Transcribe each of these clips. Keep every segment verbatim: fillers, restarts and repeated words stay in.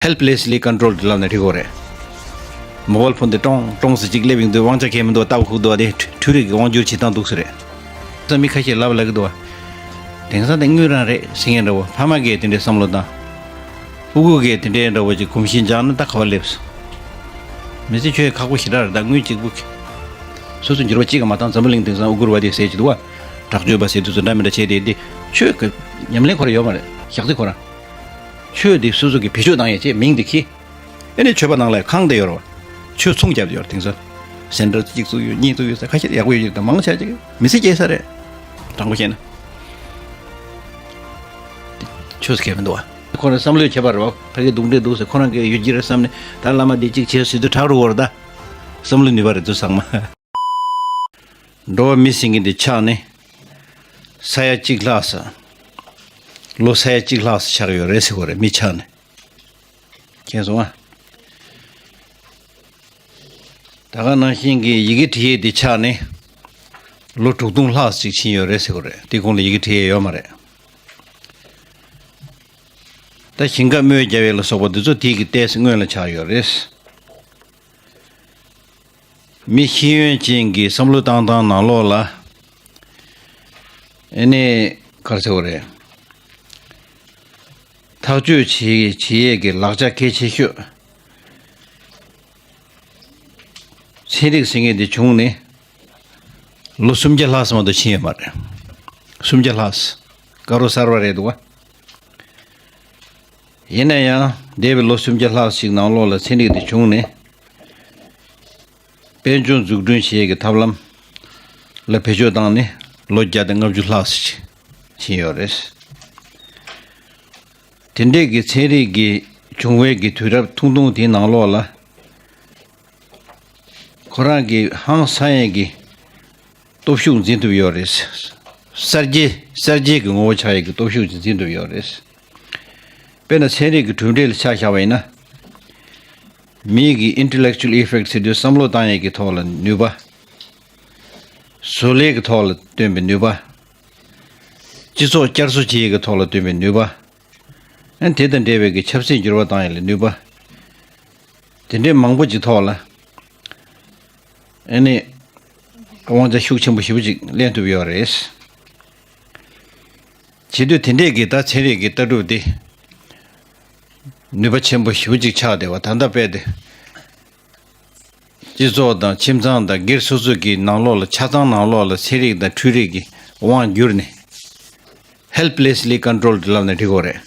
Helplessly controlled ལབ་ན་འགྲིག་གོ་རེད། མོ་བལ་ཕོན་དེ་ཀྲོང་ཀྲོང་ཟེར་གཅིག་སླེབས་ཡོང་དུས་དབང་ཆ་གང་ཡང་མི་འདུག་ལྟ་བ་ཁུག་འདུག་བ། དེ་འཕྲུལ་རིག་གི་དབང་སྒྱུར་བྱེད་སྟངས་འདུག་ཟེར་རེད། ས་མི་ཁ་ཤས་ལབ་ལབ་གི་འདུག་བ། དེང་སང་དེ་དངུལ་རང་རེད་ཟེར་མཁན་འདྲ་བོ། ཕ་མ་གིས་དེ་འདྲའི་བསམ་བློ་བཏང་། ཕྲུ་གུ་གིས་དེ་འདྲའི་འདྲ་བོ་ཅིག་གོམས་གཤིས་འཇགས་ན་ད་ག་བ་སླེབས། མི་ཚེ་ཁྱོད་ཁག་པོ་ཞེ་དྲག་རེད། ད་དངུལ་གཅིག་པུ་གིས། སོ་སོ་འགྱུར་བ་གཅིག་ག་མ་བཏང་། འཛམ་བུ་གླིང་དེང་སང་ཨུ་གུར་བ་དེ་ཟེར་གྱི་འདུག་བ། དྲག་སྤྱོད་པ་ཟེར་དུས་ཚོད་འདྲ་མི་འདྲ་བྱས་ཏེ། འདི་ཆོས་ཀྱི་ཉམས་ལེན་ཁོ་རང་ཡོད་མ་རེད། ཞག་ཚི་ཁོ་རང་། ཆོས་འདི་སོ་སོ་གིས་བེད་སྤྱོད་བཏང་ཡས་བྱས། མིང་འདི་ཁྱེར། ཨེ་ནས་ཆོས་པ་ནང་ལ་ཁང་བསྡད་ཡོད་རེད་བ། ཆོས་ཚོང་རྒྱབ་ཡོད་རེད། དེང་སང་སེན་ཊར་གཅིག་བཙུགས་ཡོད། གཉིས་བཙུགས་ཡོད་ཟེར། ཁ་ཤས་ཡག་པོ་ཡོད་ཀྱི་རེད། ད་མང་ཆེ་ཅིག་མི་ཚེ་སྐྱེལ་ས་རེད། དྲང་པོ་བཤད་ན། ཆོས་སུ་གལ་མི་འདུག་བ། ཁོ་རང་བསམ་བློའི་ཁྱད་པར་རེད་བ། ཕ་གི་གདུག་འདྲེ་འདུག་ཟེར་ཁོ་རང་གི་ཡོད་ཀྱི་རེད་བསམ་ནས། ད་བླ་མ་འདི་གཅིག་བྱས་ཟེར་དུས་དྲག་རུ་བོར་ད། བསམ་བློ་ནུས་པ་རེད་འདུག་ཚང་མ། འགྲོ་བ་མི་ཟེར་མཁན་འདི་ཆགས་ནས། ས་ཡ་གཅིག་ལྷག་ཙམ། ལོ་ས་ཡ་གཅིག་ལྷག་ཙམ་ཆགས་ཡོད་རེད་ཟེར་གོ་རེད། མི་ཆགས་ནས། མཁྱེན་སོང་ཨ། ད་ག་ནང་བཞིན་གྱི་ཡི་གེ་འབྲི་ཡས་འདི་ཆགས་ནས། ལོ་དྲུག་སྟོང་ལྷག་ཙམ་ཕྱིན་ཡོད་རེད་ཟེར་གོ་རེད། དེ་གོང་ལ་ཡི་གེ་འབྲི་ཡས་ཡོད་མ་རེད། ད་ཞིང་ཁ་རྨོས་རྒྱག་ཡས་ལ་སོགས་པ་འདི་ཚོ་དེ་གི་ལྟས་སུ་སྔོན་ལ་ཆགས་ཡོད་རེད། མི་ཤེས་ཡོན་ཅན་གྱི་བསམ་བློ་བཏང་སྟངས་ནང་ལོགས་ལ། ཨེ་ནས་ག་རེ་ཟེར་བ་རེད། ཐག་གཅོད་བྱེད་བྱེད་ཡས་ཀྱི་ལག་ཆ་གལ་ཆེ་ཤོས། ཚན་རིག་ཟེར་མཁན་དེ་བྱུང་ནས་ལོ་སུམ་བརྒྱ་ལྷག་ཙམ་མ་གཏོགས་ཕྱིན་ཡོད་མ་རེད། སུམ་བརྒྱ་ལྷག་ཙམ། དཀར་པོ་གསར་པ་རེད་འདུག་བ། ཡིན་ན་ཡང་འདས་པའི་ལོ་སུམ་བརྒྱ་ལྷག་ཅིག་ནང་ལོགས་ལ་ཚན་རིག་དེ་བྱུང་ནས། དཔལ་འབྱོར་འཛུགས་སྐྲུན་བྱེད་ཡས་ཀྱི་ཐབས་ལམ་ལ་བེད་སྤྱོད་བཏང་ནས་ལོ་བརྒྱ་དང་ལྔ་བཅུ་ལྷག་ཙམ་ཕྱིན་ཡོད་རེད། དེ་འདྲས་ཀྱི་ཚན་རིག་གི་བྱུང་བའི་གི་དུས་རབས་ཐུང་ཐུང་དེའི་ནང་ལོགས་ལ། ཁོ་རང་གི་ཧང་སང་ཡས་ཀྱི་སྟོབས་ཤུགས་འཛིན་ཐུབ་ཡོད་རེད། གསར་བརྗེ་གསར་བརྗེ་གི་ངོ་བོ་ཆགས་ཡས་ཀྱི་སྟོབས་ཤུགས་ཅིག་འཛིན་ཐུབ་ཡོད་རེད། དཔེར་ན་ཚན་རིག་གི་གྲུབ་འབྲས་ལ་ཆ་བཞག་པ་ཡིན་ན། མིའི་གི་intellectual effect ཟེར་དུས་བསམ་བློ་བཏང་ཡས་ཀྱི་ཐོག་ལ་ནུས་པ། བཟོ་ལས་ཀྱི་ཐོག་ལ་བཏོན་པའི་ནུས་པ། སྤྱི་ཚོགས་བསྐྱར་གསོ་བྱེད་ཡས་ཀྱི་ཐོག་ལ་བཏོན་པའི་ནུས་པ། ཨ་ནི་དེ་དང་འབྲེལ་བའི་གི་ཆབ་སྲིད་འགྱུར་བ་བཏང་ཡས་ལ་ནུས་པ། དེ་འདྲའི་མང་པོ་ཅིག་ཐོག་ལ། ཨ་ནི། དབང་ཆ་ཤུགས་ཆེན་པོ་ཞེ་པོ་ཅིག་ལེན་ཐུབ་ཡོད་རེད། བྱེད་དུས་དེ་འདྲས་ཀྱི་ད་ཚན་རིག་གི་ལྟ་གྲུབ་དེ། ནུས་པ་ཆེན་པོ་ཞེ་པོ་ཅིག་ཆགས་བསྡད་པ་ད་ལྟ་དཔེ་དེ། སྤྱི་ཚོགས་དང་ཁྱིམ་ཚང་དང་སྒེར་སོ་སོ་གི་ནང་ལོགས་ལ་ཆ་ཚང་ནང་ལོགས་ལ་ཚན་རིག་དང་འཕྲུལ་རིག་གི་དབང་བསྒྱུར་ནས། Helplessly controlled ལབ་ན་འགྲིག་གོ་རེད།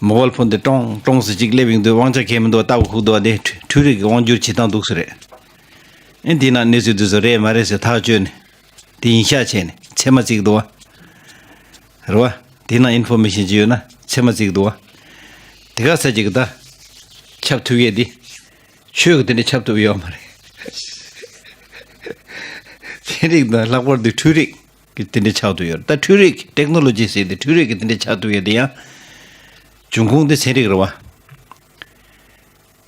མོ་བལ་ཕོན་དེ་ཀྲོང་ཀྲོང་ཟེར་གཅིག་སླེབས་ཡོང་དུས་དབང་ཆ་གང་ཡང་མི་འདུག་ལྟ་བ་ཁུག་འདུག་བ། དེ་འཕྲུལ་རིག་གི་དབང་བསྒྱུར་བྱེད་སྟངས་འདུག་ཟེར་རེད། ཨེ་འདི་ན་གནས་ཚུལ་འདི་ཚོ་རེད་མ་རེད་ཟེར་ཐག་གཅོད་ནས། དེ་ཡིན་ཤག་བྱས་ནས་ཚད་མ་བརྩི་གི་འདུག་བ། རེད་བ། དེ་ན་ཨིན་ཕོར་མེ་ཤན་ཅིག་ཡོད་ན་ཚད་མ་བརྩི་གི་འདུག་བ། དེ་ག་ས་ཅིག་གི་ད། ཁྱབ་ཐུབ་ཡས་འདི། ཆོས་གི་དེ་འདྲ་ཁྱབ་ཐུབ་ཡོད་མ་རེད། ཚན་རིག་དང་ལྷག་པར་དུ་འཕྲུལ་རིག་གི་དེ་འདྲ་ཆགས་ཐུབ་ཡོད་རེད། ད་འཕྲུལ་རིག་technology ཟེར་དེ་འཕྲུལ་རིག་གི་དེ་འདྲ་ཆགས་ཐུབ་ཡས་དེ་ཡང་། འབྱུང་ཁུངས་དེ་ཚན་རིག་རེད་བ།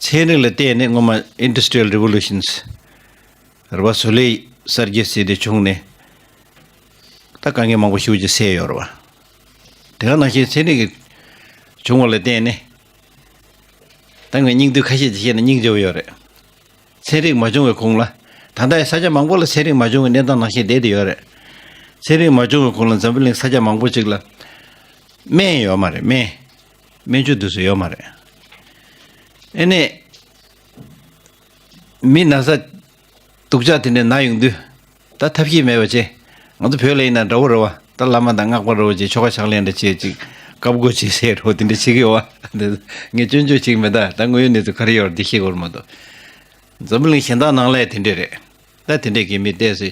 ཚན་རིག་ལ་བརྟེན་ནས་སྔོན་མ་industrial revolutions རེད་བ། བཟོ་ལས་གསར་བརྗེ་ཟེར་དེ་བྱུང་ནས། ད་དཀའ་ངལ་མང་པོ་ཞེ་པོ་ཅིག་སེལ་ཡོད་རེད་བ། དེ་ག་ནང་བཞིན་ཚན་རིག་གི་བྱུང་བ་ལ་བརྟེན་ནས། ད་ངས་སྙིང་བསྡུས་ཁ་ཤས་ཅིག་བཤད་ན་སྙིང་རྗེ་པོ་ཡོད་རེད། ཚན་རིག་མ་བྱུང་བའི་གོང་ལ། ད་ལྟ་ཡང་ས་ཆ་མང་པོ་ལ་ཚན་རིག་མ་བྱུང་བའི་གནས་སྟངས་ནང་བཞིན་བསྡད་དེ་ཡོད་རེད། ཚན་རིག་མ་བྱུང་བའི་གོང་ལ་འཛམ་བུ་གླིང་ས་ཆ་མང་པོ་ཅིག་ལ། སྨན་ཡོད་མ་རེད། སྨན། སྨན་བཅོས་དུས་སུ་ཡོད་མ་རེད། ཨེ་ནས། མི་ན་ཚ། སྡུག་ཅག་དེ་འདྲ་ན་ཡོང་དུས། ད་ཐབས་ཤེས་མེད་པ་བྱས། ང་ཚོ་བོད་ལ་ཡིན་ན་འདྲ་བོ་རེད་བ། ད་བླ་མ་དང་སྔགས་པ་འདྲ་བོ་བྱས། ཆོ་ག་ཕྱག་ལེན་འདྲ་བྱས་ཅིག་བཀའ་བསྒོ་བྱས་ཟེར་འདྲ་བོ་དེ་འདྲ་བྱེད་ཀྱི་ཡོད་བ། ངས་སྐྱོན་བརྗོད་བྱེད་ཀྱི་མེད། ད་ད་དངོས་ཡོད་གནས་ཚུལ་ག་རེ་ཡོད་རེད་དེ་ཤེས་དགོས་རེད་མ་གཏོགས། འཛམ་བུ་གླིང་གཞན་དག་ནང་ལ་ཡང་དེ་འདྲ་རེད། ད་དེ་འདྲས་ཀྱི་མི་ཏོག་ཙམ་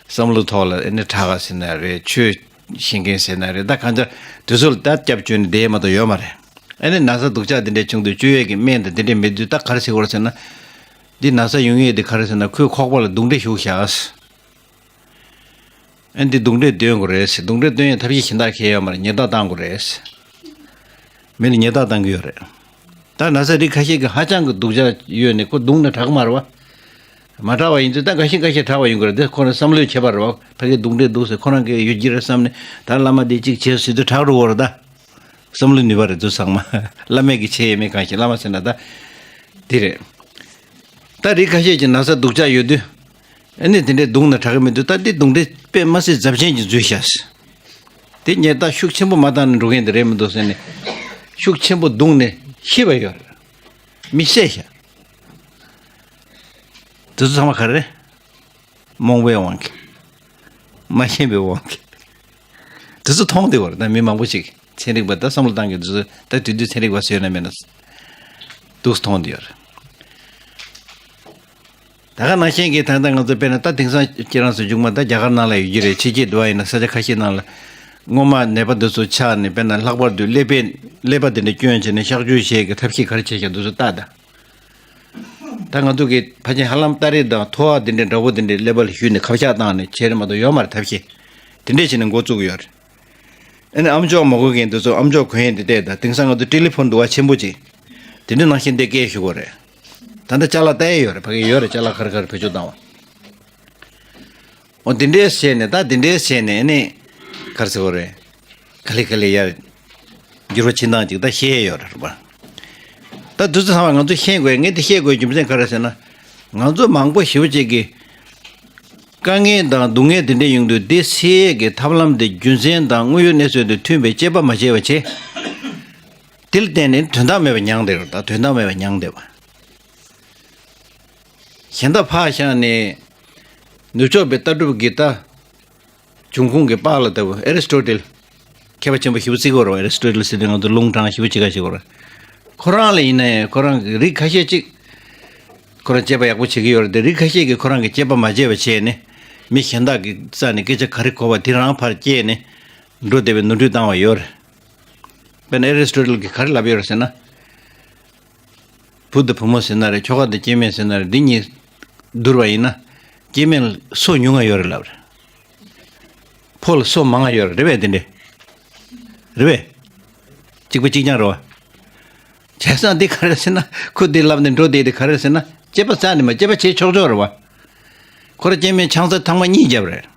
བསམ་བློ་ཐོག་ལ་ཨེ་ནི་དྲག་ག་ཟེར་ན་རེད། ཆོས་ཤེས་མཁན་ཟེར་ན་རེད། ད་གང་ཅག་དེ་ཚོ་ལ་ད་སྐྱབས་བཅོལ་ནས་བསྡད་མ་གཏོགས་ཡོད་མ་རེད། ཨེ་ནི་ན་ཚ་སྡུག་ཅག་དེ་འདྲས་བྱུང་དུས་བཅོས་ཡས་ཀྱི་སྨན་དང་དེ་འདྲས་མེད་དུས་ད་ག་རེ་ཟེར་དགོས་རེད་ཟེར་ན། འདི་ན་ཚ་ཡོང་ཡས་དེ་ག་རེ་ཟེར་ན་ཁོའི་ཁོག་པ་ལ་རྡུང་རྡེག་ཞུགས་བཞག་ཨ་འདི་རྡུང་རྡེག་འདོན་དགོས་རེད་ཟེར། རྡུང་རྡེག་འདོན་ཡས་ཐབས་ཤེས་གཞན་དག་གང་ཡང་ཡོད་མ་རེད། ཉེས་རྡུང་བཏང་དགོས་རེད་ཟེར། མི་ལ་ཉེས་རྡུང་བཏང་གི་ཡོད་རེད། ད་ན་ཚ་རིགས་ཁ་ཤས་ཀྱི་ཧ་ཅང་གི་སྡུག་ཅག་ཡོད་ནས་ཁོ་རྡུང་ན་དྲག་མ་རེད་བ། མ་དྲག་པ་ཡིན་དུས་ད་འགའ་ཤས་འགའ་ཤས་དྲག་པ་ཡོང་གི་རེད། དེ་ཁོ་རང་བསམ་བློའི་ཁྱད་པར་རེད་བ། ཕ་གི་རྡུང་རྡེག་འདུག་ཟེར་ཁོ་རང་གི་ཡོད་ཀྱི་རེད་བསམ་ནས་ད་བླ་མ་འདི་གཅིག་བྱས་ཟེར་དུས་དྲག་འགྲོ་གི་རེད་ད། བསམ་བློ་ནུས་པ་རེད་འདུག་ཚང་མ། བླ་མེད་ཀྱི་ཆེ་ཡས་མེད་གང་ཞིག་བླ་མ་ཟེར་ན་ད་འདི་རེད། ད་རིགས་ཁ་ཤས་ཀྱི་ན་ཚ་སྡུག་ཅག་ཡོད་དུས། ཨ་ནི་དེ་འདྲའི་བརྡུངས་ན་དྲག་གི་མི་འདུག་ད་འདི་བརྡུངས་འདྲའི་དཔེ་མ་སྲིད་ཚབས་ཆེན་གྱི་འཛུལ་ཤག་དེ་ཉེས་ད་ཤུགས་ཆེན་པོ་མ་བཏང་ན་འགྲོ་མཁན་དེ་རེད་མི་འདུག་ཟེར་ནས། ཤུགས་ཆེན་པོ་བརྡུངས་ནས་ཤི་བ་ཡོད་རེད། མི་བསད་ཤག་དེ་ཚོ་ཚང་མ་ག་རེ་རེད། རྨོངས་པའི་དབང་གིས། མ་ཤེས་པའི་དབང་གིས། དེ་ཚོ་མཐོང་བསྡད་པ་རེད། ད་མི་མང་པོ་ཞིག་ཚན་རིག་པ་ད་བསམ་བློ་བཏང་གི་དེ་ཚོ་ད་དུས་དུས་ཚན་རིག་པ་ཟེར་ན་མེད་ན། འདུག་མཐོང་བསྡད་ཡོད་རེད། ད་ག་ནང་བཞིན་གྱི་ད་ལྟ་ང་ཚོ་དཔེར་ན་ད་དེང་སང་ཁྱེད་རང་ཚོ་མཇུག་མ་ད་རྒྱ་གར་ནང་ལ་ཡོད་ཀྱི་རེད། ཕྱི་རྒྱལ་དུ་བ་ཡིན་ན་ས་ཆ་ཁ་ཤས་ནང་ལ། སྔོན་མ་ནད་པ་འདི་ཚོ་ཆགས་ནས་དཔེར་ན་ལྷག་པར་དུ་ཀླད་པའི་ཀླད་པ་དེ་འདྲ་སྐྱོན་བྱས་ནས་གཤག་བཅོས་བྱེད་ཀྱི་ཐབས་ཤེས་ག་རེ་བྱས་ཤག་འདི་ཚོ་ལྟ་ད། ད་ང་ཚོ་གི་ཕལ་ཆེར་ཧ་ལམ་སྟ་རེ་དང་ཐོ་བ་འདི་འདྲའི་འདྲ་པོ་འདི་འདྲའི་ཀླད་པ་ལ་གཞུས་ནས་ཁ་བཤགས་བཏང་ནས་བྱས་རེད་མ་གཏོགས་ཡོད་མ་རེད་ཐབས་ཤེས། དེ་འདྲས་བྱས་ནས་འགོ་བཙུགས་ཡོད་རེད། ཨ་ནི་ཨམ་ཅོག་མ་གོ་མཁན་དེ་ཚོ་ཨམ་ཅོག་གོན་ཡས་འདི་བལྟས་ད། དེང་སང་ང་ཚོ་ཊེ་ལི་ཕོན་འདུག་བ་ཆེན་པོ་ཅིག་དེ་འདྲ་ནང་བཞིན་འདི་སྐད་ཞུ་དགོས་རེད། ད་ལྟ་ཅ་ལག་ལྟ་ཡས་ཡོད་རེད། ཕ་གི་ཡོད་རེད། ཅ་ལག་ག་རེ་ག་རེ་བེད་སྤྱོད་བཏང་བ། འོ་དེ་འདྲས་བྱས་ནས་ད་དེ་འདྲས་བྱས་ནས་ཨ་ནི་ག་རེ་ཟེར་དགོས་རེད། ག་ལེ་ག་ལེ་ཡར་འགྱུར་བ་ཕྱིན་སྟངས་ཅིག་ད་ཤེས་ཡས་ཡོད་རེད་པ། ད་དུས་ཚོད་ཚང་བ་ང་ཚོ་ཤེས་དགོས། ངས་འདི་ཤེས་དགོས་རྒྱུ་མཚན་ག་རེ་ཟེར་ན། ང་ཚོ་མང་པོ་ཞེ་པོ་ཅིག་གིས་དཀའ་ངལ་དང་སྡུག་བསྔལ་དེ་འདྲ་ཡོང་དུས་དེ་སེལ་ཡས་ཀྱི་ཐབས་ལམ་དེ་རྒྱུ་མཚན་དང་དངོས་ཡོད་གནས་ཚུལ་དང་མཐུན་པའི་དཔྱད་པ་མ་བྱས་པ་བྱས། དེ་ལ་བརྟེན་ནས་དོན་དག་མེད་པ་མྱངས་བསྡད་རེད། ད་དོན་དག་མེད་པ་མྱངས་བསྡད་པ། གཞན་དག་ཕར་བཞག་ནས་ནུབ་ཕྱོགས་པའི་ལྟ་གྲུབ་ཀྱི་ད་འབྱུང་ཁུངས་ཀྱི་པཱ་ལགས་ལྟ་བུ་ཨེ་རི་སི་ཊོ་ཊལ། མཁས་པ་ཆེན་པོ་ཞེ་པོ་བརྩི་གི་ཡོད་རེད་པ། ཨེ་རི་སི་ཊོ་ཊལ་ཟེར་དུས་ང་ཚོ་ལུང་དྲངས་ཞེ་པོ་ཅིག་ག་བྱེད་ཀྱི་ཡོད་རེད། ཁོ་རང་ལ་ཡིན་ན་ཡང་ཁོ་རང་གི་རིགས་ཁ་ཤས་ཅིག་ཁོ་རང་དཔྱད་པ་ཡག་པོ་བྱེད་ཀྱི་ཡོད་རེད་དེ། རིགས་ཁ་ཤས་ཀྱིས་ཁོ་རང་གི་དཔྱད་པ་མ་བྱས་པ་བྱས་ནས་མི་གཞན་དག་གི་རྩ་ནས་སྐད་ཆ་ག་རེ་གོ་བ་དེ་རང་ཕར་སྐྱེལ་ནས་འགྲོ་བསྡད་པའི་ནོར་འཁྲུལ་བཏང་བ་ཡོད་རེད། དཔེར་ན་ཨེ་རི་སི་ཊོ་ཊལ་གྱིས་ག་རེ་ལབ་ཡོད་རེད་ཟེར་ན། བུ་དང་བུ་མོ་ཟེར་ན་རེད། ཁྱོ་ག་དང་སྐྱེ་དམན་ཟེར་ན་རེད། འདི་གཉིས་བསྡུར་བ་ཡིན་ན་སྐྱེ་དམན་ལ་སོ་ཉུང་ང་ཡོད་རེད་ལབ་རེད། ཕོ་ལ་སོ་མང་ང་ཡོད་རེད། རེད་པས། དེ་འདྲས་རེད་པས། གཅིག་པ་གཅིག་རྐྱང་རེད་པ། བྱས་ཙང་འདི་ག་རེ་ཟེར་ན། ཁོ་འདི་ལབ་ནས་འགྲོ་བསྡད་དེ་ག་རེ་ཟེར་ན། དཔྱད་པ་རྩ་ནས་མ། དཔྱད་པ་བྱེད་ཆོག་ཆོག་རེད་པ། ཁོ་རང་སྐྱེ་དམན་ཆང་ས་ཐེངས་མ་གཉིས་བརྒྱབ་རེད།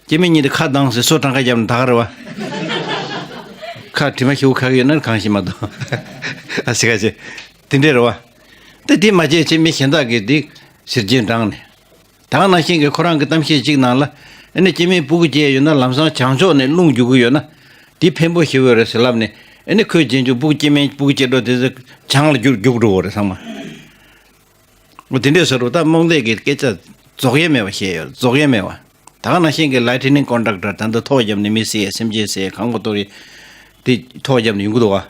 སྐྱེ་དམན་གཉིས་དེ་ཁ་གདངས་ཟེར་སོ་གྲངས་ཀ་བརྒྱབ་ནས་ད་ག་རེད་པ། ཁ་དྲི་མ་ཞེ་པོ་ཁ་གི་ཡོད་ན་གང་ཞིག་མ་གཏོགས། ཨ་ཟེར་ག་ཟེར། དེ་འདྲས་རེད་པ། ད་དེ་མ་བྱས་བྱས་མི་གཞན་དག་གིས་དེ་ཟེར་རྗེས་འབྲངས་ནས། ད་ག་ནང་བཞིན་གྱི་ཁོ་རང་གི་གཏམ་བཤད་ཅིག་ནང་ལ། ཨ་ནི་སྐྱེ་དམན་སྤུ་གུ་སྐྱེས་ཡོད་ན་ལམ་སང་བྱང་ཕྱོགས་ནས་རླུང་རྒྱུག་གི་ཡོད་ན་དེ་ཕན་པོ་ཞེ་པོ་རེད་ཟེར་ལབ་ནས། ཨ་ནི་ཁོའི་རྗེས་འཇུག་སྤུ་གུ་སྐྱེ་དམན་སྤུ་གུ་སྐྱེ་འགྲོ་དེ་ཚོ་བྱང་ལ་རྒྱུག་རྒྱུག་འགྲོ་གི་རེད་ཚང་མ། འོ་དེ་འདྲས་བཟོ་རུ་ད་རྨོངས་དད་ཀྱི་སྐད་ཆ་རྫོགས་ཡས་མེད་པ་བཤད་ཡོད། རྫོགས་ཡས་མེད་པ། ད་ག་ནང་བཞིན་གྱི་ལའི་ཊི་ནིང་ཀོན་ཌག་ཊར། ད་ལྟ་ཐོག་བརྒྱབ་ནས་མི་བསད་ཡས་སེམས་ཅན་བསད་ཡས་གང་ག་གཏོར་ཡས་དེ་ཐོག་བརྒྱབ་ནས་ཡོང་གི་འདུག་པ།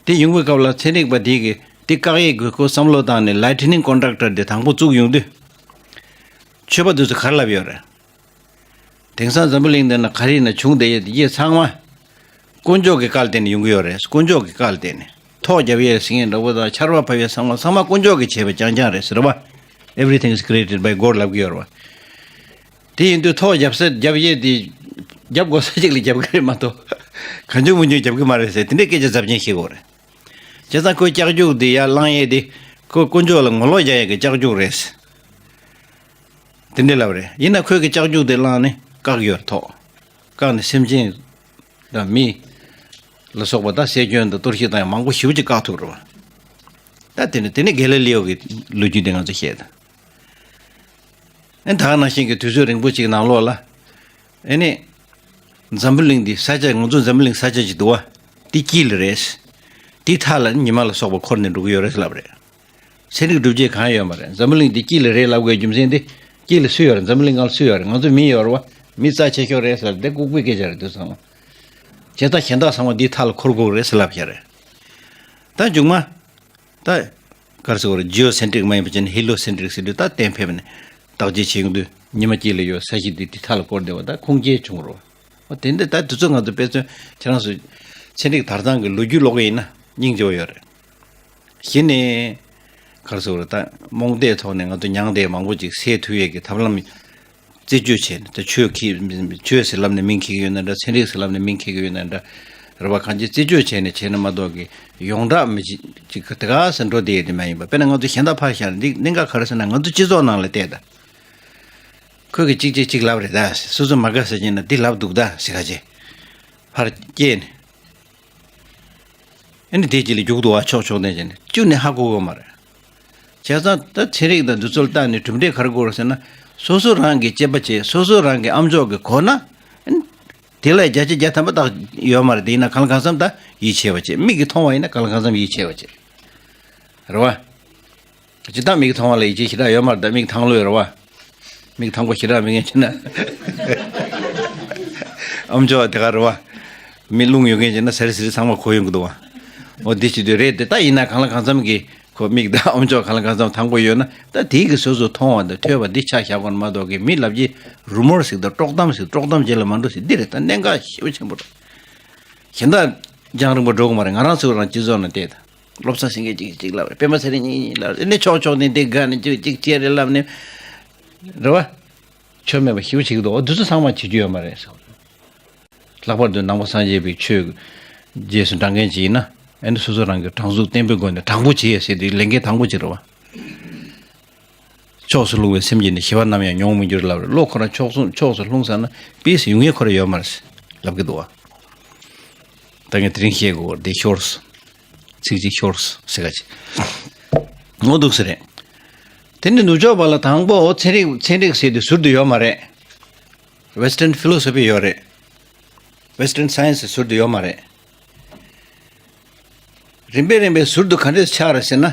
དེ་ཡོང་བའི་སྐབས་ལ་ཚན་རིག་པ་དེ་གིས་དེ་བཀག་ཡས་དགོས་སྐོར་བསམ་བློ་བཏང་ནས་ལའི་ཊི་ནིང་ཀོན་ཌག་ཊར་དེ་དང་པོ་བཙུགས་ཡོང་དུས། ཆོས་པ་དེ་ཚོ་ག་རེ་ལབ་ཡོད་རེད། དེང་སང་འཛམ་བུ་གླིང་འདི་ན་ག་རེ་ཡིན་ན་བྱུང་བསྡད་ཡས་དེ་ཚང་མ་དཀོན་མཆོག་གི་བཀའ་ལ་བརྟེན་ནས་ཡོང་གི་ཡོད་རེད། དཀོན་མཆོག་གི་བཀའ་ལ་བརྟེན་ནས། ཐོག་བརྒྱབ་ཡས་ཟེར་མཁན་འདྲ་པོ་དང་ཆར་པ་བབས་ཡས་ཚང་མ་ཚང་མ་དཀོན་མཆོག་གིས་བྱས་པ་རྐྱང་རྐྱང་རེད་ཟེར་བ། Everything is created by God ལབ་ཀྱི་ཡོད་རེད་པ། དེ་ཡིན་དུས་ཐོག་བརྒྱབ་ས་བརྒྱབ་ཡས་དེ་བརྒྱབ་དགོས་ས་ཅིག་ལ་བརྒྱབ་ཀྱི་རེད་མ་གཏོགས། གང་བྱུང་མང་བྱུང་བརྒྱབ་ཀྱི་མ་རེད་ཟེར་དེ་འདྲའི་སྐད་ཆ་ཚབས་ཆེན་བཤད་ཀྱི་ཡོད་རེད། བྱས་ཙང་ཁོའི་ལྕགས་རྒྱུག་དེ་ཡར་བསླངས་ཡས་དེ་ཁོ་དཀོན་མཆོག་ལ་ངོ་ལོག་རྒྱག་ཡས་ཀྱི་ལྕགས་རྒྱུག་རེད། དེ་འདྲའི་ལབ་རེད། ཡིན་ན་ཁོས་ཀྱི་ལྕགས་རྒྱུག་དེ་བསླངས་ནས་བཀག་ཡོད་རེད། ཐོག་བཀག་ནས་སེམས་ཅན་དང་མི་ལ་སོགས་པ་དང་ཟས་སྐྱོན་དང་གཏོར་བཤིག་དང་ཡང་མང་པོ་ཞེ་པོ་ཅིག་བཀག་ཐུབ་རེད་པ། ད་དེ་ནི་དེ་ནི་གེ་ལི་ལི་ཡོ་གི་ལོ་རྒྱུས་དེ་ང་ཚོ་བཤད་ད། ཨེ་ད་ག་ནང་བཞིན་གྱི་དུས་ཚོད་རིང་པོ་ཅིག་ནང་ལོགས་ལ། ཨེ་ནི། འཛམ་བུ་གླིང་འདི་ས་ཆ་ང་ཚོ་འཛམ་བུ་གླིང་ས་ཆ་ཅིག་འདུག་བ། འདི་དཀྱིལ་ལ་རེད། འདི་མཐའ་ལ་ཉི་མ་ལ་སོགས་པ་འཁོར་ནས་འགྲོ་གི་ཡོད་རེད་ལབ་རེད། ཚན་རིག་སྒྲུབ་བྱེད་གང་ཡོད་མ་རེད། འཛམ་བུ་གླིང་འདི་དཀྱིལ་ལ་རེད་ལབ་དགོས་རྒྱུ་མཚན་འདི། དཀྱིལ་ལ་སུ་ཡོད་རེད། འཛམ་བུ་གླིང་སྒང་ལ་སུ་ཡོད་རེད། ང་ཚོ་མི་ཡོད་རེད་བ། མི་རྩ་ཆེ་ཤོས་རེད་ཟེར་འདི་ལྐུགས་པའི་སྐད་ཆ་རེད་འདུག་ཚང་མ། བྱས་ཙང་གཞན་དག་ཚང་མ་འདི་མཐའ་ལ་འཁོར་དགོས་རེད་ཟེར་ལབ་བཞག་རེད། ད་མཇུག་མ། ད། ག་རེ་ཟེར་དགོས་རེད། ཇི་ཡོ་སེན་ཊི་རིག་མ་ཡིན་པ་བྱས་ན་ཧི་ལི་ཡོ་སེན་ཊི་རིག་ཟེར་དུས་ད་གཏན་འབེབས་ནས་བརྟག་དཔྱད་བྱེད་ཡོང་དུས་ཉི་མ་དཀྱིལ་ལ་ཡོད། ས་གཞི་འདི་འདི་མཐའ་ལ་བསྐོར་བསྡད་པ་ད་ཁུངས་སྐྱེལ་བྱུང་རོགས། འོ་དེ་འདི་ད་དུས་ཚོད་ང་ཚོ་དཔེ་མཚོན་ཁྱེད་རང་ཚོ་ཚན་རིག་དར་ཐང་གི་ལོ་རྒྱུས་ཀློག་གི་ཡིན་ན་སྙིང་རྗེ་བོ་ཡོད་རེད། གཞི་ནས་ག་རེ་ཟེར་དགོས་རེད། ད་རྨོངས་དད་ཐོག་ནས་ང་ཚོ་མྱངས་བསྡད་མང་པོ་ཅིག་སེལ་ཐུབ་ཡས་ཀྱི་ཐབས་ལམ། རྩད་གཅོད་བྱས་ནས་ད་ཆོས་ཁྱི་ཆོས་ཟེར་ལབ་ནས་མིང་འཁྱེར་གྱི་ཡོད་ན་འདྲ། ཚན་རིག་ཟེར་ལབ་ནས་མིང་འཁྱེར་གྱི་ཡོད་ན་འདྲ། རེད་བ། གང་ཅི་རྩད་གཅོད་བྱས་ནས་བྱས་ན་མ་གཏོགས་ཀྱི་ཡོངས་གྲགས་མི་ཅིག་ཅིག་དེ་ག་ཟེར་འགྲོ་བསྡད་ཡས་དེ་མ་ཡིན་པ། དཔེར་ན་ང་ཚོ་གཞན་དག་ཕར་བཞག་ན་འདི་གནད་འགག་ག་རེ་ཟེར་ན་ང་ཚོ་སྤྱི་ཚོགས་ནང་ལ་བལྟས་ད། ཁོས་ཀྱི་གཅིག་གཅིག་གཅིག་ལབ་རེད་ད། སོ་སོ་མ་དགའ་ཟེར་གྱིན་ན་འདི་ལབ་འདུག་ད་ཟེར་ག་ཅེ། ཕར་སྐྱེས་ནས། ཨ་ནི་དེ་གཅིག་ལ་རྒྱུག་འདུག་བ། ཕྱོགས་ཕྱོགས་ནས་བྱས་ནས་གཅིག་ནས་ཧ་གོ་གི་མ་རེད། བྱས་ཙང་ད་ཚན་རིག་དང་འདི་ཚོ་ལ་བལྟས་ནས་གྲུབ་འབྲས་ག་རེ་དགོས་རེད་ཟེར་ན། སོ་སོ་རང་གི་དཔྱད་པ་བྱས། སོ་སོ་རང་གི་ཨམ་ཅོག་གིས་གོ་ན། ཨ་ནི་དེ་ལ་བརྒྱ་ཆ་བརྒྱ་ཐམ་པ་ཏག་ཡོད་མ་རེད། དེ་ཡིན་ན་གང་ལ་གང་འཚམ་ད་ཡིད་ཆེས་པ་བྱེད། མིག་གིས་མཐོང་བ་ཡིན་ན་གང་ལ་གང་འཚམ་ཡིད་ཆེས་པ་བྱེད། རེད་བ། སྤྱིར་བཏང་མིག་གིས་མཐོང་བ་ལ་ཡིད་ཆེས་ཞེ་དྲག་ཡོད་མ་རེད། ད་མིག་ཐང་ལྷོད་རེད་བ། མིག་ཐང་པོ་ཞེ་དྲག་མེད་མཁན་བྱས་ན། ཨམ་ཅོག་དེ་ག་རེད་བ། མི་རླུང་ཡོད་མཁན་བྱས་ན་ཟེར་ཟེར་ཚང་མ་གོ་ཡོང་གི་འདུག་བ། འོ་འདི་བྱེད་དུས་རེད་དེ། ད་ཡིན་ན་གང་ལ་གང་འཚམ་གྱི་ཁོ་མིག་དང་ཨམ་ཅོག་གང་ལ་གང་འཚམ་ཐང་པོ་ཡོད་ན། ད་དེའི་གི་སོ་སོ་མཐོང་བ་དང་ཐོས་པ་འདི་ཆ་བཞག་དགོས་ནི་མ་གཏོགས། གི་མི་ལབ་ཀྱི་རུ་མོར་ཟིག་དང་། དཀྲོག་གཏམ་ཟིག་དཀྲོག་གཏམ་ཅན་ལ་མ་འགྲོ་ཟིག་འདི་རེད། ད་གནད་འགག་ཞེ་པོ་ཆེན་པོ་རེད། གཞན་དག་རྒྱང་རིང་པོ་འགྲོ་གི་མ་རེད། ང་རང་ཚོ་རང་སྤྱི་ཚོགས་ནང་བལྟས་ད། སློབ་གསོ་ཟེར་མཁན་གཅིག་གཅིག་ལབ་རེད། སྤེན་པ་ཚེ་རིང་གཉིས་གཉིས་ལབ་རེད། ཨ་ནི་ཕྱོགས་ཕྱོགས་ནས་འདི་དགའ་ནས་གཅིག་གཅིག་བྱས་རེད་ལབ་ནས། རེད་བ། ཆོ་མེད་པ་ཞེ་པོ་བྱེད་ཀྱི་འདུག། འོ་འདི་ཚོ་ཚང་མ་བྱེད་རྒྱུ་ཡོད་མ་རེད་ཟེར། ལྷག་པར་དུ་ནང་པ་སངས་རྒྱས་པའི་ཆོས་རྗེས་སུ་འབྲང་མཁན་ཅིག་ཡིན་ན། ཨ་ནི་སོ་སོ་རང་གི་དྲང་ཚུགས་བརྟན་པོའི་སྒོ་ནས་དྲང་པོ་བྱེད་ཟེར་དུས་ལས་འགན་དང་པོ་ཅིག་རེད་བ། ཕྱོགས་སུ་ལྷུང་བའི་སེམས་ཀྱིས་ནི། ཞི་བ་ནམ་ཡང་མྱོང་མི་འགྱུར་ལབ་རེད། བློ་ཁོ་རང་ཕྱོགས་སུ་ཕྱོགས་སུ་ལྷུང་ཚར་ན་པིས་ཡོང་ཡས་ཁོ་རང་ཡོད་མ་རེད་ལབ་ཀྱི་འདུག་བ། ད་ངས་དེ་རིང་བཤད་དགོས་པ་འདི་ཤོར་སོང་། ཚིག་གཅིག་ཤོར་སོང་ཟེར་ག་ཅིག། ངོ་འདུག་ཟེར་རེད། དེ་ནི་ནུབ་ཕྱོགས་པ་ལ་དང་པོ་ཚན་རིག་ཚན་རིག་ཟེར་དུས་ཟུར་དུ་ཡོད་མ་རེད། Western philosophy ཡོད་རེད། Western science ཟུར་དུ་ཡོད་མ་རེད། རིམ་པས་རིམ་པས་ཟུར་དུ་ག་འདྲས་ཆགས་རེད་ཟེར་ན།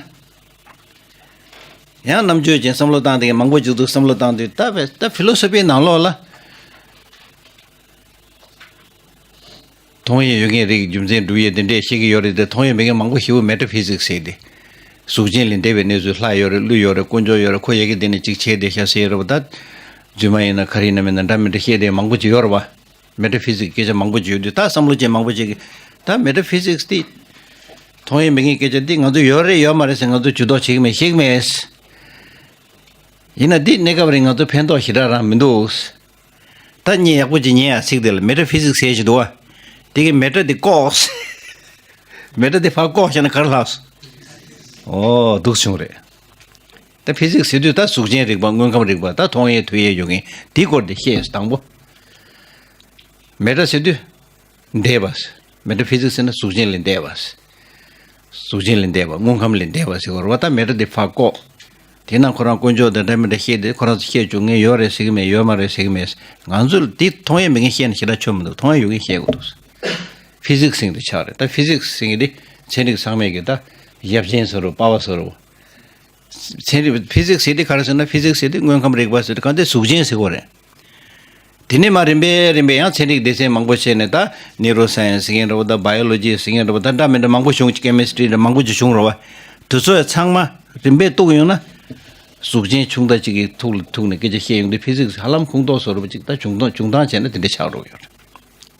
ཡང་རྣམ་དཔྱོད་ཅན་བསམ་བློ་བཏང་དེ་མང་པོ་ཅིག་འདུག། བསམ་བློ་བཏང་དུས་ད་བས་ད་ཕི་ལོ་སོ་ཕིའི་ནང་ལོགས་ལ། མཐོང་ཡས་ཡོད་མཁན་རིགས་རྒྱུ་མཚན་སྒྲུབ་ཡས་དེ་འདྲས་བཤད་ཀྱི་ཡོད་རེད་དེ། མཐོང་ཡས་མེད་མཁན་མང་པོ་ཞེ་པོ་མེ་ཊ་ཕི་ཟིག་ཟེར་ཏེ། གཟུགས་ཅན་ལས་འདས་པའི་གནས་ཚུལ། ལྷ་ཡོད་རེད། ཀླུ་ཡོད་རེད། དཀོན་མཆོག་ཡོད་རེད། ཁོ་ཡ་གི་དེ་ནས་གཅིག་བྱས་ཏེ་ཤ་ཟེར་ཡོད་རེད་པ། ད་རྫུན་མ་ཡིན་ན་ག་རེ་ཡིན་ན་མིན་ན་འདྲ་མི་འདྲ་བཤད་དེ་མང་པོ་ཅིག་ཡོད་རེད་པ། མེ་ཊ་ཕི་ཟིག་སྐད་ཆ་མང་པོ་ཅིག་ཡོད་དུས། ད་བསམ་བློ་ཅན་མང་པོ་ཅིག་གིས་ད་མེ་ཊ་ཕི་ཟིག་དེ་མཐོང་ཡས་མེད་མཁན་སྐད་ཆ་འདི་ང་ཚོ་ཡོད་རེད་ཡོད་མ་རེད་ཟེར་ང་ཚོ་ཇུས་གཏོགས་བྱེད་ཀྱི་མེད། ཤེས་ཀྱི་མེད། ཡིན་ན་འདི་གནས་སྐབས་རིང་ང་ཚོ་ཕན་ཐོགས་ཞེ་དྲག་རང་མི་འདུག། ད་ངས་ཡག་པོ་ཅིག་ཉན་ཡ། ཚིག་དེ་ལ་མེ་ཊ་ཕི་ཟིག་ཟེར་ཞིག་འདུག་བ། དེ་གི་མེ་ཊ་དེ་བཀོག། མེ་ཊ་དེ་ཕར་བཀོག་བྱས་ན་ག་རེ་ལྷག་སོང་། ཨོ་འདུག་བྱུང་རེད། ད་ཕི་ཟིག་ཟེར་དུས་ད་གཟུགས་ཅན་རིག་པ། དངོས་ཁམས་རིག་པ། ད་མཐོང་ཡས་ཐོས་ཡས་ཡོད་མཁན་དེའི་སྐོར་དེ་བཤད་ཡས་དང་པོ། མེ་ཊ་ཟེར་དུས་འདས་པ། མེ་ཊ་ཕི་ཟིག་ཟེར་ན་གཟུགས་ཅན་ལས་འདས་པ། གཟུགས་ཅན་ལས་འདས་པ། དངོས་ཁམས་ལས་འདས་པ་ཟེར་བ་རེད་བ། ད་མེ་ཊ་དེ་ཕར་བཀོག། དེ་ན་ཁོ་རང་དཀོན་མཆོག་དང་འདྲ་མི་འདྲ་བཤད་དེ། ཁོ་རང་ཚོ་བཤད་བཅུག་མཁན་ཡོད་རེད་ཟེར་གི་མེད། ཡོད་མ་རེད་ཟེར་གི་མེད། ང་ཚོ་ལ་དེ་མཐོང་ཡས་མེད་མཁན་བཤད་ན་ཞེ་དྲག་ཆོ་མི་འདུག། མཐོང་ཡས་ཡོད་མཁན་བཤད་དགོས་འདུག། ཕི་ཟིག་ཟེར་མཁན་དེ་ཆགས་རེད། ད་ཕི་ཟིག་ཟེར་མཁན་དེ་ཚན་རིག་ཚང་མས་ཀྱི་ད་ཡབ་ཆེན་ཟེར་རོ། པ་ཕ་ཟེར་རོ། ཚན་རིག་ཕི་ཟིག་ཟེར་དེ་ག་རེ་ཟེར་ན། ཕི་ཟིག་ཟེར་དེ་དངོས་ཁམས་རིག་པ་ཟེར་དེ་གང་དེ་གཟུགས་ཅན་ཟེར་གོ་རེད། དེ་ནས་མར་རིམ་པས་རིམ་པས་ཡང་ཚན་རིག་སྡེ་ཚན་མང་པོ་བྱས་ནས། ད་ནེ་རོ་སའེན་སི་ཟེར་མཁན་རེད་བ། ད་བྷ་ཡོ་ལོ་ཇི་ཟེར་མཁན་རེད་བ། ད་འདྲ་མི་འདྲ་མང་པོ་བྱུང་། ཀེ་མི་སི་ཊི་འདྲ་མང་པོ་ཅིག་བྱུང་རེད་བ། དེ་ཚོ་ཡང་ཚང་མ་རིམ་པས་གཏུགས་ཡོང་ན། གཟུགས་ཅན་ཆུང་མཐའ་གཅིག་གི་ཐུག་ལ་ཐུག་ནས་སྐད་ཆ་བཤད་ཡོང་དུས། ཕི་ཟིག་ཧ་ལམ་ཁུངས་གཏུགས་བཟོ་འདྲ་པོ་ཅིག། ད་བྱུང་སྟངས་བྱུང་སྟངས་བྱས་ན་དེ་འདྲ་ཆགས་འགྲོ་གི་ཡོད་རེད།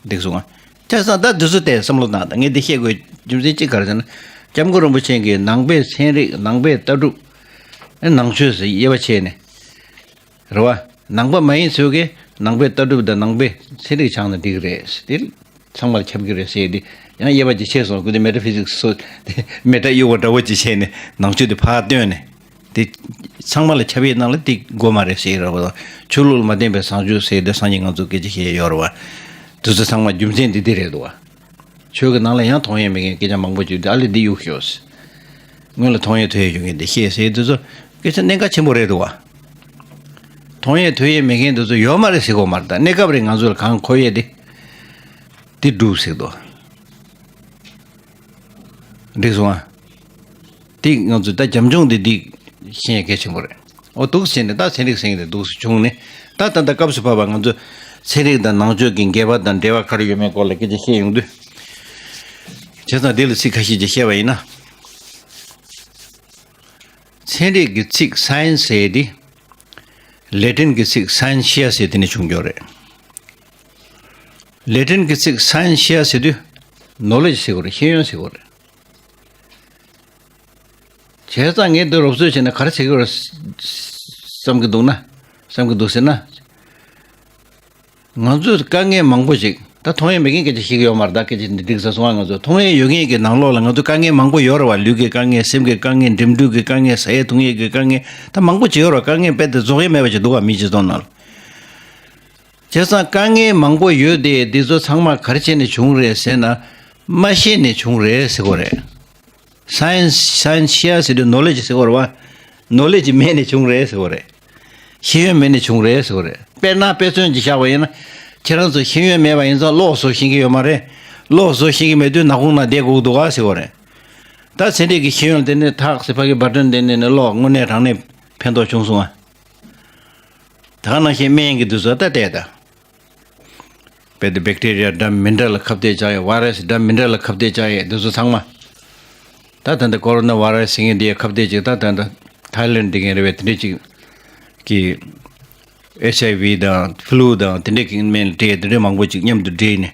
འགྲིག་སོང་ང་། བྱས་ཙང་ད་འདི་ཚོ་དེ་བསམ་བློ་བཏང་། ད་ངས་འདི་བཤད་དགོས་རྒྱུ་མཚན་གཅིག་ག་རེ་ཟེར་ན། སྐྱབས་མགོན་རིན་པོ་ཆེ་གིས་ནང་པའི་ཚན་རིག། ནང་པའི་ལྟ་གྲུབ། ཨེ་ནང་ཆོས་ཟེར་དབྱེ་བ་ཕྱེ་ནས། རེད་བ། ནང་པ་མ་ཡིན་ཚོས་ཀྱིས་ནང་པའི་ལྟ་གྲུབ་དང་ནང་པའི་ཚན་རིག་སྦྱངས་ན་འགྲིག་གི་རེད། དེ་ཚང་མར་ཁྱབ་ཀྱི་རེད་ཟེར་ཏེ། ཡང་དབྱེ་བ་ཅིག་ཕྱེ་སོང་། ཁོ་དེ་མེ་ཊ་ཕི་ཟིག་སོ། མེ་ཊ་གཡུག་པ་འདྲ་བོ་ཅིག་བྱས་ནས་ནང་ཆོས་དེ་ཕར་བཏོན་ནས། དེ་ཚང་མ་ལ་ཁྱབ་ཡས་ནང་ལ་དེ་དགོས་མ་རེད་ཟེར་ར་བ། ཆོས་ལུགས་ལ་མ་བརྟེན་པའི་བཟང་སྤྱོད་ཟེར་དེ་སང་ཉིན་ང་ཚོ་སྐད་ཆ་བཤད་ཡོད་ར་བ། དེ་ཚོ་ཚང་མ་རྒྱུ་མཚན་འདི་འདི་རེད་འདུག་བ། ཆོས་ཀྱི་ནང་ལ་ཡང་མཐོང་ཡས་མེད་མཁན་སྐད་ཆ་མང་པོ་བརྗོད་དེ། ཨ་ལས་འདི་གཡུག་ཤོག། སྔོན་ལ་མཐོང་ཡས་ཐོས་ཡས་ཡོད་མཁན་འདི་བཤད་ཟེར། དེ་ཚོ་སྐད་ཆ་གནད་འགག་ཆེན་པོ་རེད་འདུག་བ། མཐོང་ཡས་ཐོས་ཡས་མེད་མཁན་དེ་ཚོ་ཡོད་མ་རེད་ཟེར་གོ་མ་རེད། ད་གནས་སྐབས་རེད། ང་ཚོ་ལ་གང་མཁོ་ཡས་དེ་དེ་སྒྲུབ་ཟེར་འདུག། འགྲིག་སོང་ཨ། འདི་ང་ཚོས་ད་རྒྱབ་ལྗོངས་འདི་འདི་ཤེས་ཡ་གལ་ཆེན་པོ་རེད། འོ་འདུག་སེ་བྱས་ནས་ད་ཚན་རིག་ཟེར་མཁན་དེ་འདུག་སེ་བྱུང་ནས། ད་ད་ལྟ་སྐབས་སུ་བབས་པ་ང་ཚོ་ཚན་རིག་དང་ནང་ཆོས་ཀྱི་འགལ་བ་དང་འབྲེལ་བ་ག་རེ་ཡོད་མེད་སྐོར་ལ་སྐད་ཆ་བཤད་ཡོང་དུས། བྱས་ཙང་འདི་ལ་ཚིག་ཁ་ཤས་ཅིག་བཤད་པ་ཡིན་ན། ཚན་རིག་གི་ཚིག་སའེན་སི་ཟེར་དེ། ལེ་ཏིན་གྱི་ཚིག་སའེན་ཤི་ཡ་ཟེར་དེ་ནས་བྱུང་ཡོད་རེད། ལེ་ཏིན་གྱི་ཚིག་སའེན་ཤི་ཡ་ཟེར་དུས་ནོ་ལེ་ཇི་ཟེར་གོ་རེད། ཤེས་ཡོན་ཟེར་གོ་རེད། བྱས་ཙང་ངས་འདི་རོབ་ཚོད་བྱས་ན་ག་རེ་བྱེད་ཀྱི་ཡོད་རེད་བསམ་གྱི་འདུག་ན། བསམ་གྱི་འདུག་ཟེར་ན། ང་ཚོས་དཀའ་ངལ་མང་པོ་ཞིག། ད་མཐོང་ཡས་མེད་མཁན་སྐད་ཆ་བཤད་ཀྱི་ཡོད་མ་རེད། ད་སྐད་ཆ་འདི་འགྲིག་ས་སོང་ང་། ང་ཚོ་མཐོང་ཡས་ཡོད་མཁན་གྱི་ནང་ལོགས་ལ་ང་ཚོ་དཀའ་ངལ་མང་པོ་ཡོད་རེད་བ། ལུས་ཀྱི་དཀའ་ངལ། སེམས་ཀྱི་དཀའ་ངལ། འགྲིམ་འགྲུལ་གྱི་དཀའ་ངལ། ཟ་ཡས་འཐུང་ཡས་ཀྱི་དཀའ་ངལ། ད་མང་པོ་ཅིག་ཡོད་རེད་བ། དཀའ་ངལ་རྦད་དེ་རྫོགས་ཡས་མེད་པ་ཅིག་འདུག་བ། མིའི་སྤྱི་ཚོགས་ནང་ལ། བྱས་ཙང་དཀའ་ངལ་མང་པོ་ཡོད་དེ། འདི་ཚོ་ཚང་མ་ག་རེ་བྱས་ནས་བྱུང་རེད་ཟེར་ན། མ་ཤེས་ནས་བྱུང་རེད་ཟེར་གོ་རེད། སའེན་སི་སའེན་སི་ཤེས་ཡ་ཟེར་དུས་ནོ་ལེ་ཇི་ཟེར་བ་རེད་བ། ནོ་ལེ་ཇི་མེད་ནས་བྱུང་རེད་ཟེར་བ་རེད། ཤེས་ཡོན་མེད་ནས་བྱུང་རེད་ཟེར་བ་རེད། དཔེར་ན་དཔེ་མཚོན་ཅིག་བཞག་པ་ཡིན་ན། ཁྱེད་རང་ཚོ་ཤེས་ཡོན་མེད་པ་ཡིན་ཙང་གློག་བཟོ་ཤེས་ཀྱི་ཡོད་མ་རེད། གློག་བཟོ་ཤེས་ཀྱི་མེད་དུས་ནག་ཁུང་ནང་བསྡད་དགོས་འདུག་ག་ཟེར་བ་རེད། ད་ཚན་རིག་གི་ཤེས་ཡོན་དེ་ནས་ཐག་སི་ཕ་གི་བར་ཐོན་དེ་ནས་ནི་གློག་དངོས་གནས་དྲང་གནས་ཕན་ཐོགས་བྱུང་སོང་ཨ། ད་ག་ནང་བཞིན་སྨན་གྱི་དུས་ཚོད་ད་བལྟས་ད། དཔེ་དེ་བེག་ཏེ་རི་ཡ་འདྲ་མི་འདྲ་ལ་ཁ་གཏད་བཅག་ཡས། ཝའི་རས་འདྲ་མི་འདྲ་ལ་ཁ་གཏད་བཅག་ཡས་འདི་ཚོ་ཚང་མ། ད་ད་ལྟ་ཀོ་རོ་ན་ཝའི་རས་ཟེར་མཁན་འདི་ཡ་ཁ་གཏད་ཅིག་ད་ད་ལྟ་ཐའི་ལེན་འདི་གན་རེད་བས་དེ་འདྲས་ཅིག་གི་ཨེཆ་ཨའི་ཝི་དང་ཕུ་ལུ་དང་དེ་འདྲས་ཀྱི་སྨན་སྤྲད་དེ་འདྲས་མང་པོ་ཅིག་མཉམ་དུ་སྦྲེལ་ནས་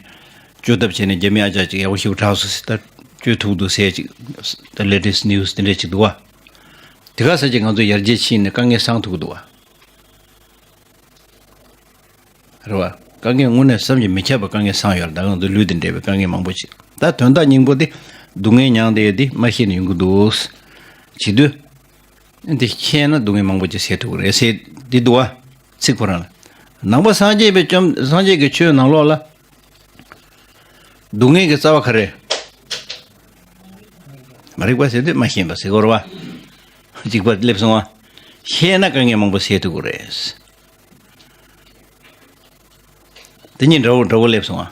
བཅོས་ཐབས་བྱས་ནས་རྒྱ་མི་ཨ་ཅག་ཅིག་ཡག་པོ་ཞིག་དྲག་སོང་ཟེར། ད་བཅོས་ཐུབ་འདུག་ཟེར་ཅིག་ད་ལེ་ཊེ་སི་ཊི་ནིའུ་སི་དེ་འདྲས་ཅིག་འདུག་བ། དེ་ག་ས་ཅིག་ང་ཚོ་ཡར་རྒྱས་ཕྱིན་ནས་དཀའ་ངལ་སང་ཐུབ་ཀྱི་འདུག་བ། རེད་བ། དཀའ་ངལ་དངོས་གནས་བསམ་གྱིས་མི་ཁྱབ་པ་དཀའ་ངལ་སང་ཡོད་རེད། ད་ང་ཚོ་ལུས་དང་འབྲེལ་བའི་དཀའ་ངལ་མང་པོ་ཞིག་ད་དོན་དག་སྙིང་པོ་དེ་སྡུག་བསྔལ་མྱངས་བསྡད་ཡོད་དེ་མ་ཤེས་ནས་ཡོང་གི་འདུག་བྱེད་དུས། འདི་ཤེས་ན་སྡུག་བསྔལ་མང་པོ་ཅིག་སེལ་ཐུབ་ཀྱི་རེད་ཟེར་འདི་འདུག་བ། ཚིག་ཁོ་རང་ལ། ནང་པ་སངས་རྒྱས་པའི་བཅོམ་སངས་རྒྱས་ཀྱི་ཆོས་ནང་ལོགས་ལ། སྡུག་བསྔལ་གྱི་རྩ་བ་ག་རེ། མ་རིག་པ་ཟེར་དུས་མ་ཤེས་པ་ཟེར་དགོས་རེད་བ། གཅིག་པ་སླེབས་སོང་བ། ཤེས་ན་དཀའ་ངལ་མང་པོ་སེལ་ཐུབ་ཀྱི་རེད། དེ་གཉིས་འདྲ་བོ་འདྲ་བོ་སླེབས་སོང་ཨ།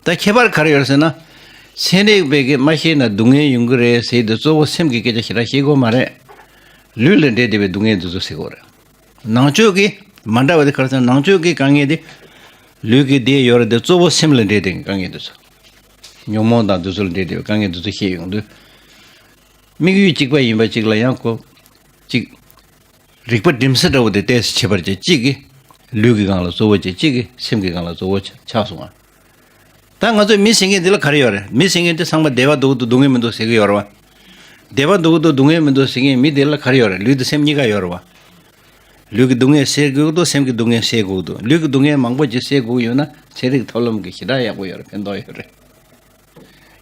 ད་ཁྱད་པར་ག་རེ་ཡོད་ཟེར་ན། ཚན་རིག་པས་ཀྱི་མ་ཤེས་ན་སྡུག་བསྔལ་ཡོང་གི་རེད་ཟེར་དུས་གཙོ་བོ་སེམས་ཀྱི་སྐད་ཆ་ཞེ་དྲག་བཤད་དགོས་མ་རེད། ལུས་ལ་འབྲེལ་བསྡད་པའི་སྡུག་བསྔལ་འདི་ཚོ་སེལ་དགོས་རེད། ནང་ཆོས་ཀྱི་མ་འདྲ་བ་དེ་ག་རེ་ཟེར་ན་ནང་ཆོས་ཀྱི་དཀའ་ངལ་དེ། ལུས་ཀྱི་བདེ་ཡོད་རེད་དེ་གཙོ་བོ་སེམས་ལ་འབྲེལ་བསྡད་པའི་དཀའ་ངལ་འདི་ཚོ། ཉོན་མོངས་དང་འདི་ཚོ་ལ་འབྲེལ་བསྡད་པའི་དཀའ་ངལ་འདི་ཚོ་བཤད་ཡོང་དུས། དམིགས་ཡུལ་གཅིག་པ་ཡིན་པ་གཅིག་ལ་ཡང་ཁོ། གཅིག་རིག་པ་སྒྲིམ་ས་འདྲ་བོ་དེ་ཏོག་ཙམ་བྱེད་པར་བྱེད། གཅིག་གིས་ལུས་ཀྱི་སྒང་ལ་གཙོ་བོ་བྱེད། གཅིག་གིས་སེམས་ཀྱི་སྒང་ལ་གཙོ་བོ་ཆ་ཆགས་སོང་ང་། ད་ང་ཚོས་མི་ཟེར་མཁན་འདི་ལ་ག་རེ་ཡོད་རེད། མི་ཟེར་མཁན་དེ་ཚང་མ་བདེ་བ་འདུག་འདུག་སྡུག་བསྔལ་མི་འདུག་ཟེར་གྱི་ཡོད་རེད་བ། བདེ་བ་འདུག་འདུག་སྡུག་བསྔལ་མི་འདུག་ཟེར་མཁན་མི་དེ་ལ་ག་རེ་ཡོད་རེད། ལུས་དང་སེམས་གཉིས་ཀ་ཡོད་རེད་བ། ལུས་ཀྱི་སྡུག་བསྔལ་སེལ་དགོས་འདུག་སེམས་ཀྱི་སྡུག་བསྔལ་སེལ་དགོས་འདུག་ལུས་ཀྱི་སྡུག་བསྔལ་མང་པོ་ཅིག་སེལ་དགོས་ཡོད་ན་ཚན་རིག་ཐབས་ལམ་གྱི་ཞེ་དྲག་ཡག་པོ་ཡོད་རེད། ཕན་ཐོགས་ཡོད་རེད།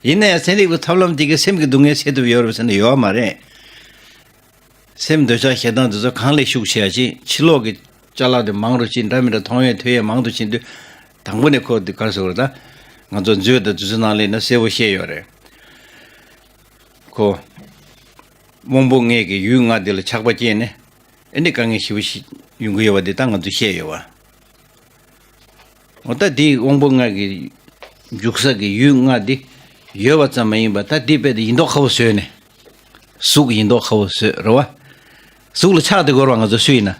ཡིན་ན་ཡང་ཚན་རིག་པའི་ཐབས་ལམ་དེ་གིས་སེམས་ཀྱི་སྡུག་བསྔལ་སེལ་ཐུབ་ཡོད་རེད་ཟེར་ན་ཡོད་མ་རེད། སེམས་འདོད་ཆགས་ཞེ་སྡང་འདི་ཚོ་གང་ལས་ཤུགས་ཆེ་ཡ་ཅིག་ཕྱི་ལོགས་ཀྱི་ཅ་ལག་དེ་མང་རུ་ཕྱིན། འདྲ་མི་འདྲ་མཐོང་ཡས་ཐོས་ཡས་མང་དུ་ཕྱིན་དུས། དང་པོ་ནས་ཁོ་འདི་ག་རེ་ཟེར་དགོས་རེད་ད། ང་ཚོ་མཛོད་དང་དུས་ཚོད་ནང་ལས་ན་གསལ་པོ་བཤད་ཡོད་རེད། ཁོ། དབང་པོ་ལྔའི་གི་ཡུལ་ལྔ་འདི་ལ་ཆགས་པ་སྐྱེས་ནས། ཨེ་འདི་དཀའ་ངལ་ཞེ་པོ་ཞིག་ཡོང་གི་ཡོད་པ་འདི་ད་ང་ཚོས་བཤད་ཡོད་བ། འོ་ད་དེའི་དབང་པོ་ལྔ་གི་འཇུག་ས་གི་ཡུལ་ལྔ་འདི་ཡོད་པ་ཙམ་མ་ཡིན་པར་ད་དེའི་དཔེ་དེ་ཡིན་མདོག་ཁ་པོ་བཟོས་ནས། གཟུགས་ཡིན་མདོག་ཁ་པོ་བཟོས་རེད་བ། གཟུགས་ལ་ཆགས་བསྡད་དགོས་རེད་བ། ང་ཚོ་སུ་ཡིན་ན།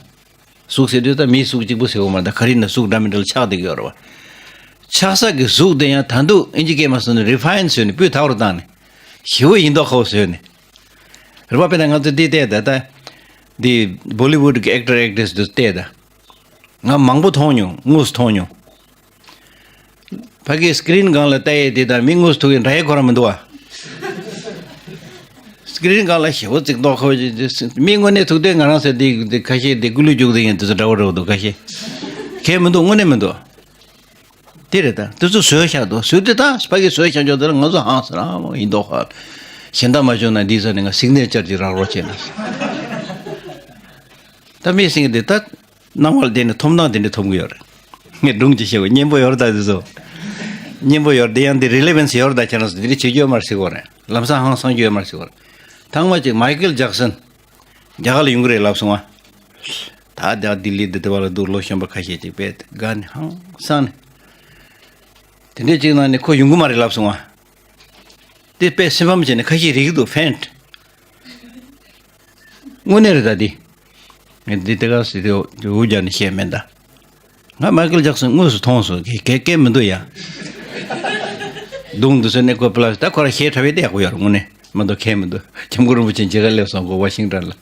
གཟུགས་ཟེར་དུས་ད་མིའི་གཟུགས་གཅིག་པུ་ཟེར་དགོས་མ་རེད། ད་ག་རེ་ཡིན་ན་གཟུགས་འདྲ་མི་འདྲ་ལ་ཆགས་བསྡད་ཀྱི་ཡོད་རེད་བ། ཆགས་ས་གི་གཟུགས་དེ་ཡང་ད་དུང་ཨིན་ཇི་སྐད་མ་སོང་ནས་རི་ཕ་ཡིན་བཟོས་ནས་སྤུས་དག་རུ་བཏང་ནས། ཞེ་པོ་ཡིན་མདོག་ཁ་པོ་བཟོས་ནས། རེད་བ། དཔེར་ན་ང་ཚོ་འདི་བལྟས་ད་ད། འདི་བོ་ལི་ཝུཌ་གི་ཨེག་ཊར་ཨེག་ཊྲེ་སི་འདི་བལྟས་ད། ང་མང་པོ་མཐོང་མྱོང་། དངོས་སུ་མཐོང་མྱོང་། ཕ་གིའི་སི་ཀི་རིན་སྒང་ལ་ལྟ་ཡས་དེ་དང་མི་དངོས་སུ་ཐུག་ཡས་འདྲ་ཡས་ཁོ་རང་མི་འདུག་བ། སི་ཀི་རིན་སྒང་ལ་ཞེ་པོ་ཅིག་མདོག་ཁ་པོ་ཅིག་མི་དངོས་གནས་ཐུག་དུས་ང་རང་ཟེར་དེ་དེ་ཁ་ཤས་དེ་ཀུ་ལུ་རྒྱུག་དེ་ཡིན་དེ་ཚོ་འདྲ་བོ་འདྲ་བོ་འདུག་ཁ་ཤས། གལ་མི་འདུག་དངོས་གནས་མི་འདུག་དེ་རེད་ད། དེ་ཚོ་བཟོས་བཞག་འདུག་བཟོས་དུས་ད་ཕ་གིའི་བཟོས་བཞག་ཆོག་དེ་ལ་ང་ཚོ་ཧང་སང་རང་ཡིན་མདོག་ཁ། གཞན་དག་མ་བྱུང་ན་འདི་ས་ནས་ང་སིག་ནེ་ཅར་ཅིག་རག་རོགས་བྱས་ན། ད་མི་སེང་གེ་དེ་ད། སྣང་བ་ལ་བརྟེན་ནས་ཐོབ་སྣང་དེ་འདྲ་ཐོབ་གི་ཡོད་རེད། ངས་སྒྲུང་ཅིག་བཤད་གོ། སྙན་པོ་ཡོད་རེད་ད་དེ་ཚོ། སྙན་པོ་ཡོད་རེད། དེ་ཡང་དེ་རི་ལེ་ཝན་སི་ཡོད་རེད་ད། ཁྱེད་རང་ཚོ་དེ་འདྲ་བྱེད་རྒྱུ་ཡོད་མ་རེད་ཟེར་གོ་རེད། ལམ་སང་ཧང་སང་རྒྱུ་ཡོད་མ་རེད་ཟེར་གོ་རེད། ཐེངས་མ་ཅིག་མའི་ཀལ་ཇེག་སན། རྒྱ་གར་ལ་ཡོང་གི་རེད་ལབ་སོང་ང་། ད་རྒྱ་ལྡི་ལི་འདི་དེ་བ་ལ་འདུག་ལོ་གཞོན་པ་ཁ་ཤས་ཅིག་དཔེ་དགའ་ནས་ཧང་སང་ནས། དེ་འདྲས་ཅིག་ནང་ནས་ཁོ་ཡོང་གི་མ་རེད་ལབ་སོང་ང་། དེ་དཔེ་སེམས་ཕམ་བྱས་ནས་ཁ་ཤས་རིག་གི་འདུག་ཕན། དངོས་གནས་རེད་ད་འདི། ངས་འདི་དེ་ག་སི་དེ་འུ་རྒྱ་ནས་བཤད་མེད་ད། ང་མའི་ཀལ་ཇེག་སན་དངོས་སུ་མཐོང་སོང་། གལ་གལ་མི་འདུག་ཡ། གདོང་འདི་ཚོ་ནས་ཁོ་པ་ལ་ད་ཁོ་ར་ཤེས་ཁྲ་བའི་དེ་ཡག་པོ་ཡོད་རེད་དངོས་གནས་མ་གཏོགས་གལ་མི་འདུག་སྐྱབས་མགོན་རིན་པོ་ཆེ་མཇལ་ཁ་སླེབས་སོང་ཁོ་ཝ་ཤིང་ཊོན་ལ།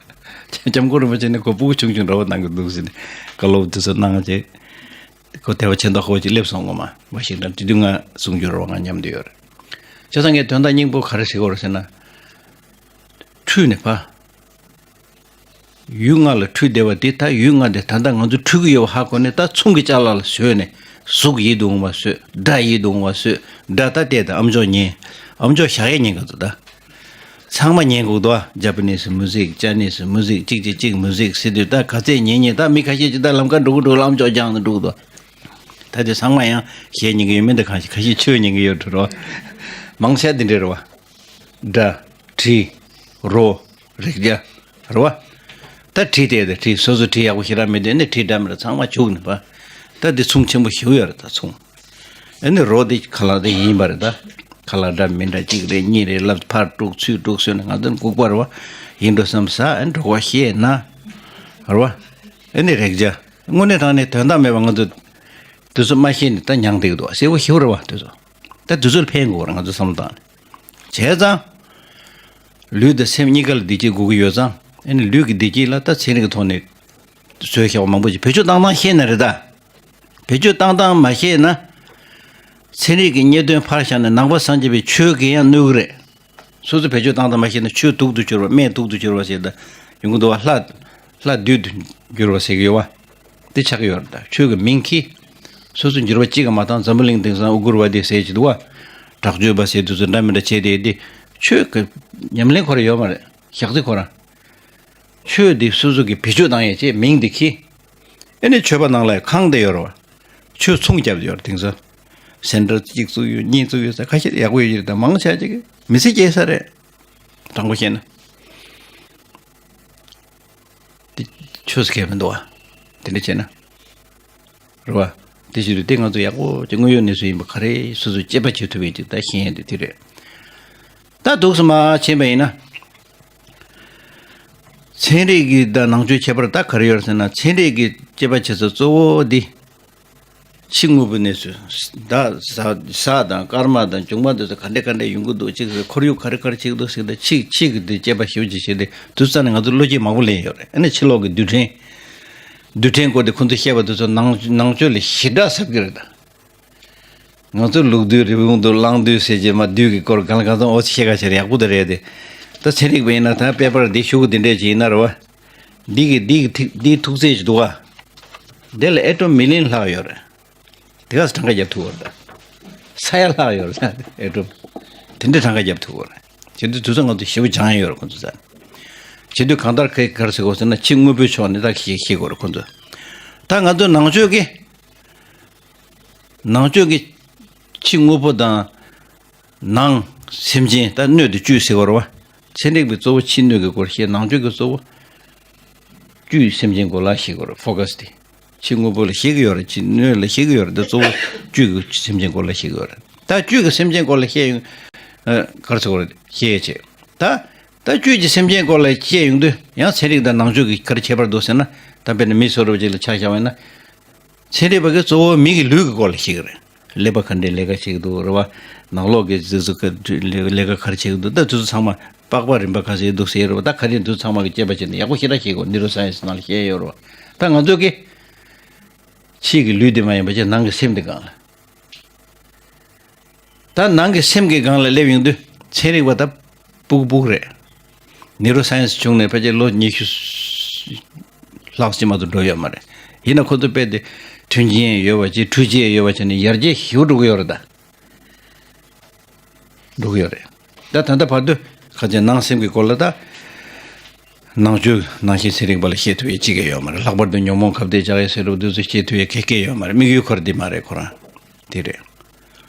སྐྱབས་མགོན་རིན་པོ་ཆེ་ནས་ཁོ་སྤུ་གུ་ཆུང་ཆུང་འདྲ་བོ་གནང་གི་འདུག་ཟེར་ནས་བཀའ་སློབ་དེ་ཚོ་གནང་རྗེས། ཁོ་དད་པ་ཆེ་མདོག་ཁ་པོ་ཅིག་སླེབས་སོང་ངོ་མ། ཝ་ཤིང་ཊོན་དེ་དུས་ང་གསུང་རྒྱུ་རེད་བ། ང་མཉམ་དུ་ཡོད་རེད། བྱས་ཙང་ངས་དོན་དག་སྙིང་པོ་ག་རེ་ཟེར་གྱི་ཡོད་རེད་ཟེར་ན། འཁྲུལ་ནས་ཕ། ཡུལ་ལྔ་ལ་འཁྲུལ་བསྡད་པ་དེ་ད་ཡུལ་ལྔ་དེ་ད་ལྟ་ང་ཚོ་འཁྲུལ་གྱི་ཡོད་པ་ཧ་གོ་ནས་ད་མཚུངས་ཀྱི་ཅ་ལག་ལ་བཟོས་ནས་གཟུགས་ཡིད་དུ་འོང་བ་བཟོས། སྒྲ་ཡིད་དུ་འོང་བ་བཟོས། སྒྲ་ད་བལྟས་ད་ཨམ་ཅོག་ཉན། ཨམ་ཅོག་བཞག་ཡས་ཉན་ག་ཚོད་ད། ཚང་མ་ཉན་དགོས་འདུག་ཨ། ཇ་པ་ནི་སི་མུ་ཟིག་ཅ་ནི་སི་མུ་ཟིག་གཅིག་གཅིག་གཅིག་མུ་ཟིག་ཟེར་དུས་ད་ག་ཚད་ཉན་ཉན། ད་མི་ཁ་ཤས་ཅིག་ད་ལམ་ཁ་འགྲོ་གི་འགྲོ་གི་ལ་ཨམ་ཅོག་རྒྱག་ནས་འགྲོ་གི་འདུག་ད་དེ་ཚང་མ་ཡང་གཞས་ཉན་གི་ཡོད་མེད་ད་གང་ཤེས། ཁ་ཤས་ཆོས་ཉན་གི་ཡོད་འགྲོ་རོགས། མང་ཆེ་འདི་འདྲ་རེད་བ། སྒྲ། དྲི། རོ། རེག་བྱ། རེད་བ། ད་དྲི་དེ་དེ་དྲི་སོ་སོ་དྲི་ཡག་པོ་ཞེ་དྲག་མེད་དུས་ཨ་ནི་དྲི་འདྲ་མི་འདྲ་ཚང་མ་བྱུག་ནས་པ། ད་འདི་མཚུངས་ཆེན་པོ་ཞིག་ཡོད་རེད་ད་མཚུངས། ཨ་ནི་རོ་འདི་ཁ་ལག་དེ་ཡིན་པ་རེད་ད། ཁ་ལག་འདྲ་མི་འདྲ་གཅིག་རེད་གཉིས་རེད་ལབ་ཕར་དཀྲུག་ཚུར་དཀྲུག་ཟེར་ནས་ང་ཚོ་ལྐུགས་པ་རེད་བ། ཡིན་འགྲོ་བསམ་ས་ཨ་ནི་འགྲོ་བ་ཤེས་ན། རེད་བ། ཨ་ནི་རེག་བྱ། དངོས་གནས་དྲང་གནས་དོན་དག་མེད་པ་ང་ཚོ། དུས་ཚོད་མ་ཤེས་ནས་ད་མྱངས་བསྡད་ཀྱི་འདུག་བ་གསལ་པོ་ཞེ་པོ་རེད་བ་དུས་ཚོད། ད་དུས་ཚོད་ལ་ཕན་དགོས་རེད་ང་ཚོ་བསམ་བློ་བཏང་ནས། བྱས་ཙང་། ལུས་དང་སེམས་གཉིས་ཀ་ལ་བདེ་སྐྱིད་དགོས་ཀྱི་ཡོད་ཙང་ཨ་ནི་ལུས་ཀྱི་བདེ་སྐྱིད་ལ་ད་ཚན་རིག་གི་ཐོག་ནས་བཟོས་བཞག་པ་མང་པོ་ཞིག་བེད་སྤྱོད་བཏང་སྟངས་ཤེས་ན་རེད་ད། བེད་སྤྱོད་བཏང་སྟངས་མ་ཤེས་ན། ཚན་རིག་གི་རྙེད་དོན་ཕར་བཞག་ནས་ནང་པ་སངས་རྒྱས་པའི་ཆོས་ཀྱིས་ཡང་གནོད་ཀྱི་རེད། སོ་སོ་བེད་སྤྱོད་བཏང་སྟངས་མ་ཤེས་ན་ཆོས་དུག་ཏུ་གྱུར་པ་སྨན་དུག་ཏུ་གྱུར་པ་ཟེར་ད། ཡོང་གི་འདུག་བ་ལྷ། ལྷ་བདུད་དུ་གྱུར་པ་ཟེར་གྱི་ཡོད་བ། དེ་ཆགས་ཀྱི་ཡོད་རེད་ད་ཆོས་ཀྱི་མིང་གིས། སོ་སོ་འགྱུར་བ་གཅིག་ག་མ་བཏང་འཛམ་བུ་གླིང་དེང་སང་ཨུ་གུར་བ་དེ་ཟེར་གྱི་འདུག་བ། དྲག་སྤྱོད་པ་ཟེར་དུས་ཚོད་འདྲ་མི་འདྲ་བྱས་ཏེ་དེ། ཆོས་ཀྱི་ཉམས་ལེན་ཁོ་ར་ཡོད་མ་རེད་ཞག་རྩི་ཁོ་ར། ཆོས་འདི་སོ་སོ་གི་བེད་སྤྱོད་བཏང་ཡས་ཅེས་མིང་འདི་གིས། ཨེ་ནི་ཆོས་པ་ནང་ལ་ཁང་དེ་ཡོད་རེད་བ། ཆོས་མཚུངས་རྒྱབ་ཡོད་རེད་དེང་སང་། སེནྟར་གཅིག་བཙུགས་ཡོད་གཉིས་བཙུགས་ཡོད་ས་ཁ་ཤས་ཡག་པོ་ཡོད་ཀྱི་རེད་ད་མང་ཆེ་ཅིག་མི་ཚེ་སྐྱེལ་ས་རེད། དྲང་པོ་བཤད་ན། དེ་ཆོས་སུ་ཁེལ་མི་འདུག་བ། དེ་འདྲ་བྱས་ན། རེད་བ། དེ་བཞིན་དུ་དེ་ང་ཚོ་ཡག་པོ་ཅིག་དངོས་ཡོད་གནས་ཚུལ་ཡིན་པ་ག་རེ་སོ་སོས་དཔྱད་པ་བྱེད་ཐུབ་པའི་ཅིག་ད་ཤེས་ཡོན་དེ་དེ་རེད། ད་འདུག་སེ་མ་ཕྱིན་པ་ཡིན་ན། ཚན་རིག་གི་ད་ནང་ཆོས་ཁྱད་པར་ད་ག་རེ་ཡོད་ཟེར་ན་ཚན་རིག་གི་དཔྱད་པ་བྱེད་ས་གཙོ་བོ་འདི། ཕྱི་དངོས་པོའི་གནས་ཚུལ། ད་ཟ་ཟ་དང་སྐར་མ་དང་འབྱུང་བ་འདི་ཚོ་ག་འདྲས་ག་འདྲས་ཡོང་གི་འདུག་ཅིག་ཟེར་ཁོར་ཡུག་ག་རེ་ག་རེ་བྱེད་ཀྱི་འདུག་ཟེར་ད་ཕྱི་ཕྱི་གི་འདི་དཔྱད་པ་ཞིབ་ཅིག་བྱས་ཏེ་དུས་ཙམ་ནས་ང་ཚོ་བློ་སྐྱེད་མང་པོ་ལེན་ཡོད་རེད་ཨ་ནི་ཕྱི་ལོགས་ཀྱི་རྡུལ་ཕྲན། རྡུལ་ཕྲན་སྐོར་དེ་ཁོང་ཚོས་བཤད་པ་དེ་ཚོ་ནང་ནང་ཆོས་ལས་ཞེ་དྲག་ཟབ་གི་རེད་ད། ང་ཚོ་ལུག་རྡུལ་རི་བོང་རྡུལ་གླང་རྡུལ་ཟེར་གྱི་མ་རྡུལ་གྱི་སྐོར་གང་ལ་གང་འཚམ་འོ་ཚོད་བཤད་ག་ཤེས་རེད་ཡག་པོ་དེ་རེད་དེ། ད་ཚན་རིག་པ་ཡིན་ན་ད་དཔེ་པར་འདི་ཞུ་གི་འདི་འདྲས་ཅིག་ཡིན་ན་རེད་བ། འདི་གི་འདི་གི་ཐིག་འདིའི་ཐུག་ཚད་ཅིག་འདུག་བ། འདི་ལ་ཨེ་ཊོམ་མི་ལི་ཡོན་ལྷག་ཡོད་རེད། དེ་ག་ས་གྲངས་ཀ་རྒྱབ་ཐུབ་བ་རེད་ད། ས་ཡ་ལྷག་ཡོད་རེད་ད་ཨེ་ཊོམ། དེ་འདྲས་གྲངས་ཀ་རྒྱབ་ཐུབ་བ་རེད། བྱེད་དུས་དུས་ཚོད་ང་ཚོ་ཞེ་པོ་སྦྱང་ཡ་ཡོད་རེད་ཁོང་ཚོ་ཚ། བྱེད་དུས་གང་ལྟར་ག་ག་རེ་ཟེར་དགོས་ཟེར་ན་ཕྱི་དངོས་པོའི་ཕྱོགས་ནས་ད་ཤེས་ཤེས་དགོས་རེད་ཁོང་ཚོ། ད་ང་ཚོ་ནང་ཆོས་ཀྱི། ནང་ཆོས་ཀྱི་ཕྱི་དངོས་པོ་དང་། ནང་སེམས་ཅན་ད་སྣོད་དེ་བཅུད་ཟེར་བ་རེད་བ། ཚན་རིག་པའི་གཙོ་བོ་ཕྱི་སྣོད་ཀྱི་སྐོར་བཤད་ནང་ཆོས་ཀྱི་གཙོ་བོ་བཅུད་སེམས་ཅན་སྐོར་ལ་བཤད་དགོས་རེད་ཕོ་ཀ་སི་དེ། ཕྱི་དངོས་པོ་ལ་བཤད་ཀྱི་ཡོད་རེད་ཕྱི་སྣོད་ལ་བཤད་ཀྱི་ཡོད་རེད་ད་གཙོ་བོ་བཅུད་ཀྱི་སེམས་ཅན་སྐོར་ལ་བཤད་ཀྱི་ཡོད་རེད་ད་བཅུད་ཀྱི་སེམས་ཅན་སྐོར་ལ་བཤད་ཡོང་། ཨ། ག་རེ་ཟེར་དགོས་རེད་བཤད་ཡས་བྱས། ད། ད་བཅུད་ཀྱི་སེམས་ཅན་སྐོར་ལ་བཤད་ཡོང་དུས་ཡང་ཚན་རིག་དང་ནང་ཆོས་ཀྱི་ག་རེ་ཁྱད་པར་འདུག་ཟེར་ན་ད་དཔེར་ན་མི་བཟོ་འདྲ་བོ་ཅིག་ལ་ཆ་བཞག་པ་ཡིན་ན། ཚན་རིག་པ་གིས་གཙོ་བོ་མི་གི་ལུས་ཀྱི་སྐོར་ལ་བཤད་ཀྱི་རེད། ཀླད་པ་ག་འདྲའི་ལས་ཀ་བྱེད་ཀྱི་འདུག་རེད་བ། ནང་ལོགས་ཀྱི་ཟིག་ཟིག་གི་ལས་ཀ་ག་རེ་བྱེད་ཀྱི་འདུག་ད་དེ་ཚོ་ཚང་མ་པགས་པ་རིམ་པ་ག་ཚོད་འདུག་ཟེར་རེད་བ་ད་ག་རེ་འདུག་ཚང་མ་གི་དཔྱད་པ་བྱས་ནས་ཡག་པོ་ཞེ་དྲག་ཤེས་དགོས་ནིའུ་རོ་སའེན་སི་ནང་ལ་བཤད་ཡོད་རེད་བ། ད་ང་ཚོ་གི་ཕྱིའི་གི་ལུས་དེ་མ་ཡིན་པ་ཅིག་ནང་གི་སེམས་དེ་གང་ལ། ད་ནང་གི་སེམས་ཀྱི་སྒང་ལ་སླེབས་ཡོང་དུས་ཚན་རིག་པ་ད་སྤུ་གུ་སྤུ་གུ་རེད། ནིའུ་རོ་སའེན་སི་བྱུང་ནས་ཕལ་ཆེར་ལོ་ཉི་ཤུ་ལྷག་ཅིག་མ་གཏོགས་འགྲོ་ཡོད་མ་རེད། ཡིན་ན་ཁོ་ཚོ་དཔེ་དེ་མཐུན་རྐྱེན་ཡོད་པ་ཅིག་འཕྲུལ་ཆས་ཡོད་པ་བྱས་ནས་ཡར་རྒྱས་ཞེ་པོ་འགྲོ་གི་ཡོད་རེད་ད། འགྲོ་གི་ཡོད་རེད། ད་ད་ལྟ་བར་དུ་ཁ་ཆེ་ནང་སེམས་ཀྱི་སྐོར་ལ་ད། ནང་ཆོས་ནང་བཞིན་ཚན་རིག་པ་ལ་བཤད་ཐུབ་ཡས་གཅིག་ཀྱང་ཡོད་མ་རེད། ལྷག་པར་དུ་ཉོན་མོངས་ཁ་གཏད་བཅག་ཡས་ཟེར་རུ་དུས་ཚོད་བཤད་ཐུབ་ཡས་གེ་གེ་ཡོད་མ་རེད། དམིགས་ཡུལ་ཁོ་ར་འདི་མ་རེད་ཁོ་རང་། དེ་རེད།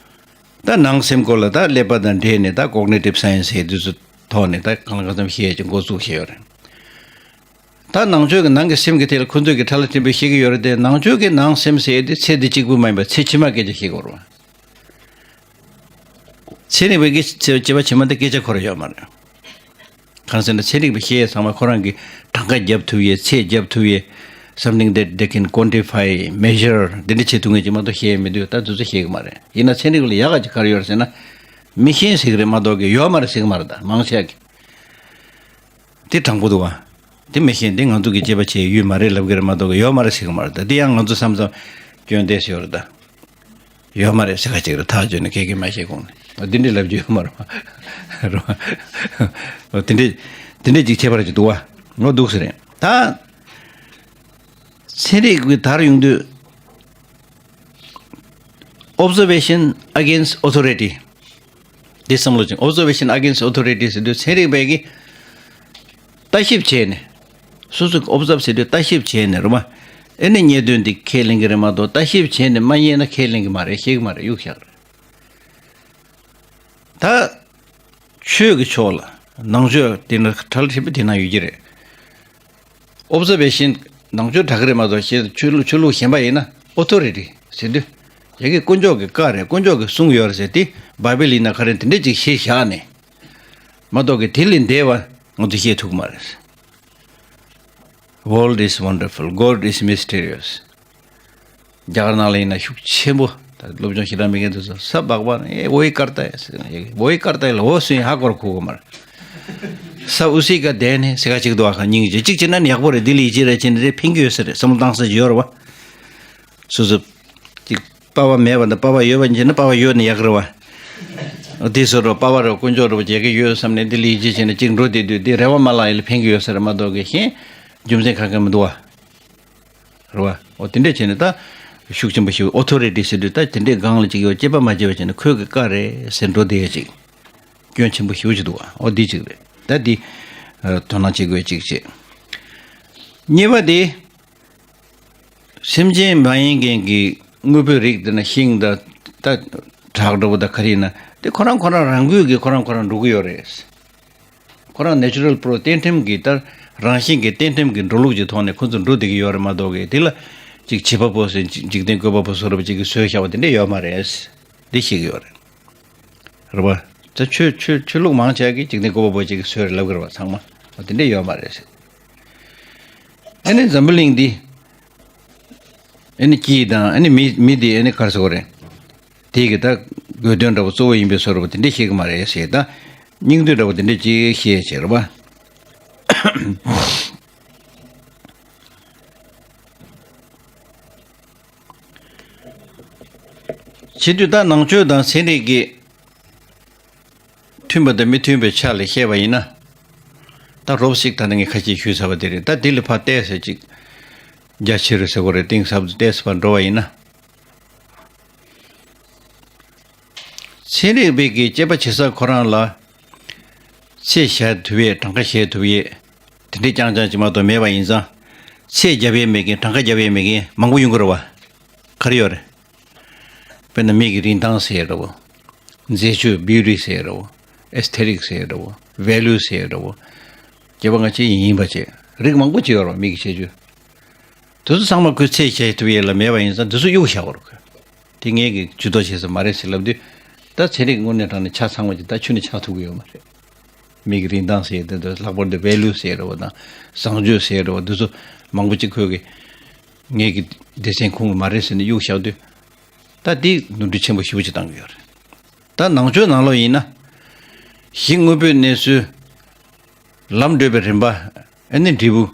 ད་ནང་སེམས་སྐོར་ལ་ད་ཀླད་པ་དང་འབྲེལ་ནས་ད་ཀོག་ནི་ཊིབ་སའེན་སི་ཟེར་དུས་ཚོད་ཐོག་ནས་ད་གང་ལ་གང་འཚམ་བཤད་ཡས་ཀྱི་འགོ་བཙུགས་བྱས་ཡོད་རེད། ད་ནང་ཆོས་ཀྱི་ནང་གི་སེམས་ཀྱི་ཐད་ལ་ཁོ་ཚོས་ཀྱི་ཁྲ་ལ་ཕྲན་པོ་བཤད་ཀྱི་ཡོད་རེད་དེ་ནང་ཆོས་ཀྱི་ནང་སེམས་ཟེར་ཡས་དེ་ཚེ་འདི་གཅིག་པུ་མ་ཡིན་པར་ཚེ་ཕྱི་མ་སྐད་ཆ་བཤད་དགོས་རེད་བ། ཚན་རིག་པའི་གི་ཚེ་བྱེད་པ་ཕྱི་མ་འདི་སྐད་ཆ་ཁོ་ར་ཡོད་མ་རེད། གང་ཟེར་ན་ཚན་རིག་པའི་བཤད་ཡས་ཚང་མ་ཁོ་རང་གི་གྲངས་ཀ་རྒྱབ་ཐུབ་ཡས་ཚད་རྒྱབ་ཐུབ་ཡས། Something that they can quantify, measure འདི་འདྲ་བྱེད་ཐུབ་མཁན་ཅིག་མ་གཏོགས་བཤད་ཡས་མི་འདུག་ད་དུས་ཚོད་བཤད་གི་མ་རེད། ཡིན་ན་ཚན་རིག་ལ་ཡག་ག་ཅིག་ག་རེ་ཡོད་རེད་ཟེར་ན། མི་ཤེས་ཟེར་གི་རེད་མ་གཏོགས་གི་ཡོད་མ་རེད་ཟེར་གི་མ་རེད་ད་མང་ཆེ་གི། དེ་དྲང་པོ་འདུག་བ། དེ་མི་ཤེས་འདི་ང་ཚོ་གི་དཔྱད་པ་བྱེད་ཡུལ་མ་རེད་ལབ་གི་རེད་མ་གཏོགས་གི་ཡོད་མ་རེད་ཟེར་གི་མ་རེད་ད་དེ་ཡང་ང་ཚོ་བསམ་བསམ་སྐྱོན་བསྡད་ཡོད་རེད་ད། ཡོད་མ་རེད་ཟེར་ཁ་ཅིག་རེད་ཐག་བཅད་ནས་སྐད་ཀྱིས་མ་བཤད་གོང་ནས་འདི་འདྲའི་ལབ་རྒྱུ་ཡོད་མ་རེད་བ། རེད་བ། དེ་འདྲའི་དེ་འདྲའི་ཅིག་ཁྱད་པར་ཅིག་འདུག་བ། ངོ་འདུག་ཟེར་རེད་ད། ཚན་རིག་གི་དར་ཡོང་དུས། Observation against authority. འདི་བསམ་བློ་ཅིག Observation against authority ཟེར་དུས་ཚན་རིག་པས་ཀྱིས་ལྟ་ཞིབ་བྱས་ནས། སོ་སོ་གི་ཨོབ་ཛརབ་ཟེར་དུས་ལྟ་ཞིབ་བྱས་ནས་རེད་མ། ཨེ་ནི་རྙེད་དོན་འདི་ཁས་ལེན་གྱི་རེད་མ་གཏོགས་ལྟ་ཞིབ་བྱས་ནས་མ་རྙེད་ན་ཁས་ལེན་གྱི་མ་རེད་ཤེས་ཀྱི་མ་རེད་གཡུག་བཞག་རེད། ད། ཆོས་ཀྱི་ཕྱོགས་ལ། ནང་ཆོས་དེ་ན་གྲལ་ཧྲིལ་པོ་དེ་ན་ཡོད་ཀྱི་རེད། ཨོབ་ཛར་ཝེ་ཤན་ནང་ཆོས་དྲག་གི་རེད་མ་གཏོགས་ཆོས་ལུགས་ཆོས་ལུགས་གཞན་པ་ཡིན་ན་ཨོ་ཐོ་རི་ཊི་ཟེར་དུས། ཡ་གི་དཀོན་མཆོག་གི་བཀའ་རེད། དཀོན་མཆོག་གིས་གསུངས་ཡོད་རེད་ཟེར་ཏེ། བྷའི་བལ་ཡིན་ན་ག་རེ་དེ་འདྲས་ཅིག་ཤེས་བཞག་ནས་མ་གཏོགས་གི་དེ་ལས་འདས་པ་ང་ཚོས་ཤེས་ཐུབ་ཀྱི་མ་རེད། World is wonderful, God is mysterious. རྒྱ་གར་ནང་ལ་ཡིན་ན་ཤུགས་ཆེན་པོ། ད་སློབ་སྦྱོང་ཞེ་དྲག་མེད་མཁན་དེ་ཚོ་ས་བག་བག་ནས་ཨེ་ཝོའི་ཀར་ཏ་ཡ་ཟེར་ནས། ཝོའི་ཀར་ཏ་ཡ་ལ་ཝོ་སུ་ཡིན་ཧ་གོ་ར་གོ་གི་མ་རེད། ས་ཨུ་སི་ཀ་དེ་ནས་སེ་ག་ཅིག་ཏུ་བ་ཁ་སྙིང་རྗེ་གཅིག་བྱས་ན་ནི་ཡག་པོ་རེད། འདི་ལ་ཡིད་ཆེས་རེ་བྱས་ནས་རེ་ཕན་གྱི་ཡོད་ས་རེད། བསམ་བློ་བཏང་ས་ཅིག་ཡོད་རེད་བ། སོ་སོ་ཅིག་པ་ཕ་མེད་པ་དང་པ་ཕ་ཡོད་པ་བྱས་ན་པ་ཕ་ཡོད་ན་ཡག་རེད་བ། དེ་སོ་རོ་པ་ཕ་རོ་དཀོན་མཆོག་རོ་བྱེད་ཀྱི་ཡོད་བསམ་ནས་འདི་ལ་ཡིད་ཆེས་བྱས་ནས་ཅིག་འགྲོ་བསྡད་དུས་འདི་རེ་བ་མ་ལག་ཡིན་ལ་ཕན་གྱི་ཡོད་ས་རེད་མ་གཏོགས་གི་གཞན་རྒྱུ་མཚན་གང་གང་མི་འདུག་བ། རེད་བ། འོ་དེ་འདྲས་བྱས་ནས་ད་ཤུགས་ཆེན་པོ་ཞིག་ཨོ་ཐོ་རི་ཊི་ཟེར་དུས་ད་དེ་འདྲས་སྒང་ལ་ཅིག་ཡོད་སྐྱེས་པ་མ་བྱས་པ་བྱས་ནས་ཁོས་གི་བཀའ་རེད་ཟེར་འགྲོ་བསྡད་ཡ་ཅིག་སྐྱོན་ཆེན་པོ་ཞེ་པོ་ཅིག་འདུག་བ། འོ་འདི་ཅིག་རེད། ད་འདི་དོ་སྣང་བྱེད་དགོས་ཅིག་བྱེད། གཉིས་པ་དེ། སེམས་ཅན་མ་ཡིན་མཁན་གྱི་དངོས་པོའི་རིགས་དེ་ན་ཤིང་དང་ད་བྲག་འདྲ་པོ་དང་ག་རེ་ཡིན་ན་དེ་ཁོ་རང་ཁོ་རང་རང་འགུལ་གྱིས་ཁོ་རང་ཁོ་རང་འགྲོ་གི་ཡོད་རེད། ཁོ་རང་ནེ་ཅུ་རལ་པོ་རོ་གཏན་ཁྲིམས་ཀྱི་ལྟར་རང་བཞིན་གྱི་གཏན་ཁྲིམས་ཀྱི་འགྲོ་ལུགས་ཀྱི་ཐོག་ནས་ཁོ་ཚོ་འགྲོ་བསྡད་ཀྱི་ཡོད་རེད་མ་གཏོགས་གི་དེ་ལ་ཅིག་བྱིས་པ་པོ་ཟེར་འཇིག་རྟེན་བཀོད་པ་པོ་བཟོ་འདྲ་པོ་ཅིག་གིས་བཟོས་བཞག་པ་དེ་འདྲ་ཡོད་མ་རེད། འདི་ཤེས་ཀྱི་ཡོད་རེད། རེད་པ། ད་ཆོས་ཆོས་ཆོས་ལུགས་མང་ཆེ་བ་གིས་འཇིག་རྟེན་བཀོད་པ་པོ་ཅིག་གིས་བཟོས་རེད་ལབ་ཀྱི་རེད་པ། ཚང་མ་འོ་དེ་འདྲ་ཡོད་མ་རེད་ཟེར། ཨ་ནི་འཛམ་བུ་གླིང་འདི། ཨ་ནི་སྐྱིད་དང་ཨ་ནི་མི་མི་འདི་ཨ་ནི་ག་རེ་ཟེར་དགོས་རེད། དེ་གི་ད་དགོས་དོན་འདྲ་པོ་གཙོ་བོ་ཡིན་པའི་བཟོ་འདྲ་པོ་དེ་འདྲ་ཤེས་ཀྱི་མ་རེད་ཟེར། ད་སྙིང་བསྡུས་འདྲ་པོ་དེ་འདྲ་ཅིག་ཤེས་བྱས་རེད་པ། བྱེད་དུས་ད་ནང་ཆོས་དང་ཚན་རིག་གི་མཐུན་པ་དང་མི་མཐུན་པའི་ཆ་ལ་བཤད་པ་ཡིན་ན། ད་རོབ་ཞིག་ད་ནི་ངས་ཁ་ཤས་ཞུས་ཚར་བ་དེ་རེད། ད་དེ་ལས་ཕར་ཏོག་ཙམ་ཅིག་རྒྱ་ཆེ་རུ་ཟེར་དགོས་རེད། གཏིང་ཟབ་ཏུ་ཏོག་ཙམ་ཕར་འགྲོ་བ་ཡིན་ན། ཚན་རིག་པའི་གི་དཔྱད་པ་བྱེད་ས་ཁོ་རང་ལ་ཚད་གཞལ་ཐུབ་ཡས། གྲངས་ཀ་གཞལ་ཐུབ་ཡས་དེ་འདྲའི་རྐྱང་རྐྱང་ཅིག་མ་གཏོགས་མེད་པ་ཡིན་ཙང་། ཚད་རྒྱབ་ཡས་མེད་མཁན། གྲངས་ཀ་རྒྱབ་ཡས་མེད་མཁན་མང་པོ་ཡོང་གི་རེད་བ། ག་རེ་ཡོད་རེད། དཔེར་ན་མི་གི་རིན་ཐང་ཟེར་ཡས་འདྲ་བོ། མཛེས་དཔྱོད། བིའུ་ཊི་ཟེར་ཡས་འདྲ་བོ། ཨེས་ཐེ་ཊིག་ཟེར་ཡས་འདྲ་བོ། ཝེ་ལུ་ཟེར་ཡས་འདྲ་བོ། སྐྱེས་པ་ང་ཅི་ཡིན་ཡིན་པ་བྱས། རིགས་མང་པོ་ཅིག་ཡོད་རེད་བ། མི་གི་ཁྱད་ཆོས། དེ་ཚོ་ཚང་མ་ཁོས་ཚད་གཞལ་ཐུབ་ཡས་ལ་མེད་པ་ཡིན་ཙང་དེ་ཚོ་གཡུག་བཞག་པ་རེད་ཁོས། དེ་ངས་ཀྱི་ཇུས་གཏོགས་བྱེད་ས་མ་རེད་ཟེར་ལབ་དུས། ད་ཚན་རིག་དངོས་གནས་དྲང་གནས་ཆ་ཚང་བ་ཅིག་ད་ཁྱོན་ནས་ཆགས་ཐུབ་ཀྱི་ཡོད་མ་རེད། མི་གི་རིན་ཐང་ཟེར་དེ་ཚོ། ལྷག་པར་དུ་ཝེ་ལུ་ཟེར་འདྲ་བོ་དང་བཟང་སྤྱོད་ཟེར་འདྲ་བོ་དེ་ཚོ་མང་པོ་ཅིག་ཁོས་ཀྱི་ངས་ཀྱི་སྡེ་ཚན་ཁོངས་ཀྱི་མ་རེད་ཟེར་ནས་གཡུག་བཞག་དུས། ད་དེ་ནོར་འཁྲུལ་ཆེན་པོ་ཞེ་པོ་ཅིག་བཏང་གི་ཡོད་རེད། ད་ནང་ཆོས་ནང་ལོགས་ཡིན་ན། གཞི་དངོས་པོའི་གནས་ཚུལ། ལམ་བགྲོད་པའི་རིམ་པ། ཨ་ནི་འབྲས་བུ།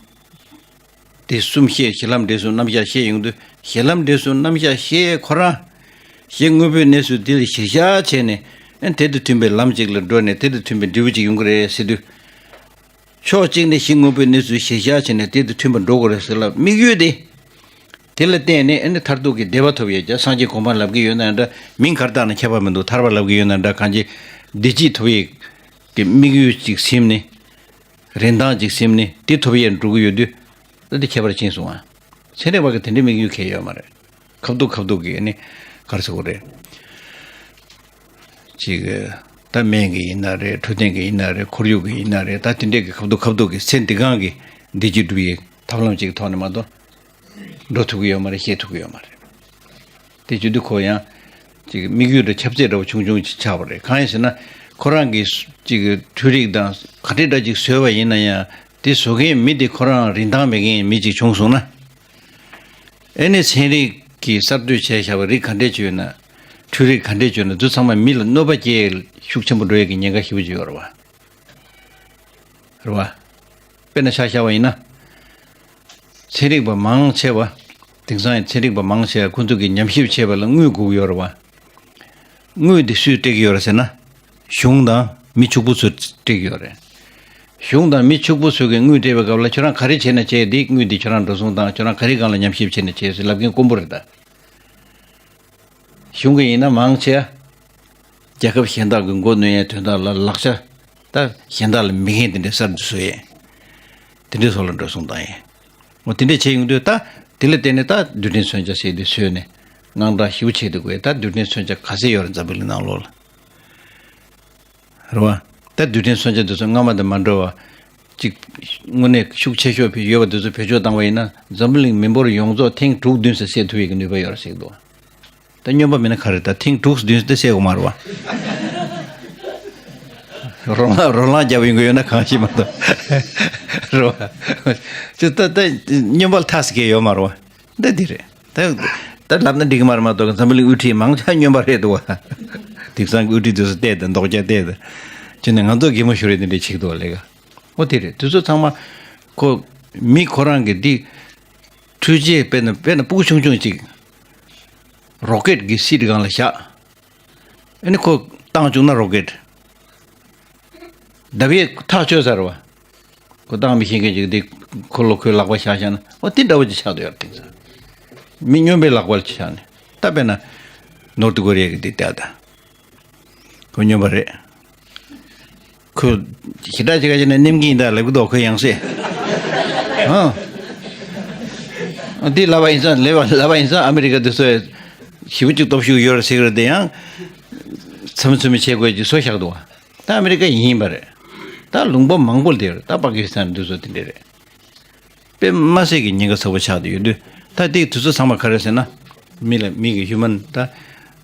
དེ་གསུམ་བཤད། གཞི་ལམ་འབྲས་གསུམ་རྣམ་གཞག་བཤད་ཡོང་དུས། གཞི་ལམ་འབྲས་གསུམ་རྣམ་གཞག་བཤད་ཁོ་རང་། གཞི་དངོས་པོའི་གནས་ཚུལ་དེ་ལ་གཞིར་བཞག་བྱས་ནས། ཨ་ནི་དེ་དང་མཐུན་པའི་ལམ་ཅིག་ལ་འགྲོ་ནས་དེ་དང་མཐུན་པའི་འབྲས་བུ་ཅིག་ཡོང་གི་རེད་ཟེར་དུས། ཕྱོགས་གཅིག་ནས་གཞི་དངོས་པོའི་གནས་ཚུལ་གཞིར་བཞག་བྱས་ནས་དེ་དང་མཐུན་པར་འགྲོ་དགོས་རེད་ཟེར་ལ། དམིགས་ཡུལ་དེ། དེ་ལ་བརྟེན་ནས་ཨ་ནི་མཐར་ཐུག་གི་བདེ་བ་ཐོབ་ཡས་ཀྱི་སངས་རྒྱས་གོ་འཕང་ལབ་ཀྱི་ཡོད་ན་འདྲ། མིང་ག་རེ་བཏགས་ན་ཁྱད་པར་མི་འདུག་ཐར་པ་ལབ་ཀྱི་ཡོད་ན་འདྲ། གང་ཅི་བདེ་སྐྱིད་ཐོབ་ཡས་ཀྱི་དམིགས་ཡུལ་ཅིག་ཟིན་ནས། རིན་ཐང་ཅིག་ཟིན་ནས་དེ་ཐོབ་ཡས་འགྲོ་གི་ཡོད་དུས། ད་དེ་ཁྱད་པར་ཕྱིན་སོང་ཨ། ཚན་རིག་པ་གི་དེ་འདྲའི་དམིགས་ཡུལ་གང་ཡང་ཡོད་མ་རེད། ཁ་བསྡུ་ཁ་བསྡུ་གི་ཨ་ནི་ག་རེ་ཟེར་དགོས་རེད། ཅིག་ད་སྨན་གྱི་ཡིན་ན་རེད། འཕྲོད་བསྟེན་གྱི་ཡིན་ན་རེད། ཁོར་ཡུག་གི་ཡིན་ན་རེད། ད་དེ་འདྲས་ཀྱི་ཁ་བསྡུ་ཁ་བསྡུ་གི་ཚེ་འདི་གང་གི་བདེ་སྐྱིད་སྒྲུབ་ཡས་ཐབས་ལམ་ཅིག་གི་ཐོག་ནས་མ་གཏོགས་འགྲོ་ཐུབ་ཀྱི་ཡོད་མ་རེད། ཤེས་ཐུབ་ཀྱི་ཡོད་མ་རེད། དེ་བརྗོད་དུས་ཁོ་ཡང་ཅིག་དམིགས་ཡུལ་དང་ཁྱབ་ཚད་འདྲ་བོ་ཆུང་ཆུང་ཅིག་ཆགས་པ་རེད། གང་ཡིན་ཟེར་ན། ཁོ་རང་གི་ཅིག་འཕྲུལ་རིག་དང་ག་འདྲས་འདྲ་ཅིག་བཟོས་པ་ཡིན་ན་ཡང་། དེ་བཟོ་མཁན་མི་དེ་ཁོ་རང་རིན་ཐང་མེད་མཁན་མི་ཅིག་བྱུང་སོང་ན། ཨེ་ནི་ཚན་རིག་གིས་གསར་གཏོད་བྱས་བཞག་པའི་རིགས་ག་འདྲས་ཅིག་ཡོད་ན། འཕྲུལ་རིག་ག་འདྲས་ཅིག་ཡོད་ན། འདི་ཚང་མ་མི་ལ་གནོད་པ་སྐྱེལ་ཤུགས་ཆེན་པོ་འགྲོ་ཡས་ཀྱི་ཉེན་ཁ་ཞེ་པོ་ཅིག་ཡོད་རེད་བ། རེད་བ། དཔེར་ན་ཆ་བཞག་པ་ཡིན་ན། ཚན་རིག་པ་མང་ཆེ་བ། དེང་སང་ཡང་ཚན་རིག་པ་མང་ཆེ་བ་ཁོ་ཚོ་གིས་ཉམས་ཞིབ་བྱེད་པ་ལ་དངུལ་དགོས་ཀྱི་ཡོད་རེད་བ། དངུལ་འདི་སུས་སྤྲད་ཀྱི་ཡོད་རེད་ཟེར་ན། གཞུང་དང་མི་ཕྱུག་པོ་ཚོས་སྤྲད་ཀྱི་ཡོད་རེད། གཞུང་དང་མི་ཕྱུག་པོ་ཚོས་ཀྱི་དངུལ་སྤྲད་པའི་སྐབས་ལ། ཁྱོད་རང་ག་རེ་བྱས་ན་བྱས། འདི་དངུལ་འདི་ཁྱོད་རང་འགྲོ་སོང་བཏང་། ཁྱོད་རང་ག་རེ་སྒང་ལ་ཉམས་ཞིབ་བྱས་ན་བྱས་ཟེར་ལབ་མཁན་དཀོན་པོ་རེད་ད། གཞུང་གི་ཡིན་ན་མང་ཆེ་བ། རྒྱལ་ཁབ་གཞན་དག་གི་མགོ་གནོན་ཡས་དོན་དག་ལ་ལག་ཆ། ད་གཞན་དག་ལ་མེད་མཁན་དེ་འདྲའི་གསར་དུ་བཟོ་ཡས། དེ་འདྲའི་སོགས་ལ་འགྲོ་སོང་བཏང་ཡས། འོ་དེ་འདྲས་བྱས་ཡོང་དུས་ད། དེ་ལ་བརྟེན་ནས་ད་རྡུལ་ཕྲན་མཚོན་ཆ་ཟེར་དེ་བཟོས་ནས་དངངས་སྐྲག་ཞེ་པོ་བྱེད་དུ་དགོས། ད་རྡུལ་ཕྲན་མཚོན་ཆ་ག་ཚད་ཡོད་རེད་འཛམ་བུ་གླིང་ནང་ལོགས་ལ། རེད་བ། ད་རྡུལ་ཕྲན་མཚོན་ཆ་དེ་ཚོ་སྔ་མ་དང་མ་འདྲ་བ་ཅིག་དངོས་གནས་ཤུགས་ཆེ་ཤོས་ཕྱིན་ཡོད་པ་དེ་ཚོ་བེད་སྤྱོད་བཏང་བ་ཡིན་ན་འཛམ་བུ་གླིང་མི་འབོར་ཡོངས་རྫོགས་ཐེངས་དྲུག་བདུན་ཙམ་བསད་ཐུབ་ཡས་ཀྱི་ནུས་པ་ཡོད་རེད་ཟེར་གྱི་འདུག་ད་སྨྱོན་པ་མིན་ན་ག་རེ་ད་ཐེངས་དྲུག་བདུན་ཙམ་བསད་དགོས་མ་རེད་བ། རོ་ལངས་རོ་ལངས་རྒྱབ་ཡོང་གི་ཡོད་ན་གང་ཤེས་མ་གཏོགས་རེད་བ། ཅི་ད་ད་སྨྱོན་པ་ལ་ཐག་ཟིག་གི་ཡོད་མ་རེད་བ། འདི་འདི་རེད། ད་ད་ལབ་ན་འགྲིག་གི་མ་རེད་མ་གཏོགས་འཛམ་བུ་གླིང་དབུ་ཁྲིད་མང་ཆེ་སྨྱོན་པ་རེད་འདུག་བ། དེང་སང་གི་དབུ་ཁྲིད་དེ་ཚོ་བལྟས་ཏེ་མདོག་ཅག་བལྟས་ཏེ། ཅི་ནས་ང་ཚོ་གད་མོ་ཤོར་རེད་དེ་འདྲས་བྱེད་ཀྱི་འདུག་བ་ལས་ཀ། ཨོ་དེ་རེད་དེ་ཚོ་ཚང་མ། ཁོ་མི་ཁོ་རང་གི་འདི། འཕྲུལ་ཆས་དཔེར་ན་དཔེར་ན་སྤུ་གུ་ཆུང་ཆུང་ཅིག་རོ་ཀེད་ཀྱི་སིད་སྒང་ལ་བཞག་ཨ་ནི་ཁོ་བཏང་བཅུག་ན་རོ་ཀེད། ལྡབ་ཡས་ཐག་ཆོད་ས་རེད་བ། ཁོ་བཏང་མི་ཤེས་མཁན་ཅིག་འདི་ཁོ་ལོ་ཁོའི་ལག་པ་བཞག་བཞག་ན་ཨོ་དེ་འདྲ་བོ་ཅིག་ཆགས་བསྡད་ཡོད་རེད་དེང་སང་། མི་སྨྱོན་པའི་ལག་པ་ལ་ཅིག་བཞག་ནས་ད་དཔེར་ན་ནོར་ཐི་ཀོ་རི་ཡ་གི་འདི་ལྟ་ད། ཁོ་སྨྱོན་པ་རེད། ཁོ་ཞེ་དྲག་ཅིག་ག་ཅིག་ནས་ནེམ་གིན་ཡིན་ད་ལབ་གི་འདུག་ཁོ་ཡང་སེ། ཨ། འདི་ལབ་པ་ཡིན་ཙང་ལབ་པ་ལབ་པ་ཡིན་ཙང་ཨ་མི་རི་ཀ་འདི་ཚོས་ཞེ་པོ་ཅིག་སྟོབས་ཤུགས་ཡོད་རེད་ཟེར་གི་རེད་དེ་ཡང་། ཚ་མི་ཚུ་མི་བྱེད་དགོས་ཀྱི་སྲོལ་བཞག་འདུག་བ། ད་ཨ་མི་རི་ཀ་ཡིན་ཡིན་པ་རེད། ད་ལུང་པ་མང་པོ་ལ་དེ་རེད་ད་པ་ཀི་སི་ཐན་འདི་ཚོ་དེ་འདྲས་རེད། དཔེ་མ་སྲིད་ཀྱི་ཉེན་ཁ་ཚ་པོ་ཆགས་བསྡད་ཡོད་དུས་ད་དེ་དུས་ཚོད་ཚང་མ་ག་རེ་ཟེར་ན། མི་ལ་མི་གི་ཧིའུ་མན་ད་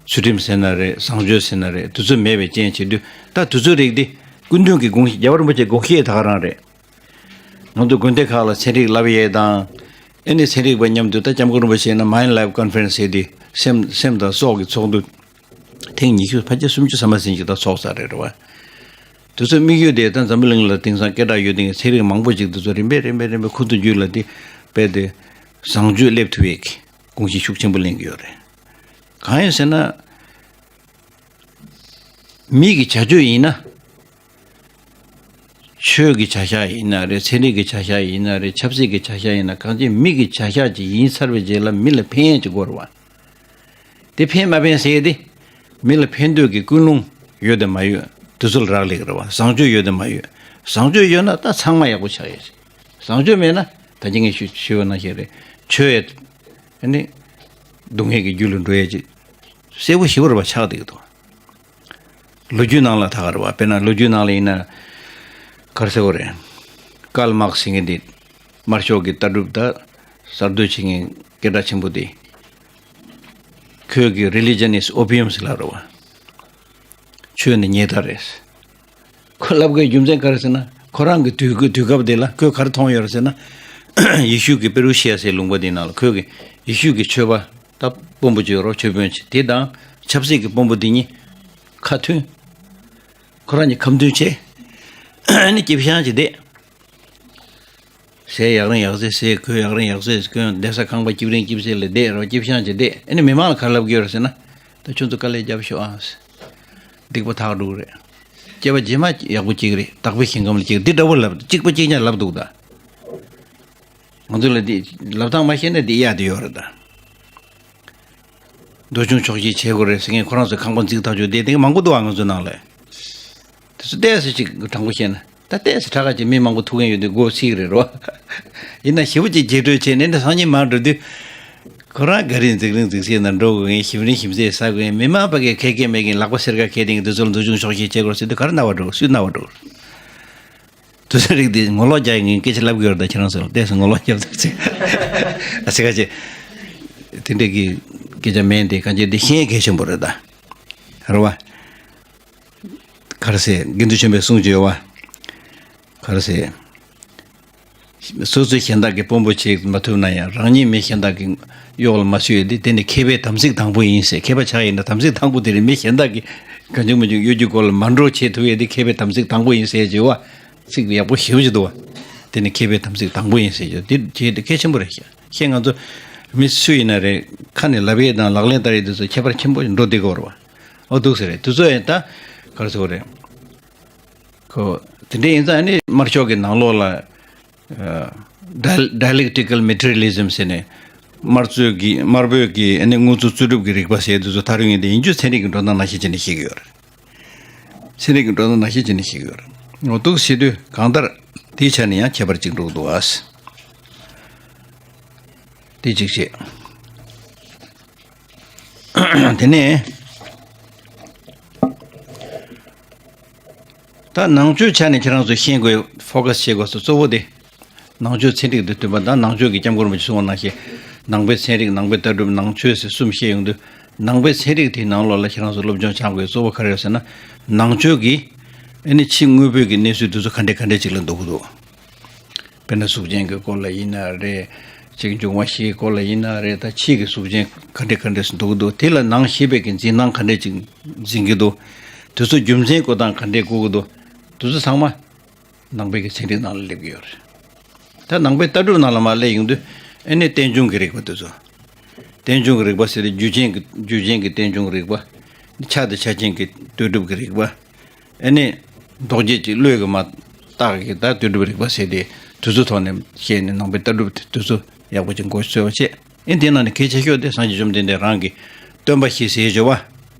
ཚུལ་ཁྲིམས་ཟེར་ན་རེད་བཟང་སྤྱོད་ཟེར་ན་རེད་དུས་ཚོད་མེད་པའི་རྐྱེན་བྱེད་དུས་ད་དུས་ཚོད་རིགས་དེ་སྐུ་མདུན་གྱི་དགོངས་བཞེད་རྒྱལ་བ་རིན་པོ་ཆེའི་དགོངས་བཞེད་ད་ག་རང་རེད། ང་ཚོ་དགོན་སྡེ་ཁག་ལ་ཚན་རིག་བསླབ་ཡས་དང་ཨེ་ནི་ཚན་རིག་པ་མཉམ་དུ་ད་སྐྱབས་མགོན་རིན་པོ་ཆེ་ཡིན་ན་Mind Life Conference ཟེར་དེ་སེམས་སེམས་དང་སྲོག་གི་ཚོགས་འདུ། ཐེངས་ཉི་ཤུ་ཕལ་ཆེར་སུམ་ཅུ་ཙམ་མ་ཟིན་ཅིག་ད་ཚོགས་ཚར་རེད་རེད་བ། དེ་ཚོ་དམིགས་ཡུལ་དེ་ད་འཛམ་བུ་གླིང་ལ་དེང་སང་སྐད་གྲགས་ཡོད་དེ་ཚན་རིག་མང་པོ་ཅིག་དེ་ཚོ་རིམ་པས་རིམ་པས་རིམ་པས་ཁུ་ཚུར་བརྒྱུད་ལ་དེ་དཔེ་དེ་བཟང་སྤྱོད་སླེབས་ཐུབ་ཡས་ཀྱི་དགོངས་གཞི་ཤུགས་ཆེན་པོ་ལེན་གྱི་ཡོད་རེད། གང་ཡིན་ཟེར་ན། མི་གི་བྱ་སྤྱོད་ཡིན་ན། ཆོས་ཀྱི་བྱ་གཞག་ཡིན་ན་རེད་ཚན་རིག་གི་བྱ་གཞག་ཡིན་ན་རེད་ཆབ་སྲིད་ཀྱི་བྱ་གཞག་ཡིན་ན་གང་ཅི་མི་གི་བྱ་གཞག་ཅིག་ཡིན་ཚར་བའི་རྗེས་ལ་མི་ལ་ཕན་ཡས་ཅིག་དགོས་རེད་བ། དེ་ཕན་མ་ཕན་ཟེར་ཡས་དེ། མི་ལ་ཕན་འདོད་ཀྱི་ཀུན་སློང་ཡོད་དམ་མ་ཡོད་དེ་ཚོ་ལ་རག་ལས་ཀྱི་རེད་བ་བཟང་སྤྱོད་ཡོད་དམ་མ་ཡོད། བཟང་སྤྱོད་ཡོད་ན་ད་ཚང་མ་ཡག་པོ་ཆགས་ཡས་ཤིག་བཟང་སྤྱོད་མེད་ན་ད་ཅི་ངས་ཞུ་ཞུས་པ་ནང་བཞིན་རེད་ཆོས་ཡས། ཨ་ནི། སྡུག་བསྔལ་གྱི་རྒྱུ་ལ་འགྲོ་ཡས་ཅིག་གསལ་པོ་ཞེ་པོ་རེད་བ་ཆགས་བསྡད་ཀྱི་འདུག་ལོ་རྒྱུས་ནང་ལ་ད་ག་རེད་བ་དཔེར་ན་ལོ་རྒྱུས་ནང་ལ་ཡིན་ན། ག་རེ་ཟེར་དགོས་རེད། ཀཱརལ་མཱག་སི་ཟེར་མཁན་འདི། དམར་ཤོག་གི་ལྟ་གྲུབ་དང་གསར་གཏོད་བྱེད་མཁན་སྐད་གྲགས་ཆེན་པོ་དེ། ཁོས་གི་Religion is opium ཟེར་ལབ་རེད་བ། ཆོས་ནི་ཉལ་ཐ་རེད། ཁོ་ལབ་དགོས་རྒྱུ་མཚན་ག་རེ་ཟེར་ན་ཁོ་རང་གི་དུས་དུས་སྐབས་དེ་ལ་ཁོས་ག་རེ་མཐོང་ཡོད་རེད་ཟེར་ན། ཡེ་ཤུ་གི་པེ་རུ་ཤི་ཡ་ཟེར་ལུང་པ་དེ་ནང་ལ་ཁོས་གི་ཡེ་ཤུ་གི་ཆོས་པ་ད་དཔོན་པོ་ཅིག་ཡོད་རོགས་ཆོས་དཔོན་ཅིག་དེ་དང་ཆབ་སྲིད་ཀྱི་དཔོན་པོ་དེ་གཉིས་ཁ་མཐུན། ཁོ་རང་གཉིས་ཁ་མཐུན་བྱས། ཨ་ནི་སྐྱིད་ཤང་ཅིག་བསྡད། ཟས་ཡག་རིང་ཡག་ཟས་ཟས་གོས་ཡག་རིང་ཡག་ཟས་གོན་བསྡད་ས་ཁང་པ་སྐྱིད་རིང་སྐྱིད་ཟས་ལ་བསྡད་རོགས་སྐྱིད་ཤང་ཅིག་བསྡད་ཨ་ནི་མི་མང་ལ་ག་རེ་ལབ་ཀྱི་ཡོད་རེད་ཟེར་ན། ད་ཁྱོད་ཚོ་དཀའ་ལས་རྒྱབ་ཤོག་ཨང་། སྡིག་པ་དག་འགྲོ་གི་རེད། སྐྱེ་བ་རྗེས་མ་ཡག་པོ་སྐྱེ་གི་རེད་བདག་པོའི་ཞིང་ཁམས་ལ་སྐྱེ་གི་འདི་འདྲ་བོ་ལབ་གཅིག་པ་གཅིག་རྐྱང་ལབ་འདུག་ད། ང་ཚོ་ལ་འདི་ལབ་སྟངས་མ་ཤེས་ན་འདི་གཡག་འདི་ཡོད་རེད་ད། འདོད་ཆུང་ཆོག་ཤེས་བྱེད་དགོས་རེད་ཟེར་མཁན་ཁོ་རང་ཚོའི་ཁང་པ་འཛུགས་ཐག་ཆོད་བསྡད་དེ་མང་པོ་འདུག་ཨ་ང་ཚོའི་ནང་ལ། དེ་ཚོ་ཏོག་ཙམ་ཅིག་དྲང་པོ་བཤད་ན་ད་ཏོག་ཙམ་དྲག་ག་ཅིག་མི་མང་པོ་ཐུག་མཁན་ཡོད་དུས་མགོ་ཚིག་རེད་རོ། ཡིན་ན་ཞེ་པོ་ཅིག་རྗེས་སྤྲོད་བྱས་ནས་འདི་སང་ཉིན་མར་འགྲོ་དུས། ཁོ་རང་ག་རེ་འཛིག་རིང་འཛིག་སེ་ན་འགྲོ་དགོས་མཁན་ཞིམ་རིང་ཞིམ་ཟས་ཟ་དགོས་མཁན་མི་མང་ཕ་གིར་ཁེ་ཁེ་མེད་མཁན་ལག་པ་སེར་ཁ་ཁེ་དེང་དུས་ཚོད་ལ་འདོད་ཆུང་ཆོག་ཤེས་བྱེད་དགོས་ཟེར་དུས་ག་རེ་རྣ་བ་འགྲོ་སུས་རྣ་བ་འགྲོ། དུས་ཚོད་རིག་དེ་ངོ་ལོག་རྒྱག་ངས་སྐད་ཆ་ལབ་དགོས་རེད་ད་ཁྱེད་རང་ཚོ་ལ་ཏོག་ཙམ་ངོ་ལོག་རྒྱབ་ཐུབ་ཚེ། ཨ་ཙི་ཁ་ཅེ། དེ་འདྲས་ཀྱི་སྐད་ཆ་མེད་དེ་གང་ཅི་དེ་ཤེས་གལ་ཆེན་པོ་རེད་ད། རེད་བ། ག་རེ་ཟེར་དགེ་འདུན་ཆོས་འཕེལ་གསུང་བྱོས་བ། ག་རེ་ཟེར། སོ་སོའི་གཞན་དག་གི་དཔོན་པོ་བྱེད་མ་ཐུབ་ན་ཡང་རང་ཉིད་མི་གཞན་དག་གི་གཡོག་ལ་མ་ཚུད་ཡོད་དེ་དེ་ནི་མཁས་པའི་དམ་ཚིག་དང་པོ་ཡིན་ཟེར་མཁས་པ་ཆགས་ཡིན་ན་དམ་ཚིག་དང་པོ་དེ་རེད་མི་གཞན་དག་གི་གང་བྱུང་མི་བྱུང་གཡོ་སྒྱུ་སྐོར་ལ་མ་འགྲོ་བྱེད་ཐུབ་ཡོད་དེ་མཁས་པའི་དམ་ཚིག་དང་པོ་ཡིན་ཟེར་བྱས་བ། ཚིག་ཡག་པོ་ཞེ་པོ་ཅིག་འདུག་བ། དེ་ནི་མཁས་པའི་དམ་ཚིག་དང་པོ་ཡིན་ཟེར་རྒྱུ་དེ་བྱས་ཏེ་གལ་ཆེན་པོ་རེད་ཤག་ཁྱེད་ང་ཚོ་མི་སུ་ཡིན་ན་རེད་ཁ་ནས་ལབ་ཡས་དང་ལག་ལེན་བསྟར་ཡས་དེ་ཚོ་ཁྱད་པར་ཆེན་པོ་འགྲོ་བསྡད་ཀྱི་ཡོད་རེད་བ། ཨོ་འདུག་ཟེར་རེད་དེ་ཚོ་ཡིན་ད་ག་རེ་ཟེར་དགོས་རེད། ཁོ་དེ་འདྲ་ཡིན་ཙང་ནི་དམར་ཤོག་གི་ནང་ལོགས་ལ་ཨ་Dial- Dialectical Materialism ཟེར་ནས་དམར་གཙོས་ཀྱི་དམར་པོས་ཀྱི་ཨ་ནི་དངོས་གཙོ་རྩོད་སྒྲུབ་ཀྱི་རིག་པ་ཟེར་དེ་ཚོ་ཐག་རིང་ཡིན་དེ་ཡིན་རྒྱུ་ཚན་རིག་གི་འགྲོ་སྟངས་ནང་བཞིན་བྱས་ནས་ཤེས་ཀྱི་ཡོད་རེད། ཚན་རིག་གི་འགྲོ་སྟངས་ནང་བཞིན་བྱས་ནས་ཤེས་ཀྱི་ཡོད་རེད། འོ་འདུག་ཟེར་དུས་གང་ལྟར་དེའི་ཆ་ནས་ཡང་ཁྱད་པར་གཅིག་འགྲོ་གི་འདུག་ཨ། དེ་གཅིག་བྱས། དེ་ནས། ད་ནང་ཆོས་ཆ་ནས་ཁྱེད་རང་ཚོ་ཤེས་དགོས། ཕོ་ཀ་སི་བྱེད་དགོས་སོ་གཙོ་བོ་དེ། ནང་ཆོས་ཚན་རིག་དེ་ཐོན་པ་དང་། ནང་ཆོས་ཀྱི་སྐྱབས་མགོན་རིན་པོ་ཆེ་གསུངས་པ་ནང་བཞིན། ནང་པའི་ཚན་རིག་ནང་པའི་ལྟ་གྲུབ། ནང་ཆོས་ཟེར་གསུམ་བཤད་ཡོང་དུས། ནང་པའི་ཚན་རིག་དེའི་ནང་ལོགས་ལ་ཁྱེད་རང་ཚོ་སློབ་སྦྱོང་སྦྱང་དགོས་གཙོ་བོ་ག་རེ་ཡོད་ཟེར་ན། ནང་ཆོས་ཀྱི་ཨ་ནི་ཕྱི་དངོས་པོའི་གི་གནས་ཚུལ་དེ་ཚོ་ག་འདྲས་ག་འདྲས་ཅིག་ལ་འདུག་གི་འདུག་དཔེར་ན་གཟུགས་ཅན་གྱི་སྐོར་ལ་ཡིན་ན་རེད། ཅིག་འབྱུང་བ་བཞིའི་སྐོར་ལ་ཡིན་ན་རེད། ད་ཕྱིའི་གི་གཟུགས་ཅན་ག་འདྲས་ག་འདྲས་སུ་འདུག་གི་འདུག་དེ་ལ་ནང་ཤེས་པའི་གི་འཛིན་སྟངས་ག་འདྲས་ཅིག་འཛིན་གྱི་འདུག་དེ་ཚོ་རྒྱུ་མཚན་བཀོད་སྟངས་ག་འདྲས་བཀོད་གི་འདུག་དེ་ཚོ་ཚང་མ་ནང་པའི་གི་ཚན་རིག་ནང་ལ་སླེབས་ཀྱི་ཡོད་རེད། ད་ནང་པའི་ལྟ་གྲུབ་ནང་ལ་མར་སླེབས་ཡོང་དུས་ཨ་ནི་རྟེན་འབྱུང་གི་རིགས་པ་དེ་ཚོ། རྟེན་འབྱུང་གི་རིགས་པ་ཟེར་ཏེ་རྒྱུ་རྐྱེན་གྱི་རྒྱུ་རྐྱེན་གྱི་རྟེན་འབྱུང་གི་རིགས་པ། ཆ་དང་ཆ་རྐྱེན་གྱི་ལྟོས་གྲུབ་ཀྱི་རིགས་པ། ཨ་ནི་ལྡོག་བྱེད་ཀྱི་བློས་ཀྱི་མ་བརྟགས་ཀྱི་ད་ལྟོས་གྲུབ་རིགས་པ་ཟེར་ཏེ་དེ་ཚོའི་ཐོག་ནས་བཤད་ནས་ནང་པའི་ལྟ་གྲུབ་དེ་དེ་ཚོ་ཡག་པོ་ཅིག་མགོ་ཚོས་པ་བྱས། ཨ་ནི་དེ་ནང་ནས་གལ་ཆེ་ཤོས་དེ་སངས་རྒྱས་བཅོམ་ལྡན་འདས་རང་གི་སྟོན་པ་བཞི་ཟེར་བརྗོད་པ།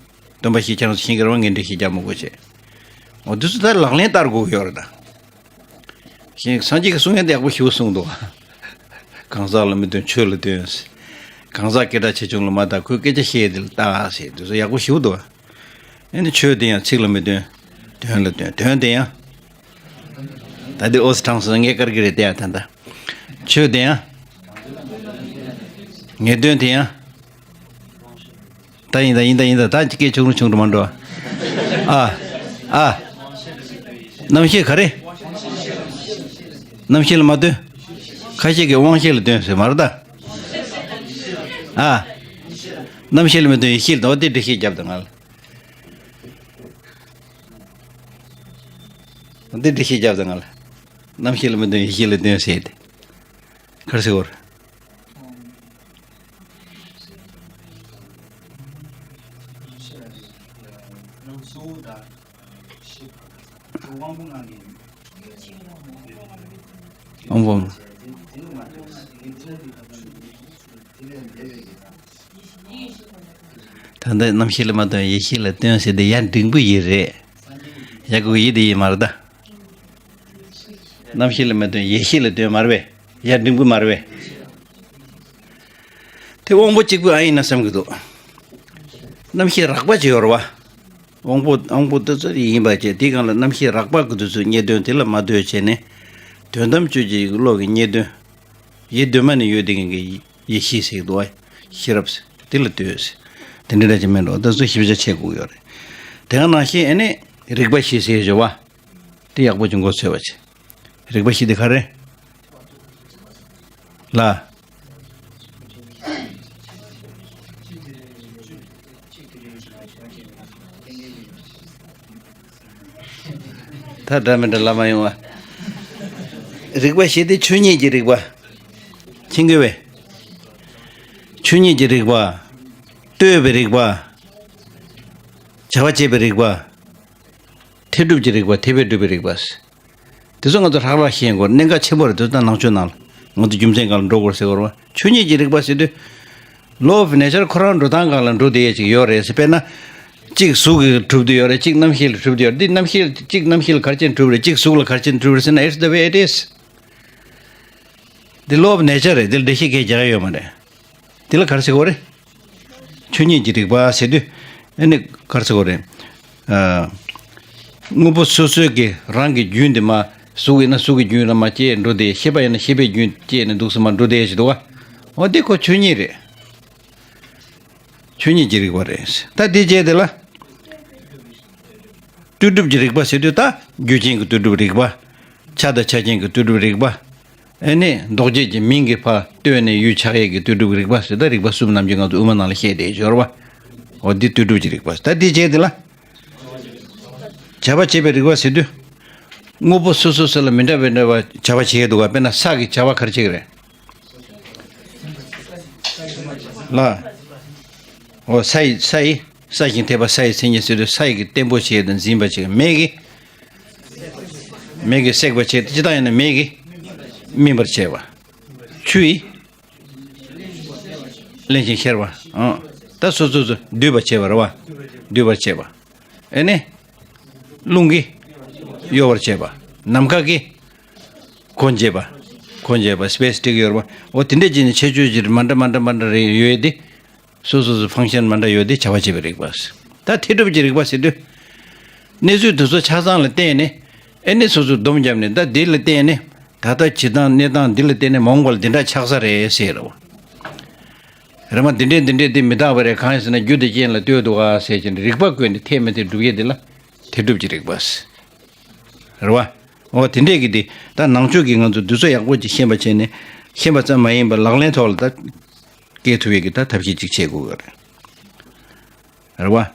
སྟོན་པ་བཞི་ཁྱེད་རང་ཚོ་ཤེས་ཀྱི་རེད་བ། ངས་འགྲེལ་བཤད་རྒྱག་མི་དགོས་བྱས། འོ་དེ་ཚོ་ད་ལག་ལེན་བསྟར་དགོས་ཀྱི་ཡོད་རེད་ད། ཞེས་སངས་རྒྱས་ཀྱི་གསུང་ཡང་དེ་ཡག་པོ་ཞེ་པོ་གསུངས་འདུག་གང་ཟག་ལ་མི་སྟོན་ཆོས་ལ་སྟོན། གང་ཟག་སྐད་གྲགས་ཆེ་ཆུང་ལ་མ་བལྟ། ཁོའི་སྐད་ཆ་བཤད་དེ་ལ་བལྟ་ཟེར་དུས་ཚོད་ཡག་པོ་ཞེ་པོ་འདུག་ཨ་ནི་ཆོས་དེ་ཡང་ཚིག་ལ་མི་སྟོན། དོན་ལ་སྟོན། དོན་དེ་ཡང་། ད་འདི་ཨོ་སི་གྲངས་སུ་ངས་དཀར་གི་རེད་དེ་ཡང་ད་ལྟ། ཆོས་དེ་ཡང་། ངས་སྟོན་དེ་ཡང་། ད་ཡིན་ད་ཡིན་ད་ཡིན་ད། ད་ཅི་སྐད་ཆུང་རུ་ཆུང་རུ་མ་འགྲོ། ཨ། ཨ། རྣམ་ཤེས་ག་རེ། རྣམ་ཤེས་ལ་མ་སྟོན། ཁ་ཤས་ཀྱིས་དབང་ཤེས་ལ་སྟོན་ཟེར་མ་རེད་ད། ཨ། རྣམ་ཤེས་ལ་མི་སྟོན་ཡེ་ཤེས་ལ་སྟོན། འོ་དེ་འགྲེལ་བཤད་རྒྱབ་དང་ང་ལ། འོ་དེ་འགྲེལ་བཤད་རྒྱབ་དང་ང་ལ། རྣམ་ཤེས་ལ་མི་སྟོན་ཡེ་ཤེས་ལ་སྟོན་ཟེར་ཏེ། ག་རེ་ཟེར་བ་རེད། དབང་པོ། ད་ལྟ་རྣམ་ཤེས་ལ་མ་སྟོན་ཡེ་ཤེས་ལ་སྟོན་ཟེར་དེ་ཡ་འབྲིང་པོ་ཡིན་རེད། ཡ་གུ་ཡི་དེ་ཡིན་མ་རེད་ད། རྣམ་ཤེས་ལ་མ་སྟོན་ཡེ་ཤེས་ལ་སྟོན་མ་རེད་པས། ཡ་འབྲིང་པོ་མ་རེད་པས། དེ་དབང་པོ་གཅིག་པུ་ཨ་ཡིན་ན་བསམ་གྱི་འདུག་རྣམ་ཤེས་རགས་པ་ཅིག་ཡོད་རེད་བ། དབང་པོ་དབང་པོ་དེ་ཚོ་ཡིན་པ་བྱས། དེའི་སྒང་ལ་རྣམ་ཤེས་རགས་པ་གི་དུས་ཚོད་རྙེད་དོན་དེ་ལ་མ་ལྟོས་བྱས་ནས། དོན་དམ་དཔྱོད་བྱེད་ཀྱི་བློ་གི་རྙེད་དོན། ཡེ་གདོད་མ་ནས་ཡོད་བསྡད་མཁན་གྱི་ཡེ་ཤེས་ཟེར་གྱི་འདུག་བ། ཤེས་རབ་ཟེར་དེ་ལ་ལྟོས་ཟེར། དེ་འདྲ་འདྲ་ཅིག་མིན་འགྲོ། དེ་ཚོ་ཞིབ་ཆ་ཆེ་དགོས་ཡོད་རེད། དེ་ག་ནང་བཞིན་ཨ་ནི་རིག་པ་བཞི་ཟེར་བཞག་པ། དེ་ཡག་པོ་ཅིག་མགོ་ཚོས་པ་བྱེད། རིག་པ་བཞི་དེ་ག་རེ། ལ། ད་འདྲ་མི་འདྲ་ལ་མ་ཡོང་བ། རིག་པ་བཞི་དེ་ཆོས་ཉིད་ཀྱི་རིག་པ། མཁྱེན་གྱི་བས། ཆོས་ཉིད་ཀྱི་རིག་པ། ལྟོས་པའི་རིག་པ། བྱ་བ་བྱེད་པའི་རིག་པ། ཐེག་སྒྲུབ་ཀྱི་རིག་པ། ཐེག་པས་སྒྲུབ་པའི་རིག་པ། དེ་ཚོ་ང་ཚོ་ལྷག་ལྷག་ཤེས་དགོས། གནད་འགག་ཆེན་པོ་རེད། དེ་ཚོ་ནང་ཆོས་ནང་ལ་ང་ཚོ་རྒྱུ་མཚན་སྒང་ལ་འགྲོ་དགོས་ཟེར་བ་རེད་བ། ཆོས་ཉིད་ཀྱི་རིག་པ་ཟེར་དུས། Law of nature ཁོ་རང་འགྲོ་སྟངས་སྒང་ལ་འགྲོ་བསྡད་ཡས་ཅིག་ཡོད་རེད་ཟེར། དཔེར་ན། གཅིག་གཟུགས་ཀྱིས་གྲུབ་བསྡད་ཡོད་རེད། གཅིག་རྣམ་ཤེས་ལ་གྲུབ་བསྡད་ཡོད་རེད། འདི་རྣམ་ཤེས་གཅིག་རྣམ་ཤེས་ལ་ག་རེ་བྱས་ནས་གྲུབ་རེད། གཅིག་གཟུགས་ལ་ག་རེ་བྱས་ནས་གྲུབ་རེད་ཟེར་ན། It's the way it is. འདི་law of nature རེད། འདི་ལ་འགྲེལ་བཤད་གང་ཡང་རྒྱག་ཡ་ཡོད་མ་རེད། འདི་ལ་ག་རེ་ཟེར་དགོས་རེད། ཆོས་ཉིད་ཀྱི་རིག་པ་ཟེར་དུས། ཨ་ནི་ག་རེ་ཟེར་དགོས་རེད། ཨ། དངོས་པོ་སོ་སོའི་གི་རང་གི་རྒྱུན་དེ་མར་གཟུགས་ཡིན་ན་གཟུགས་ཀྱི་རྒྱུན་ལ་མར་སྐྱེས་འགྲོ་དེ། ཤེས་པ་ཡིན་ན་ཤེས་པའི་རྒྱུན་སྐྱེས་ནས་འདུག་སེ་མར་འགྲོ་དེ་ཞིག་འདུག་བ། འོ་དེ་ཁོ་ཆོས་ཉིད་རེད། ཆོས་ཉིད་ཀྱི་རིག་པ་རེད། ད་དེ་རྗེས་དེ་ལ། ལྟོས་གྲུབ་ཀྱི་རིག་པ་ཟེར་དུས་ད་རྒྱུ་རྐྱེན་གྱི་ལྟོས་གྲུབ་རིག་པ། ཆ་དང་ཆ་རྐྱེན་གྱི་ལྟོས་གྲུབ་རིག་པ། ཨེ་ནས་ལྡོག་བྱེད་ཀྱི་མིང་གི་ཕར་ལྟོས་ནས་ཡུལ་ཆགས་ཡས་ཀྱི་ལྟོས་གྲུབ་རིག་པ་ཟེར། ད་རིག་པ་གསུམ་ནམ་རྒྱུན་ང་ཚོ་དབུ་མ་ནང་ལ་བཤད་བསྡད་ཡོད་རེད་བ། འོ་འདི་ལྟོས་གྲུབ་ཀྱི་རིག་པ། ད་འདི་བྱས་དེ་ལ། བྱ་བ་བྱེད་པའི་རིག་པ་ཟེར་དུས། དངོས་པོ་སོ་སོ་སོ་ལ་མི་འདྲ་བའི་འདྲ་བ་བྱ་བ་བྱེད་ཀྱི་འདུག་ག་དཔེར་ན་ས་ཀྱི་བྱ་བ་ག་རེ་བྱེད་ཀྱི་རེད། ལ། འོ་ས་ཡི་ས་ཡི་ས་ཞིང་འཐད་པ་ས་ཡི་མཚན་ཉིད་ཟེར་དུས་ས་ཡི་གི་བརྟན་པོ་བྱེད་དང་འཛིན་པ་བྱེད། མེ་གི། མེ་གི་སྲེག་པ་བྱེད། སྤྱིར་བཏང་ཡིན་ན་མེ་གི་སྨིན་པར་བྱེད་པ། ཆུ་ཡི་བརླན་ཞིང་གཤེར་བ། ཨང་། ད་སོ་སོ་སོ་སྡུད་པར་བྱེད་པ་རེད་བ། སྡུད་པར་བྱེད་པ། ཨེ་ནས། རླུང་གིས་གཡོ་བར་བྱེད་པ། ནམ་མཁའ་གིས་གོ་འབྱེད་པ། གོ་འབྱེད་པ། སྤེ་སི་ཊིག་ཡོད་རེད་བ། འོ་དེ་འདྲ་བྱས་ནས་ཁྱད་ཆོས་ཀྱི་མ་འདྲ་མ་འདྲ་མ་འདྲ་རེ་ཡོད་དེ། སོ་སོ་སོ་ཕང་ཤན་མ་འདྲ་ཡོད་དེ་བྱ་བ་བྱེད་པའི་རིག་པ། ད་ཐེག་སྒྲུབ་ཀྱི་རིག་པ་ཟེར་དུས། གནས་ཚུལ་དེ་ཚོ་ཆ་ཚང་ལ་བརྟེན་ནས་ ཨེ་ནི་སོ་སོ་སྡོམ་བརྒྱབ་ནས་ད་འདི་ལ་བརྟེན་ནས་ད་ལྟ་བྱེད་སྟངས་གནས་སྟངས་འདི་ལ་བརྟེན་ནས་མ་འོངས་པ་ལ་འདི་འདྲ་ཆགས་ས་རེད་ཟེར་རོ། རེད་མ། འདི་འདྲས་འདི་འདྲས་འདི་མི་རྟག་པ་རེད། གང་ཡིན་ཟེར་ན་རྒྱུ་དེ་རྐྱེན་ལ་ལྟོས་འདུག་ག་ཟེར་གྱིན་རིགས་པ་བཀོད་ནས་འཐད་མི་འཐད་སྒྲུབ་ཡས་འདི་ལ་འཐད་སྒྲུབ་ཀྱི་རིགས་པ་ཟེར། རེད་བ། འོ་དེ་འདྲས་ཀྱི་འདི་ད་ནང་ཆོས་ཀྱི་ང་ཚོ་འདི་ཚོ་ཡག་པོ་ཅིག་ཤེས་པ་བྱས་ནས་ཤེས་པ་ཙམ་མ་ཡིན་པར་ལག་ལེན་ཐོག་ལ་ད་སྐྱེལ་ཐུབ་ཡས་ཀྱི་ད་ཐབས་ཤེས་ཅིག་བྱེད་དགོས་ཀྱི་རེད། རེད་བ།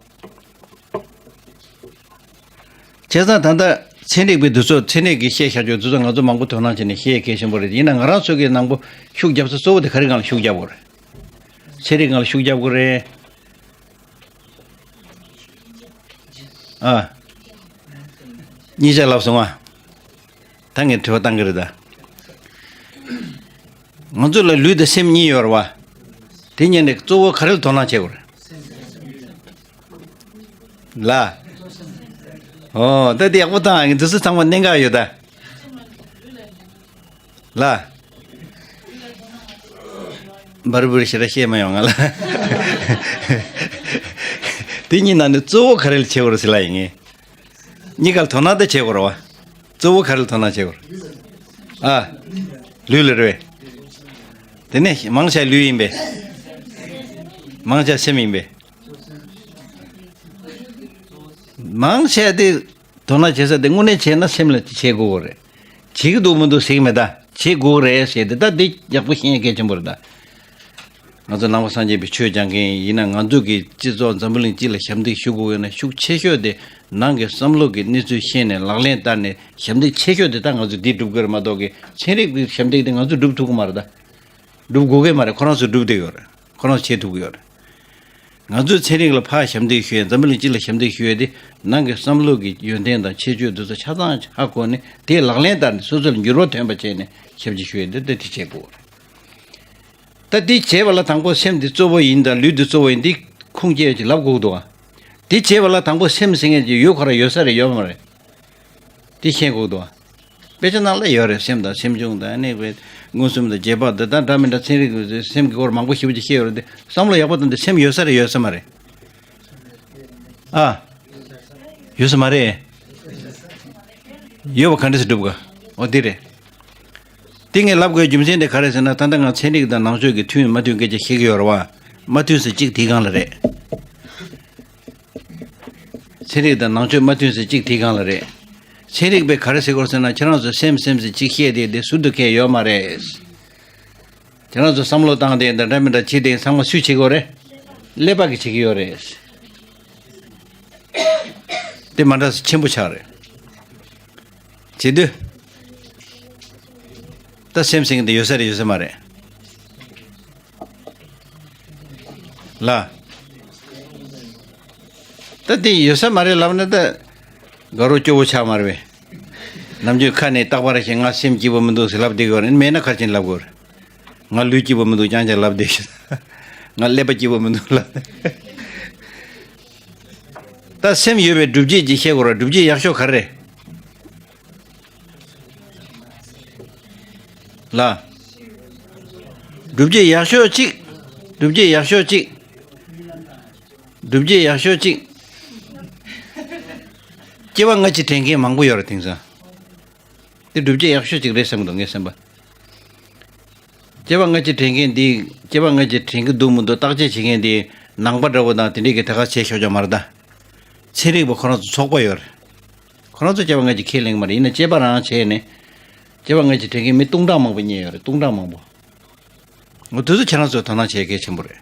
བྱས་ཙང་ད་ལྟ་ཚན་རིག་པའི་འདི་ཚོ་ཚན་རིག་གི་བཤད་བཞག་རྒྱུ་འདི་ཚོ་ང་ཚོ་མང་པོ་དོ་སྣང་བྱས་ནས་བཤད་གལ་ཆེན་པོ་རེད། ཡིན་ན་ང་རང་ཚོ་གི་ནང་པོ་ཤུགས་རྒྱབ་ས་གཙོ་བོ་དེ་ག་རེ་སྒང་ལ་ཤུགས་རྒྱབ་དགོས་རེད། ཚན་རིག་སྒང་ལ་ཤུགས་རྒྱབ་དགོས་རེད། ཨ། གཉིས་ཆ་ལབ་སོང་ཨ། ད་ངས་དྲི་བ་བཏང་གི་རེད་ད། ང་ཚོ་ལ་ལུས་དང་སེམས་གཉིས་ཡོད་རེད་བ། དེ་གཉིས་ནས་གཙོ་བོ་ག་རེ་ལ་དོ་སྣང་བྱེད་དགོས་རེད། ལ། ཨོ་ད་དེ་ཡག་པོ་བཏང་ཨ། འདི་ཚོ་ཚང་མ་གནད་འགག་ཡོད་ད། ལ། འབར་འབུར་ཞེ་དྲག་བཤད་མ་ཡོང་ང་ལ། དེ་གཉིས་ནང་ནས་གཙོ་བོ་ག་རེ་ལ་བྱེད་དགོས་རེད་ཟེར་ལ་ཡིན་ངེས། གཉིས་ཀ་ལ་དོ་སྣང་ད་བྱེད་དགོས་རེད་བ། གཙོ་བོ་ག་རེ་ལ་དོ་སྣང་བྱེད་དགོས་རེད། ཨ། ལུས་ལ་རེད་པས། དེ་ནས་མང་ཆེ་ལུས་ཡིན་པས། མང་ཆེ་སེམས་ཡིན་པས། མང་ཆེ་དེ་དོ་སྣང་བྱེད་ས་དེ་དངོས་གནས་བྱས་ན་སེམས་ལ་བྱེད་དགོས་རེད། བྱེད་ཀྱི་འདུག་མི་འདུག་ཟེར་གྱི་མེད་ད། བྱེད་དགོས་རེད་ཟེར་དེ་ད་འདི་ཡག་པོ་ཤེས་ཡ་གལ་ཆེན་པོ་རེད་ད། ང་ཚོ་ནང་པ་སངས་རྒྱས་པའི་ཆོས་སྦྱང་མཁན་ཡིན་ན་ང་ཚོ་གི་སྤྱི་ཚོགས་འཛམ་བུ་གླིང་སྤྱི་ལ་ཞབས་འདེགས་ཞུ་དགོས་ཡོད་ན་ཤུགས་ཆེ་ཤོས་དེ་ནང་གི་བསམ་བློ་གི་གནས་ཚུལ་ཤེས་ནས་ལག་ལེན་བསྟར་ནས་ཞབས་འདེགས་ཆེ་ཤོས་དེ་ད་ང་ཚོ་འདི་སྒྲུབ་དགོས་རེད་མ་གཏོགས་གི་ཚན་རིག་པའི་ཞབས་འདེགས་དེ་ང་ཚོ་སྒྲུབ་ཐུབ་ཀྱི་མ་རེད་ད། སྒྲུབ་དགོས་ཀྱི་མ་རེད། ཁོ་རང་ཚོས་སྒྲུབ་བསྡད་ཡོད་རེད། ཁོ་རང་ཚོས་བྱེད་ཐུབ་ཀྱི་ཡོད་རེད། ང་ཚོས་ཚན་རིག་ལ་ཕར་ཞབས་འདེགས་ཞུ་ཡས་འཛམ་བུ་གླིང་སྤྱི་ལ་ཞབས་འདེགས་ཞུ་ཡས་དེ་ནང་གི་བསམ་བློ་གི་ཡོན་ཏན་དང་ཁྱད་ཆོས་འདི་ཚོ་ཆ་ཚང་ཧ་གོ་ནས་དེ་ལག་ལེན་བསྟར་ནས་སོ་སོ་ལ་འགྱུར་བ་ཐོན་པ་བྱས་ནས་ཞབས་ཕྱི་ཞུ་ཡས་འདི་འདི་དེ་བྱེད་དགོས་རེད། ད་འདི་བྱས་པ་ལ་དང་པོ་སེམས་འདི་གཙོ་བོ་ཡིན་དང་ལུས་འདི་གཙོ་བོ་ཡིན་འདི་ཁུངས་སྐྱེལ་གྱི་ལབ་དགོས་འདུག་ཨ། འདི་བྱས་པ་ལ་དང་པོ་སེམས་ཟེར་མཁན་ཅིག་ཡོད་ཁོ་ར་ཡོད་ས་རེད་ཡོད་མ་རེད། དེ་ཤེས་དགོས་འདུག་དཔེ་ཆ་ནང་ལ་ཡོད་རེད། སེམས་དང་སེམས་བྱུང་དང་ཨ་ནི་བས་མངོན་སུམ་དང་རྗེས་དཔག་འདི་དག་འདྲ་མི་འདྲ་ཚན་རིག་གི་སེམས་ཀྱི་སྐོར་མང་པོ་ཞེ་པོ་ཅིག་བཤད་ཡོད་རེད་དེ་བསམ་བློ་ཡག་པོ་བཏང་སྟེ་སེམས་ཡོད་ས་རེད་ཡོད་ས་མ་རེད། ཨ། ཡོད་ས་མ་རེད། ཡོད་པ་ག་འདྲ་སེ་སྒྲུབ་ག་འོ་འདི་རེད། དེ་ངས་ལབ་དགོས་རྒྱུ་མཚན་དེ་ག་རེ་ཟེར་ན་ད་ལྟ་ང་ཚན་རིག་དང་ནང་ཆོས་ཀྱི་མཐུན་མ་མཐུན་སྐད་ཆ་བཤད་ཀྱི་ཡོད་རེད་བ། མ་མཐུན་ས་གཅིག་དེའི་སྒང་ལ་རེད། ཚན་རིག་དང་ནང་ཆོས་མ་མཐུན་ས་གཅིག་དེའི་སྒང་ལ་རེད། ཚན་རིག་པས་ག་རེ་ཟེར་དགོས་ཟེར་ན་ཁྱེད་རང་ཚོ་སེམས་སེམས་ཟེར་གཅིག་བཤད་དེ་དེ་ཟུར་དུ་ཁེལ་ཡོད་མ་རེད། ཁྱེད་རང་ཚོ་བསམ་བློ་བཏང་དེ་འདི་འདྲ་མི་འདྲ་བྱེད་དེ་ཚང་མ་སུས་བྱེད་དགོས་རེད། ཀླད་པ་གིས་བྱེད་ཀྱི་ཡོད་རེད། དེ་མ་འདྲ་ས་ཆེན་པོ་ཆགས་རེད། བྱེད་དུས། ད་སེམས་ཟེར་མཁན་དེ་ཡོད་ས་རེད་ཡོད་ས་མ་རེད། ལ། ད་དེ་ཡོད་ས་མ་རེད་ལབ་ན་ད། དགའ་རོགས་སྐྱོ་བོ་ཆགས་མ་རེད་པས། ནམ་རྒྱུན་ཁ་ནས་རྟག་པར་ཞིག་ང་སེམས་སྐྱིད་པོ་མི་འདུག་ཟེར་ལབ་བསྡད་ཀྱི་ཡོད་རེད། མེད་ན་ག་རེ་བྱས་ནས་ལབ་དགོས་རེད། ང་ལུས་སྐྱིད་པོ་མི་འདུག་རྐྱང་རྐྱང་ལབ་བསྡད་ཤག་ང་ཀླད་པ་སྐྱིད་པོ་མི་འདུག་ལབ། ད་སེམས་ཡོད་པའི་སྒྲུབ་བྱེད་ཅིག་བཤད་དགོས་རེད། སྒྲུབ་བྱེད་ཡག་ཤོས་ག་རེ་རེད། ལ། སྒྲུབ་བྱེད་ཡག་ཤོས་གཅིག་སྒྲུབ་བྱེད་ཡག་ཤོས་གཅིག་སྒྲུབ་བྱེད་ཡག་ཤོས་གཅིག་སྐྱེ་བ་སྔ་ཕྱི་དྲན་མཁན་མང་པོ་ཡོད་རེད་དེང་སང་། དེ་སྒྲུབ་བྱེད་ཡག་ཤོས་གཅིག་རེད་བསམ་གི་འདུག་ངའི་བསམ་པ། སྐྱེ་བ་སྔ་ཕྱི་དྲན་མཁན་འདི་སྐྱེ་བ་སྔ་ཕྱི་དྲན་གི་འདུག་མི་འདུག་བརྟག་དཔྱད་བྱེད་མཁན་འདི་ནང་པ་འདྲ་བོ་དང་དེ་འདྲས་ཀྱི་ད་ག་བྱས་ཆོག་ཆོག་མ་རེད་ད། ཚན་རིག་པ་ཁོ་རང་ཚོ་ཚོགས་པ་ཡོད་རེད། ཁོ་རང་ཚོ་སྐྱེ་བ་སྔ་ཕྱི་ཁས་ལེན་གི་མ་རེད། ཡིན་ན་དཔྱད་པ་རང་བྱས་ནས་སྐྱེ་བ་སྔ་ཕྱི་དྲན་མཁན་མི་སྟོང་ཕྲག་མང་པོ་རྙེད་ཡོད་རེད། སྟོང་ཕྲག་མང་པོ། འོ་དེ་ཚོ་ཁྱེད་རང་ཚོས་དོ་སྣང་བྱེད་གལ་ཆེན་པོ་རེད།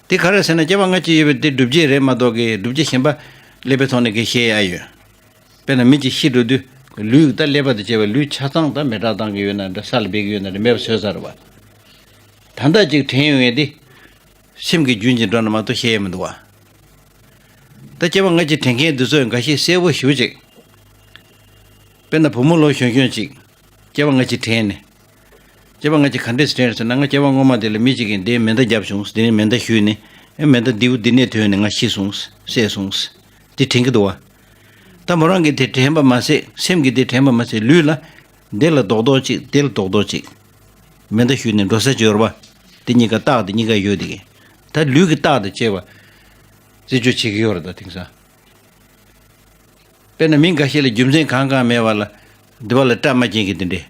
དེ་ག་རེ་ཟེར་ན་སྐྱེ་བ་སྔ་ཕྱི་ཡོད་པའི་དེ་སྒྲུབ་བྱེད་རེད་མ་གཏོགས་ཀྱི་སྒྲུབ་བྱེད་གཞན་པ་ཀླད་པའི་ཐོག་ནས་གི་བཤད་ཡ་ཡོད། དཔེར་ན་མི་གཅིག་ཤི་འགྲོ་དུས་ལུས་ད་ཀླད་པ་དང་བཅས་པའི་ལུས་ཆ་ཚང་ད་མེ་སྲེག་བཏང་གི་ཡོད་ན་འདྲ་ས་ལ་སྦས་ཀྱི་ཡོད་ན་འདྲ་མེད་པ་བཟོས་ཚར་བ། ད་ལྟ་ཅིག་དྲན་ཡོང་ཡས་དེ་སེམས་ཀྱི་རྒྱུན་གྱིས་འགྲོ་ན་མ་གཏོགས་བཤད་ཡས་མི་འདུག་བ། ད་སྐྱེ་བ་སྔ་ཕྱི་དྲན་མཁན་འདི་ཚོས་འགའ་ཤས་གསལ་པོ་ཞེ་པོ་ཅིག་དཔེར་ན་བུ་མོ་ལོ་གཞོན་གཞོན་ཅིག་སྐྱེ་བ་སྔ་ཕྱི་དྲན་ནས། སྐྱེ་བ་སྔ་ཕྱི་ག་འདྲས་སེ་དྲན་ཟེར་ན་ང་སྐྱེ་བ་སྔོན་མ་དེ་ལ་མི་གཅིག་གིས་འདིའི་མེ་མདའ་བརྒྱབ་བྱུང་། དེ་ནས་མེ་མདའ་གཞུས་ནས་ཨེ་མེ་མདའ་འདིའུ་འདི་ནས་ཐོན་ནས་ང་ཤི་སོང་བསད་སོང་། དེ་དྲན་གྱི་འདུག་བ། ད་མོ་རང་གིས་དེ་དྲན་པ་མ་ཟད་སེམས་ཀྱིས་དེ་དྲན་པ་མ་ཟད་ལུས་ལ་འདི་ལ་རྡོག་རྡོག་ཅིག་དེ་ལ་རྡོག་རྡོག་ཅིག་མེ་མདའ་གཞུས་ནས་འགྲོ་ས་ཅིག་ཡོད་རེད་བ། དེ་གཉིས་ཀ་རྟགས་དེ་གཉིས་ཀ་ཡོད་དེ་གི། ད་ལུས་ཀྱི་རྟགས་དང་བཅས་པ་རྩད་གཅོད་བྱེད་ཀྱི་ཡོད་རེད་ད་དེང་སང་། དཔེར་ན་མི་འགའ་ཤས་ལ་རྒྱུ་མཚན་གང་གང་མེད་པ་ལ་འདི་པ་ལ་སྐྲ་མ་སྐྱེས་མཁན་དེ་འདྲས།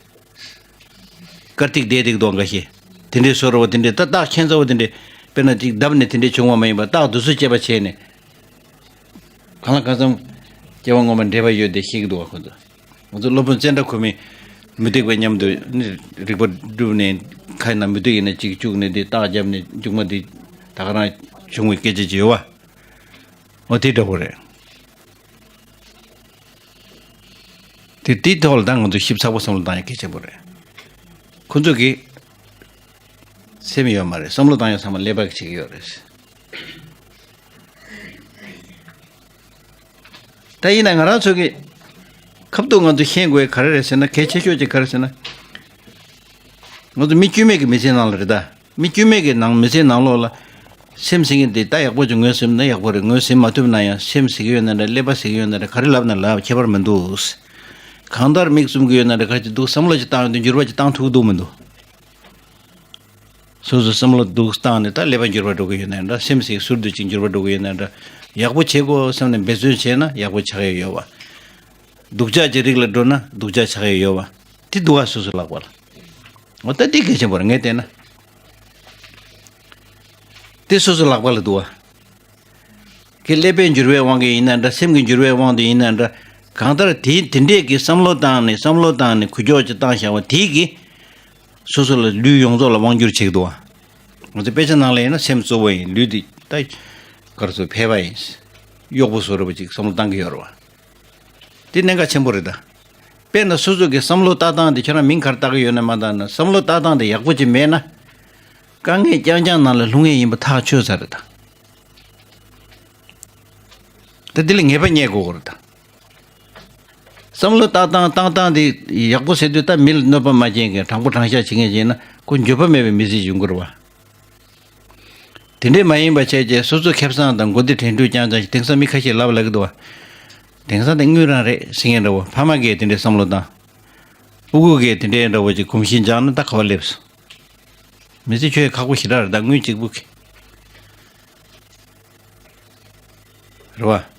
དཀར་ཐིག་བསྡད་ཐིག་འདུག་འགའ་ཤས། དེ་འདྲས་བཟོ་འདྲ་བོ་དེ་འདྲས་ད་རྟགས་ཁྱད་མཚར་བོ་དེ་འདྲས་དཔེར་ན་ཅིག་བརྡབས་ནས་དེ་འདྲས་བྱུང་བ་མ་ཡིན་པར་རྟགས་འདི་ཚོ་དཔྱད་པ་བྱས་ནས། གང་ལ་གང་འཚམ་སྐྱེ་བ་སྔོན་མ་འདྲེས་པ་ཡོད་དེ་ཤེས་ཀྱི་འདུག་བ་ཁོ་ཚོ། ང་ཚོ་སློབ་དཔོན་ཙནྡྲ་ཁོ་མོས་མུ་སྟེགས་པ་མཉམ་དུ་ནི་རིག་པ་བསྒྲུབས་ནས་ཁ་ན་མུ་སྟེགས་ཡིན་ན་གཅིག་བཅུག་ནས་དེ་རྟགས་བརྒྱབ་ནས་མཇུག་མ་དེ་ད་ག་རང་བྱུང་བའི་སྐད་ཆ་ཅིག་ཡོད་བ། འོ་དེ་འདྲ་པོ་རེད། དེ་དེའི་ཐོག་ལ་ད་ང་ཚོ་ཞིབ་ཚགས་པོ་བསམ་བློ་བཏང་ཡ་གལ་ཆེན་པོ་རེད། ཁོ་ཚོ་གི་སེམས་ཡོད་མ་རེད། བསམ་བློ་བཏང་ཡ་ཚང་མ་ཀླད་པ་གི་བྱེད་ཀྱི་ཡོད་རེད། ད་ཡིན་ན་ང་རང་ཚོ་གི་ཁབ་ཏུ་ང་ཚོ་ཤེས་དགོས་ག་རེ་རེད་ཟེར་ན་གལ་ཆེ་ཤོས་ཅིག་ག་རེ་ཟེར་ན། ང་ཚོ་མི་དཀྱུས་མེད་ཀྱི་མི་ཚེའི་ནང་ལ་རེད་ད། མི་དཀྱུས་མེད་ཀྱི་ནང་མི་ཚེའི་ནང་ལོགས་ལ། སེམས་ཟེར་མཁན་དེ་ད་ཡག་པོ་ཅིག་ངོས་ཟིན་ན་ཡག་པོ་རེད། ངོས་ཟིན་མ་ཐུབ་ན་ཡང་སེམས་ཟེར་གྱི་ཡོད་ན་འདྲ། ཀླད་པ་ཟེར་གྱི་ཡོད་ན་འདྲ། ག་རེ་ལབ་ན་ལབ་ཁྱད་པར་མི་འདུག་གང་ལྟར་མིག་བཙུམ་གྱི་ཡོད་ན་འདྲ། ག་རེ་ཅིག་འདུག་བསམ་བློ་ཅིག་བཏང་ཡོང་དུས་འགྱུར་བ་ཅིག་བཏང་ཐུབ་ཀྱི་འདུག་མི་འདུག་སོ་སོ་བསམ་བློ་འདུག་བཏང་ནས་ད་ཀླད་པ་འགྱུར་བ་འགྲོ་གི་ཡོད་ན་འདྲ། སེམས་ཟེར་ཟུར་དུ་ཅིག་འགྱུར་བ་འགྲོ་གི་ཡོད་ན་འདྲ། ཡག་པོ་བྱེད་དགོས་བསམ་ནས་འབད་བརྩོན་བྱས་ན་ཡག་པོ་ཆགས་ཡ་ཡོད་བ། སྡུག་ཅག་ཅིག་རིགས་ལ་འགྲོ་ན་སྡུག་ཅག་ཆགས་ཡ་ཡོད་བ། དེ་འདུག་བ་སོ་སོ་ལག་པ་ལ། འོ་ད་དེ་གལ་ཆེན་པོ་རེད་ངས་བལྟས་ན། དེ་སོ་སོ་ལག་པ་ལ་འདུག་བ། ཀྱི་ཀླད་པའི་འགྱུར་བའི་དབང་གིས་ཡིན་ན་འདྲ། སེམས་ཀྱི་འགྱུར་བའི་དབང་དུ་ཡིན་ན་འདྲ། གང་ལྟར་དེ་དེ་འདྲས་ཀྱི་བསམ་བློ་བཏང་ནས་བསམ་བློ་བཏང་ནས་འགུལ་སྐྱོད་ཅིག་བཏང་བཞག་པ་དེ་གིས་སོ་སོ་ལ་ལུས་ཡོངས་རྫོགས་ལ་དབང་བསྒྱུར་བྱེད་ཀྱི་འདུག་བ། ང་ཚོ་དཔེ་ཆ་ནང་ལ་ཡིན་ན་སེམས་གཙོ་བོ་ཡིན། ལུས་དེ་ད་གར་སོ་ཕལ་པ་ཡིན། གཡོག་པོ་བཟོ་འདྲ་པོ་ཅིག་བསམ་བློ་བཏང་གི་ཡོད་རེད་བ། དེ་གནད་འགག་ཆེན་པོ་རེད་ད། དཔེར་ན་སོ་སོ་གི་བསམ་བློ་ལྟ་སྟངས་དེ་ཁྱོད་རང་མིང་ག་རེ་བཏགས་ཀྱི་ཡོད་ན་མ་བཏགས་ན་བསམ་བློ་ལྟ་སྟངས་དེ་ཡག་པོ་ཅིག་མེད་ན། དཀའ་ངལ་རྐྱང་རྐྱང་ནང་ལ་ལྷུང་ངེས་ཡིན་པ་ཐག་ཆོད་ཚར་རེད་ད། ད་འདི་ལ་ངེས་པ་རྙེད་དགོས་ཀྱི་རེད་ད། བསམ་བློ་བཏགས་སྟངས་བཏང་སྟངས་དེ་ཡག་པོ་ཟེར་དུས་ད་མི་ལ་གནོད་པ་མ་བྱེད་མཁན་དྲང་པོ་དྲང་བཞག་བྱེད་མཁན་བྱས་ན་ཁོ་འགྱོད་པ་མེད་པའི་མི་ཚེ་ཡོང་གི་རེད་བ། དེ་འདྲས་མ་ཡིན་པ་བྱས་རྗེས་སོ་སོ་ཁེ་བཟང་དང་མགོ་བདེ་དྲན་འཕྲུལ་རྐྱང་རྐྱང་ཞིག་དེང་སང་མི་ཁ་ཤས་ལབ་ལབ་ཀྱི་འདུག་བ། དེང་སང་དེ་དངུལ་རང་རེད་ཟེར་མཁན་འདྲ་བོ། ཕ་མ་གིས་དེ་འདྲས་བསམ་བློ་བཏང་། སྤུ་གུ་གིས་དེ་འདྲས་འདྲ་བོ་ཅིག་གོམས་གཤིས་འཇགས་ན་ད་ག་བ་སླེབས་སོང་། མི་ཚེ་ཁྱོད་ཁག་པོ་ཞེ་དྲག་རེད་ད་དངུལ་གཅིག་པུ་གིས། རེད་བ།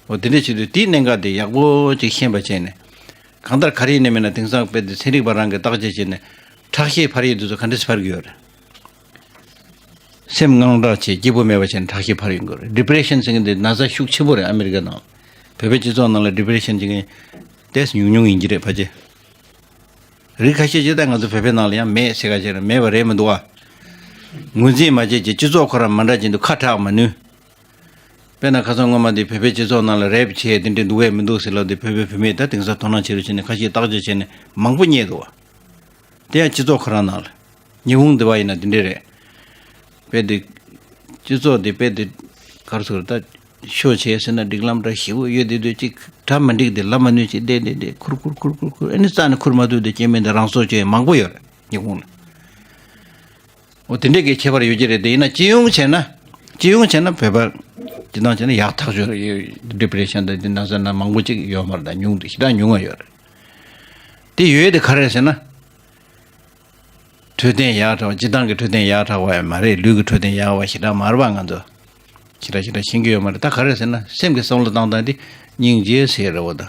འོ་དེ་འདྲས་བྱེད་དུས་དེའི་གནད་འགག་དེ་ཡག་པོ་ཅིག་ཤེས་པ་བྱས་ནས། གང་ལྟར་ག་རེ་ཡིན་ནའི་མིན་ན་དེང་སང་དཔེ་དེ་ཚན་རིག་པ་རང་གིས་བརྟག་དཔྱད་བྱས་ནས་ཁྲག་ཤེད་འཕར་ཡས་དེ་ཚོ་ག་འདྲས་འཕར་གྱི་ཡོད་རེད། སེམས་དངངས་སྐྲག་བྱས་སྐྱིད་པོ་མེད་པ་བྱས་ནས་ཁྲག་ཤེད་འཕར་ཡོང་གི་རེད། ཌི་པི་རེ་ཤན་ཟེར་མཁན་དེ་ན་ཚ་ཤུགས་ཆེན་པོ་རེད་ཨ་མི་རི་ཀ་ནང་། བོད་པའི་སྤྱི་ཚོགས་ནང་ལ་ཌི་པི་རེ་ཤན་བྱེད་མཁན་ཏོག་ཙམ་ཉུང་ཉུང་ཡིན་གྱི་རེད་ཕལ་ཆེར། རིགས་ཁ་ཤས་ཅིག་ད་ང་ཚོ་བོད་པའི་ནང་ལ་ཡང་མེད་ཟེར་ག་བྱས་ན་མེད་པ་རེད་མི་འདུག་ཨ། ངོས་འཛིན་མ་བྱེད་ཅིག་སྤྱི་ཚོགས་ཁོ་རང་མ་འདྲ་ཅིག་འདུག་ཁ་གྲག་མ་ནུས། དཔེར་ན་ཁ་སང་སྔོན་མ་འདི་བོད་པའི་སྤྱི་ཚོགས་ནང་ལ་རེབ་བྱས་དེ་འདྲའི་འདུག་གས་མི་འདུག་ཟེར་ལབ་དེ་བོད་པའི་བུད་མེད་ད་དེང་སང་དོ་སྣང་བྱེད་རོགས་བྱས་ནས་ཁ་ཤས་བརྟག་དཔྱད་བྱས་ནས་མང་པོ་རྙེད་འདུག་བ། དེ་ཡང་སྤྱི་ཚོགས་ཁོ་རང་ནང་ལ། ཉི་ཧོང་འདི་བ་ཡིན་ན་དེ་འདྲས་རེད། དཔེ་དེ། སྤྱི་ཚོགས་དེ་དཔེ་དེ། ག་རེ་ཟེར་ད། ཤོ་བྱས་ཟེར་ན་སྒྲིག་ལམ་འདྲ་ཞིག་ཡོད་དེ་དུས་ཅིག་གྲ་མི་འགྲིག་དེ་ལབ་མ་ནུས་ཅིག་བསྡད་བསྡད་བསྡད་ཁུར་ཁུར་ཁུར་ཁུར་ཁུར་ཨ་ནི་རྩ་ནས་ཁུར་མ་ཐུབ་དེ་སྐྱེ་དམན་དེ་རང་སྲོག་གཅོད་མང་པོ་ཡོད་རེད་ཉི་ཧོང་ལ། འོ་དེ་འདྲས་ཀྱི་ཁྱད་པར་ཡོད་ཀྱི་རེད་དེ་ཡིན་ན་སྤྱི་ཡོངས་བྱས་ན། སྤྱི་ཡོངས་བྱས་ན་བོད་པ། སྤྱི་བཏང་བྱས་ན་ཡག་ཐག་ཆོད་རེད་ཡོད་ཌི་པི་རེ་ཤན་དང་དེ་ན་ཚ་ན་མང་པོ་ཅིག་ཡོད་མ་རེད་ད་ཉུང་དུ་ཞེ་དྲག་ཉུང་བ་ཡོད་རེད། དེ་ཡོད་དེ་ག་རེ་རེད་ཟེར་ན། འཕྲོད་བསྟེན་ཡག་དྲགས་པ་སྤྱི་བཏང་གི་འཕྲོད་བསྟེན་ཡག་དྲགས་པ་ཡང་མ་རེད་ལུས་ཀྱི་འཕྲོད་བསྟེན་ཡག་པ་ཞེ་དྲག་མ་རེད་པ་ང་ཚོ། ཞེ་དྲག་ཞེ་དྲག་ཤེས་ཀྱི་ཡོད་མ་རེད་ད་ག་རེ་ཟེར་ན་སེམས་ཀྱི་བསམ་བློ་བཏང་སྟངས་དེ་སྙིང་རྗེ་ཟེར་རེད་བ་ད།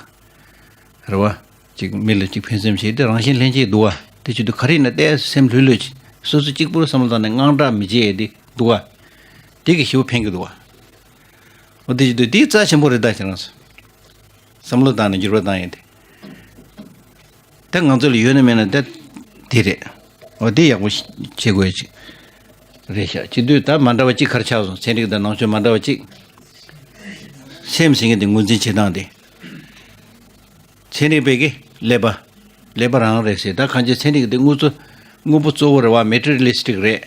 རེད་བ། ཅིག་མི་ལ་ཅིག་ཕན་སེམས་བྱེད་དེ་རང་བཞིན་ལྷན་སྐྱེས་འདུག་བ་དེ་བྱེད་དུས་ག་རེ་ཡིན་ན་ཏོག་ཙམ་སེམས་ལྷོད་ལྷོད་ཅིག་སོ་སོ་གཅིག་པུར་བསམ་བློ་བཏང་ནས་དངངས་སྐྲག་མི་བྱེད་ཡས་དེ་འདུག་བ། དེ་གི་ཞེ་པོ་ཕན་གི་འདུག་བ། འོ་དེ་བྱེད་དུས་དེ་རྩ་ཆེན་པོ་རེད་ད་ཁྱེད་རང་ཚོ། བསམ་བློ་བཏང་ནས་འགྱུར་བ་བཏང་ཡས་དེ། ད་ང་ཚོ་ལ་ཡོད་ན་མེད་ན་ད་དེ་རེད། འོ་དེ་ཡག་པོ་བྱེད་དགོས་ཡ་ཅིག་རེད་ཤག་བྱེད་དུས་ད་མ་འདྲ་བ་གཅིག་ག་རེ་ཆགས་སོང་ཚན་རིག་དང་ནང་ཆོས་མ་འདྲ་བ་གཅིག་སེམས་ཟེར་མཁན་དེ་ངོས་འཛིན་བྱེད་སྟངས་དེ། ཚན་རིག་པས་ཀྱི་ཀླད་པ། ཀླད་པ་རང་རེད་ཟེར་ད་གང་ཅི་ཚན་རིག་དེ་དངོས་གཙོ། དངོས་པོ་གཙོ་བོ་རེད་བ་མེ་ཊི་རི་ལི་སི་ཊིག་རེད།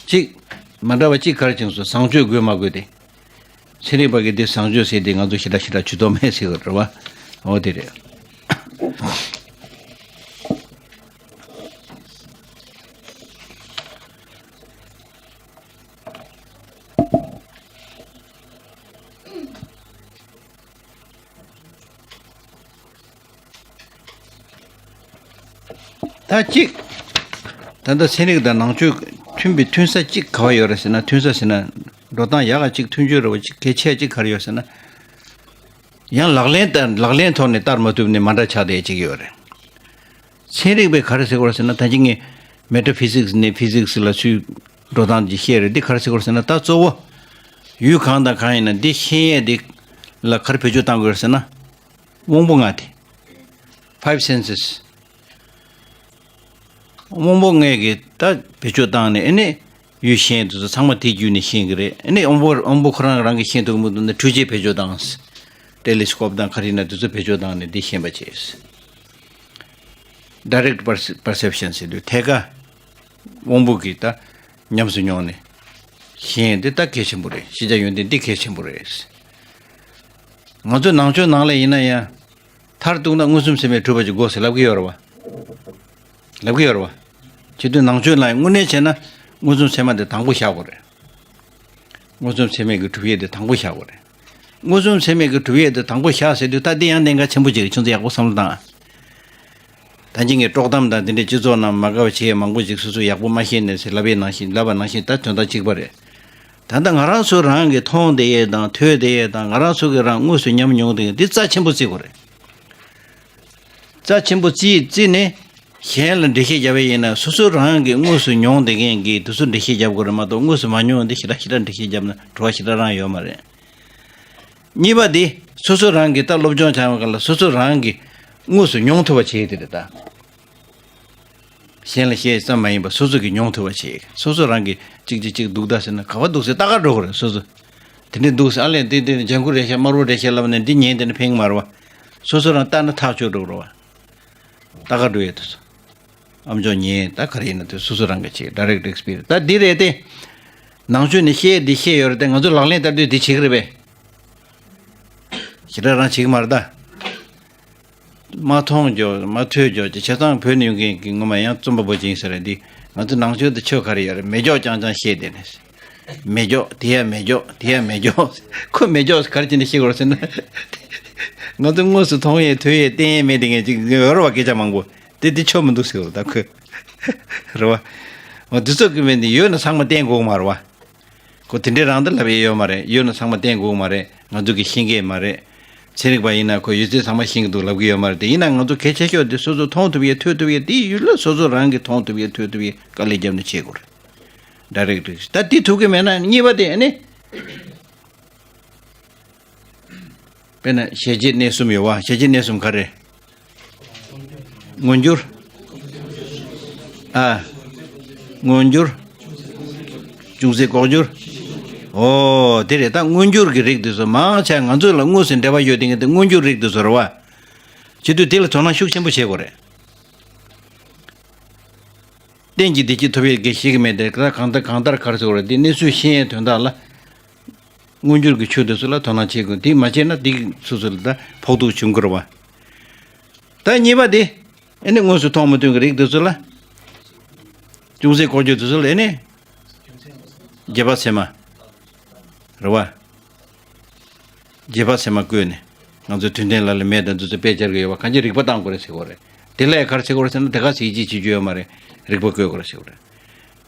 གཅིག་མ་འདྲ་བ་གཅིག་ག་རེ་བྱུང་སོང་བཟང་སྤྱོད་དགོས་མ་དགོས་དེ། ཚན་རིག་པ་གིས་དེ་བཟང་སྤྱོད་ཟེར་དེ་ང་ཚོ་ཞེ་དྲག་ཞེ་དྲག་ཇུས་གཏོགས་མེད་ཟེར་བ་རེད་བ། འོ་དེ་རེད། ད་གཅིག་ད་ལྟ་ཚན་རིག་དང་ནང་ཆོས་མཐུན་པའི་མཐུན་ས་གཅིག་ག་བ་ཡོད་རེད་ཟེར་ན་མཐུན་ས་ཟེར་ན་ འགྲོ་སྟངས་ཡག་ག་ཅིག་མཐུན་སྦྱོར་རེ་བ་ཅིག་གལ་ཆེ་ཅིག་ག་རེ་ཡོད་ཟེར་ན། ཡང་ལག་ལེན་ལྟར་ལག་ལེན་ཐོག་ནས་བསྟར་མ་ཐུབ་ནས་མ་འདྲ་ཆགས་བསྡད་ཅིག་ཡོད་རེད། ཚན་རིག་པས་ག་རེ་ཟེར་གོ་རེད་ཟེར་ན། ད་ཅི་ངས་མེ་ཊ་ཕི་ཟིག་སི་ནས་ཕི་ཟིག་སི་ལ་ཚུར་འགྲོ་སྟངས་ཅིག་བཤད་རེད། འདི་ག་རེ་ཟེར་གོ་རེད་ཟེར་ན། ད་གཙོ་བོ་ཡུལ་གང་དང་གང་ཡིན་ན་འདི་ཤེས་ཡས་འདི་ལ་ག་རེ་བེད་སྤྱོད་བཏང་དགོས་རེད་ཟེར་ན། དབང་པོ་ལྔ་དེ། Five senses། དབང་པོ་ལྔ་གི་ད་བེད་སྤྱོད་བཏང་ནས་ཨེ་ནས་ཡུལ་ཤེས་དུས་ཚོད་ཚང་མ་དེ་བརྒྱུད་ནས་ཤེས་ཀྱི་རེད། ཨེ་ནས་དབང་པོ་དབང་པོ་ཁོ་རང་རང་གིས་ཤེས་ཐུབ་མི་འདུག་ན་འཕྲུལ་ཆས་བེད་སྤྱོད་བཏང་། ཊེ་ལི་སི་ཀོབ་དང་ག་རེ་ཡིན་ན་དུས་ཚོད་བེད་སྤྱོད་བཏང་ནས་འདི་ཤེས་པ་བྱས། Direct perce- perception ཟེར་དུས་ཐད་ཀ་དབང་པོ་གིས་ད་ཉམས་སུ་མྱོང་ནས་ཤེས་ཡས་འདི་ད་གལ་ཆེན་པོ་རེད། ཤེས་བྱ་ཡོན་ཏན་འདི་གལ་ཆེན་པོ་རེད། ང་ཚོའི་ནང་ཆོས་ནང་ལ་ཡིན་ན་ཡང་། མཐར་གཏུགས་ན་མངོན་སུམ་ཚད་མས་གྲུབ་པ་ཅིག་དགོས་ཟེར་ལབ་ཀྱི་ཡོད་རེད་བ། ལབ་ཀྱི་ཡོད་རེད་བ། བྱེད་དུས་ནང་ཆོས་ལ་ཡང་དངོས་གནས་བྱས་ན་མངོན་སུམ་ཚད་མ་དེ་དང་པོ་བཞག་དགོས་རེད། མངོན་སུམ་ཚད་མས་ཀྱི་གྲུབ་ཡས་དེ་དང་པོ་བཞག་དགོས་རེད། མངོན་སུམ་ཚད་མས་ཀྱི་གྲུབ་ཡས་དེ་དང་པོ་བཞག་ཟེར་དུས་ད་འདི་ཡང་གནད་འགག་ཆེན་པོ་ཅིག་རེད། ཁྱོད་ཚོ་ཡག་པོ་བསམ་བློ་བཏང་ཨ། ད་ཅི་ངས་དཀྲོག་གཏམ་དང་དེ་འདྲའི་སྤྱི་ཚོགས་ནང་མ་དགའ་བ་བྱེད་ཡས་མང་པོ་ཅིག་སོ་སོས་ཡག་པོ་མ་ཤེས་ནས་ཟེར་ལབ་པའི་ནང་བཞིན་ལབ་པ་ནང་བཞིན་ད་དོན་དག་གཅིག་པ་རེད། ད་ལྟ་ང་རང་ཚོ་རང་གིས་མཐོང་བསྡད་ཡས་དང་ཐོས་བསྡད་ཡས་དང་ང་རང་ཚོ་གིས་རང་དངོས་སུ་ཉམས་མྱོང་བསྡད་ཡས་འདི་རྩ་ཆེན་པོ་བརྩི་དགོས་རེད། རྩ་ཆེན་པོ་བརྩིས་བརྩིས་ནས་གཞན་ལ་འགྲེལ་བཤད་བརྒྱབ་པ་ཡིན་ན་སོ་སོ་རང་གིས་དངོས་སུ་མྱོང་བསྡད་མཁན་གྱིས་དེ་ཚོ་འགྲེལ་བཤད་རྒྱབ་དགོས་རེད་མ་གཏོགས། དངོས་སུ་མ་མྱོང་བ་འདི་ཞེ་དྲག་ཞེ་དྲག་འགྲེལ་བཤད་བརྒྱབ་ན་བྲོ་བ་ཞེ་དྲག་རང་ཡོད་མ་རེད། གཉིས་པ་འདི་སོ་སོ་རང་གིས་ད་སློབ་སྦྱོང་བྱ་བ་ག་ལ་སོ་སོ་རང་གིས་དངོས་སུ་མྱོང་ཐུབ་པ་བྱེད་ཡས་དེ་རེད་ད། གཞན་ལ་བཤད་ཙམ་མ་ཡིན་པར་སོ་སོ་གིས་མྱོང་ཐུབ་པ་བྱེད། སོ་སོ་རང་གིས་གཅིག་གཅིག་གཅིག་འདུག་ད་ཟེར་ན་ག་པར་འདུག་ཟེར་ལྟ་ག་འགྲོ་གི་རེད། སོ་སོ་དེ་འདྲས་འདུག་ཟེར། ཨ་ལས་འདི་འདི་ནི་ལྗང་ཁུ་རེད་ཤག་དམར་པོ་རེད་ཤག་ལབ་ནས་འདི་ཉན་དེ་ནི་ཕན་གི་མ་རེད་བ། སོ་སོ་རང་ལྟ་ན་ཐག་ཆོད་འགྲོ་གི་རེད་བ། ལྟ་ག་འགྲོ་ཡས་དུས་སུ། ཨམ་ཅོག་ཉན་ད་ག་རེ་ཡིན་ན་དེ་སོ་སོ་རང་གིས་བྱེད། Direct experience། ད་འདི་རེད་དེ། ནང་ཆོས་ནས་བཤད་འདི་བཤད་ཡོད་རེད་དེ་ང་ཚོ་ལག་ལེན་བསྟར་དུས་འདི་བྱེད་གི་རེད་པས། ཞེ་དྲག་རང་བྱེད་གི་མ་རེད་ད། མ་མཐོང་རྒྱུ་མ་ཐོས་རྒྱུ་ཅིག་བྱས་ཙང་བོད་ནས་ཡོང་མཁན་གྱི་ངོ་མ་ཡང་རྩོམ་པ་པོ་ཅིག་ཡིན་ས་རེད་འདི། ང་ཚོ་ནང་ཆོས་དུ་ཆོས་ག་རེ་ཡོད་རེད། མེ་སྒྱོགས་རྐྱང་རྐྱང་བཤད་བསྡད་ནས། མེ་སྒྱོགས་དེ་ཡང་མེ་སྒྱོགས་དེ་ཡང་མེ་སྒྱོགས། ཁོ་མེ་སྒྱོགས་ག་རེ་བྱས་ནས་བཤད་དགོས་རེད་ཟེར་ན། ང་ཚོ་དངོས་སུ་མཐོང་ཡས་ཐོས་ཡས་བསྟན་ཡས་མེད་དེ་ངས་ཅིག་ཡོད་རེད་བ། སྐད་ཆ་མང་པོ་དེ་དེ་ཆོ་མི་འདུག་ཟེར་བ་ད་ཁོས། རེད་བ། འོ་དེ་ཚོ་གི་མེད་འདི་ཡོད་ན་ཚང་མ་བསྟན་དགོས་མ་རེད་བ། ཁོ་དེ་འདྲའི་རང་ད་ལབ་ཡས་ཡོད་མ་རེད། ཡོད་ན་ཚང་མ་བསྟན་དགོས་མ་རེད། ང་ཚོ་གི་ཤེས་མཁན་མ་རེད། ཚན་རིག་པ་ཡིན་ན་ཁོ་ཡོད་ཚད་ཚང་མ་ཤེས་ཀྱི་འདུག་ལབ་ཀྱི་ཡོད་མ་རེད། དེ་ཡིན་ན་ང་ཚོ་གལ་ཆེ་ཤོས་དེ་སོ་སོ་མཐོང་ཐུབ་ཡས་ཐོས་ཐུབ་ཡས་དེའི་ཡུལ་ལ་སོ་སོ་རང་གིས་མཐོང་ཐུབ་ཡས་ཐོས་ཐུབ་ཡས་དཀའ་ལས་བརྒྱབ་ནས་བྱེད་དགོས་རེད། Direct reaction། ད་དེ་ཐུབ་ཀྱི་མེད་ན་གཉིས་པ་དེ་ཨ་ནི། དཔེར་ན་གཞལ་བྱའི་གནས་གསུམ་ཡོད་བ། གཞལ་བྱའི་གནས་གསུམ་ག་རེ། མངོན་གྱུར། ཨ། མངོན་གྱུར། ཅུང་ཟད་ལྐོག་གྱུར། ཨོ་དེ་རེད། ད་མངོན་གྱུར་གྱི་རིགས་དེ་ཚོ་མང་ཆེ་ང་ཚོ་ལ་དངོས་སུ་འབྲེལ་བ་ཡོད་དེ་ངེས་དེ་མངོན་གྱུར་རིགས་དེ་ཚོ་རེད་བ། བྱེད་དུས་དེ་ལ་དོ་སྣང་ཤུགས་ཆེན་པོ་བྱེད་དགོས་རེད། གཏན་གྱི་བདེ་སྐྱིད་ཐོབ་ཡས་དགེ་ཞིག་གི་མེད་དེ་ད་གང་ལྟར་གང་ལྟར་ག་རེ་ཟེར་དགོས་རེད། དེ་གནས་ཚུལ་ཤེས་ཡས་དོན་དག་ལ། མངོན་གྱུར་གྱི་ཆོས་དེ་ཚོ་ལ་དོ་སྣང་བྱེད་དགོས། དེ་མ་བྱས་ན་དེ་སོ་སོ་ལ་ད་ཕོག་ཐུག་བྱུང་གི་རེད་བ། ད་གཉིས་པ་དེ། ཨེ་ནི་དངོས་སུ་མཐོང་མི་ཐོས་ཀྱི་རིགས་དེ་ཚོ་ལ། ཅུང་ཟད་ལྐོག་གྱུར་དེ་ཚོ་ལ་ཨེ་ནི། རྗེས་དཔག་ཚད་མ། རེད་བ། རྗེས་དཔག་ཚད་མ་བཀོད་ནས། ང་ཚོའི་དུས་མཐའི་ལ་ལ་མེ་དང་འདི་ཚོ་དཔེ་སྦྱར་གྱི་ཡོད་པ་གང་ཅི་རིག་པ་བཏང་དགོས་རེད་ཟེར་གྱི་ཡོད་རེད། དེ་ལ་ཡང་ག་རེ་ཟེར་གྱི་ཡོད་རེད་ཟེར་ན་དེ་ག་ཚིག་ཅིག་བྱེད་རྒྱུ་ཡོད་མ་རེད། རིག་པ་བཀོད་དགོས་རེད་ཟེར་གྱི་ཡོད་རེད།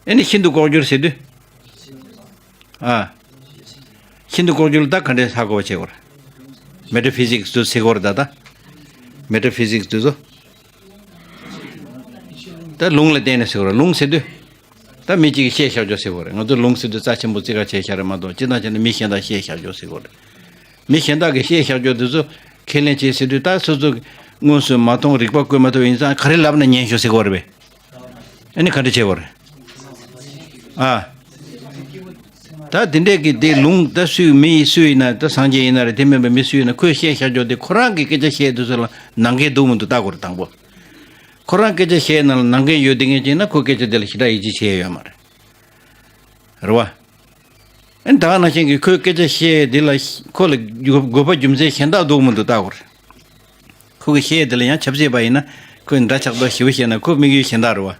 ཨེ་ནི་ཤིན་ཏུ་ལྐོག་གྱུར་ཟེར་དུས། ཨ། ཤིན་ཏུ་ལྐོག་གྱུར་ལ་ད་ག་འདྲས་ཧ་གོ་བ་བྱེད་དགོས་རེད། མེ་ཊ་ཕི་ཟིག་སི་དུ་ཟེར་གྱི་ཡོད་རེད་ད་ད། མེ་ཊ་ཕི་ཟིག་སི་དུ་ཚོ། ད་ལུང་ལ་བརྟེན་ནས་ཟེར་གྱི་ཡོད་རེད། ལུང་ཟེར་དུས། ད་མི་གཅིག་གིས་བཤད་བཞག་ཆོག་ཟེར་གྱི་ཡོད་རེད། ང་ཚོ་ལུང་ཟེར་དུས་རྩ་ཆེན་པོ་བརྩི་ག་བྱས་བཞག་རེད་མ་གཏོགས་སྤྱིར་བཏང་བྱས་ན་མི་གཞན་དག་བཤད་བཞག་ཆོག་ཟེར་གྱི་ཡོད་རེད། མི་གཞན་དག་གིས་བཤད་བཞག་ཆོག་དེ་ཚོ་ཁས་ལེན་བྱེད་ཟེར་དུས་ད་སོ་སོ་དངོས་སུ་མ་མཐོང་རིག་པ་བཀོད་མ་ཐུབ་ཡིན་ཙང་ག་རེ་ལབ་ན་ཉན་ཤོག་ཟེར་གྱི་ཡོད་རེད་པས། ཨ་ནི་ག་འདྲ་བྱེད་དགོས་རེད། ཨ། ད་དེ་འདྲས་ཀྱི་དེ་ལུང་ད་སུས་མི་ཡིས་སུ་ཡིན་ན་ད་སངས་རྒྱས་ཡིན་ན་རེད། དེ་མིན་པའི་མི་སུ་ཡིན་ན་ཁོས་བཤད་བཞག་ཆོག་དེ་ཁོ་རང་གི་སྐད་ཆ་བཤད་དུས་ཚོད་ལ་ནང་འགལ་འདུག་མི་འདུག་ལྟ་དགོས་རེད་དང་པོ། ཁོ་རང་སྐད་ཆ་བཤད་ནང་ལ་ནང་འགལ་ཡོད་དེ་ངས་བྱས་ན་ཁོ་སྐད་ཆ་དེ་ལ་ཞེ་དྲག་ཡིད་ཆེས་བྱས་ཡོད་མ་རེད། རེད་བ། ཨེ་ད་ག་ནང་བཞིན་གྱི་ཁོས་སྐད་ཆ་བཤད་དེ་ལ་ཁོ་ལ་དགོས་པ་རྒྱུ་མཚན་གཞན་དག་འདུག་མི་འདུག་ལྟ་དགོས་རེད། ཁོ་གི་བཤད་དེ་ལ་ཡང་ཆབ་སྲིད་པ་ཡིན་ན་ཁོས་འདྲ་ཆགས་པ་ཞེ་པོ་བཤད་ན་ཁོ་དམིགས་ཡུལ་གཞན་དག་རེད་བ།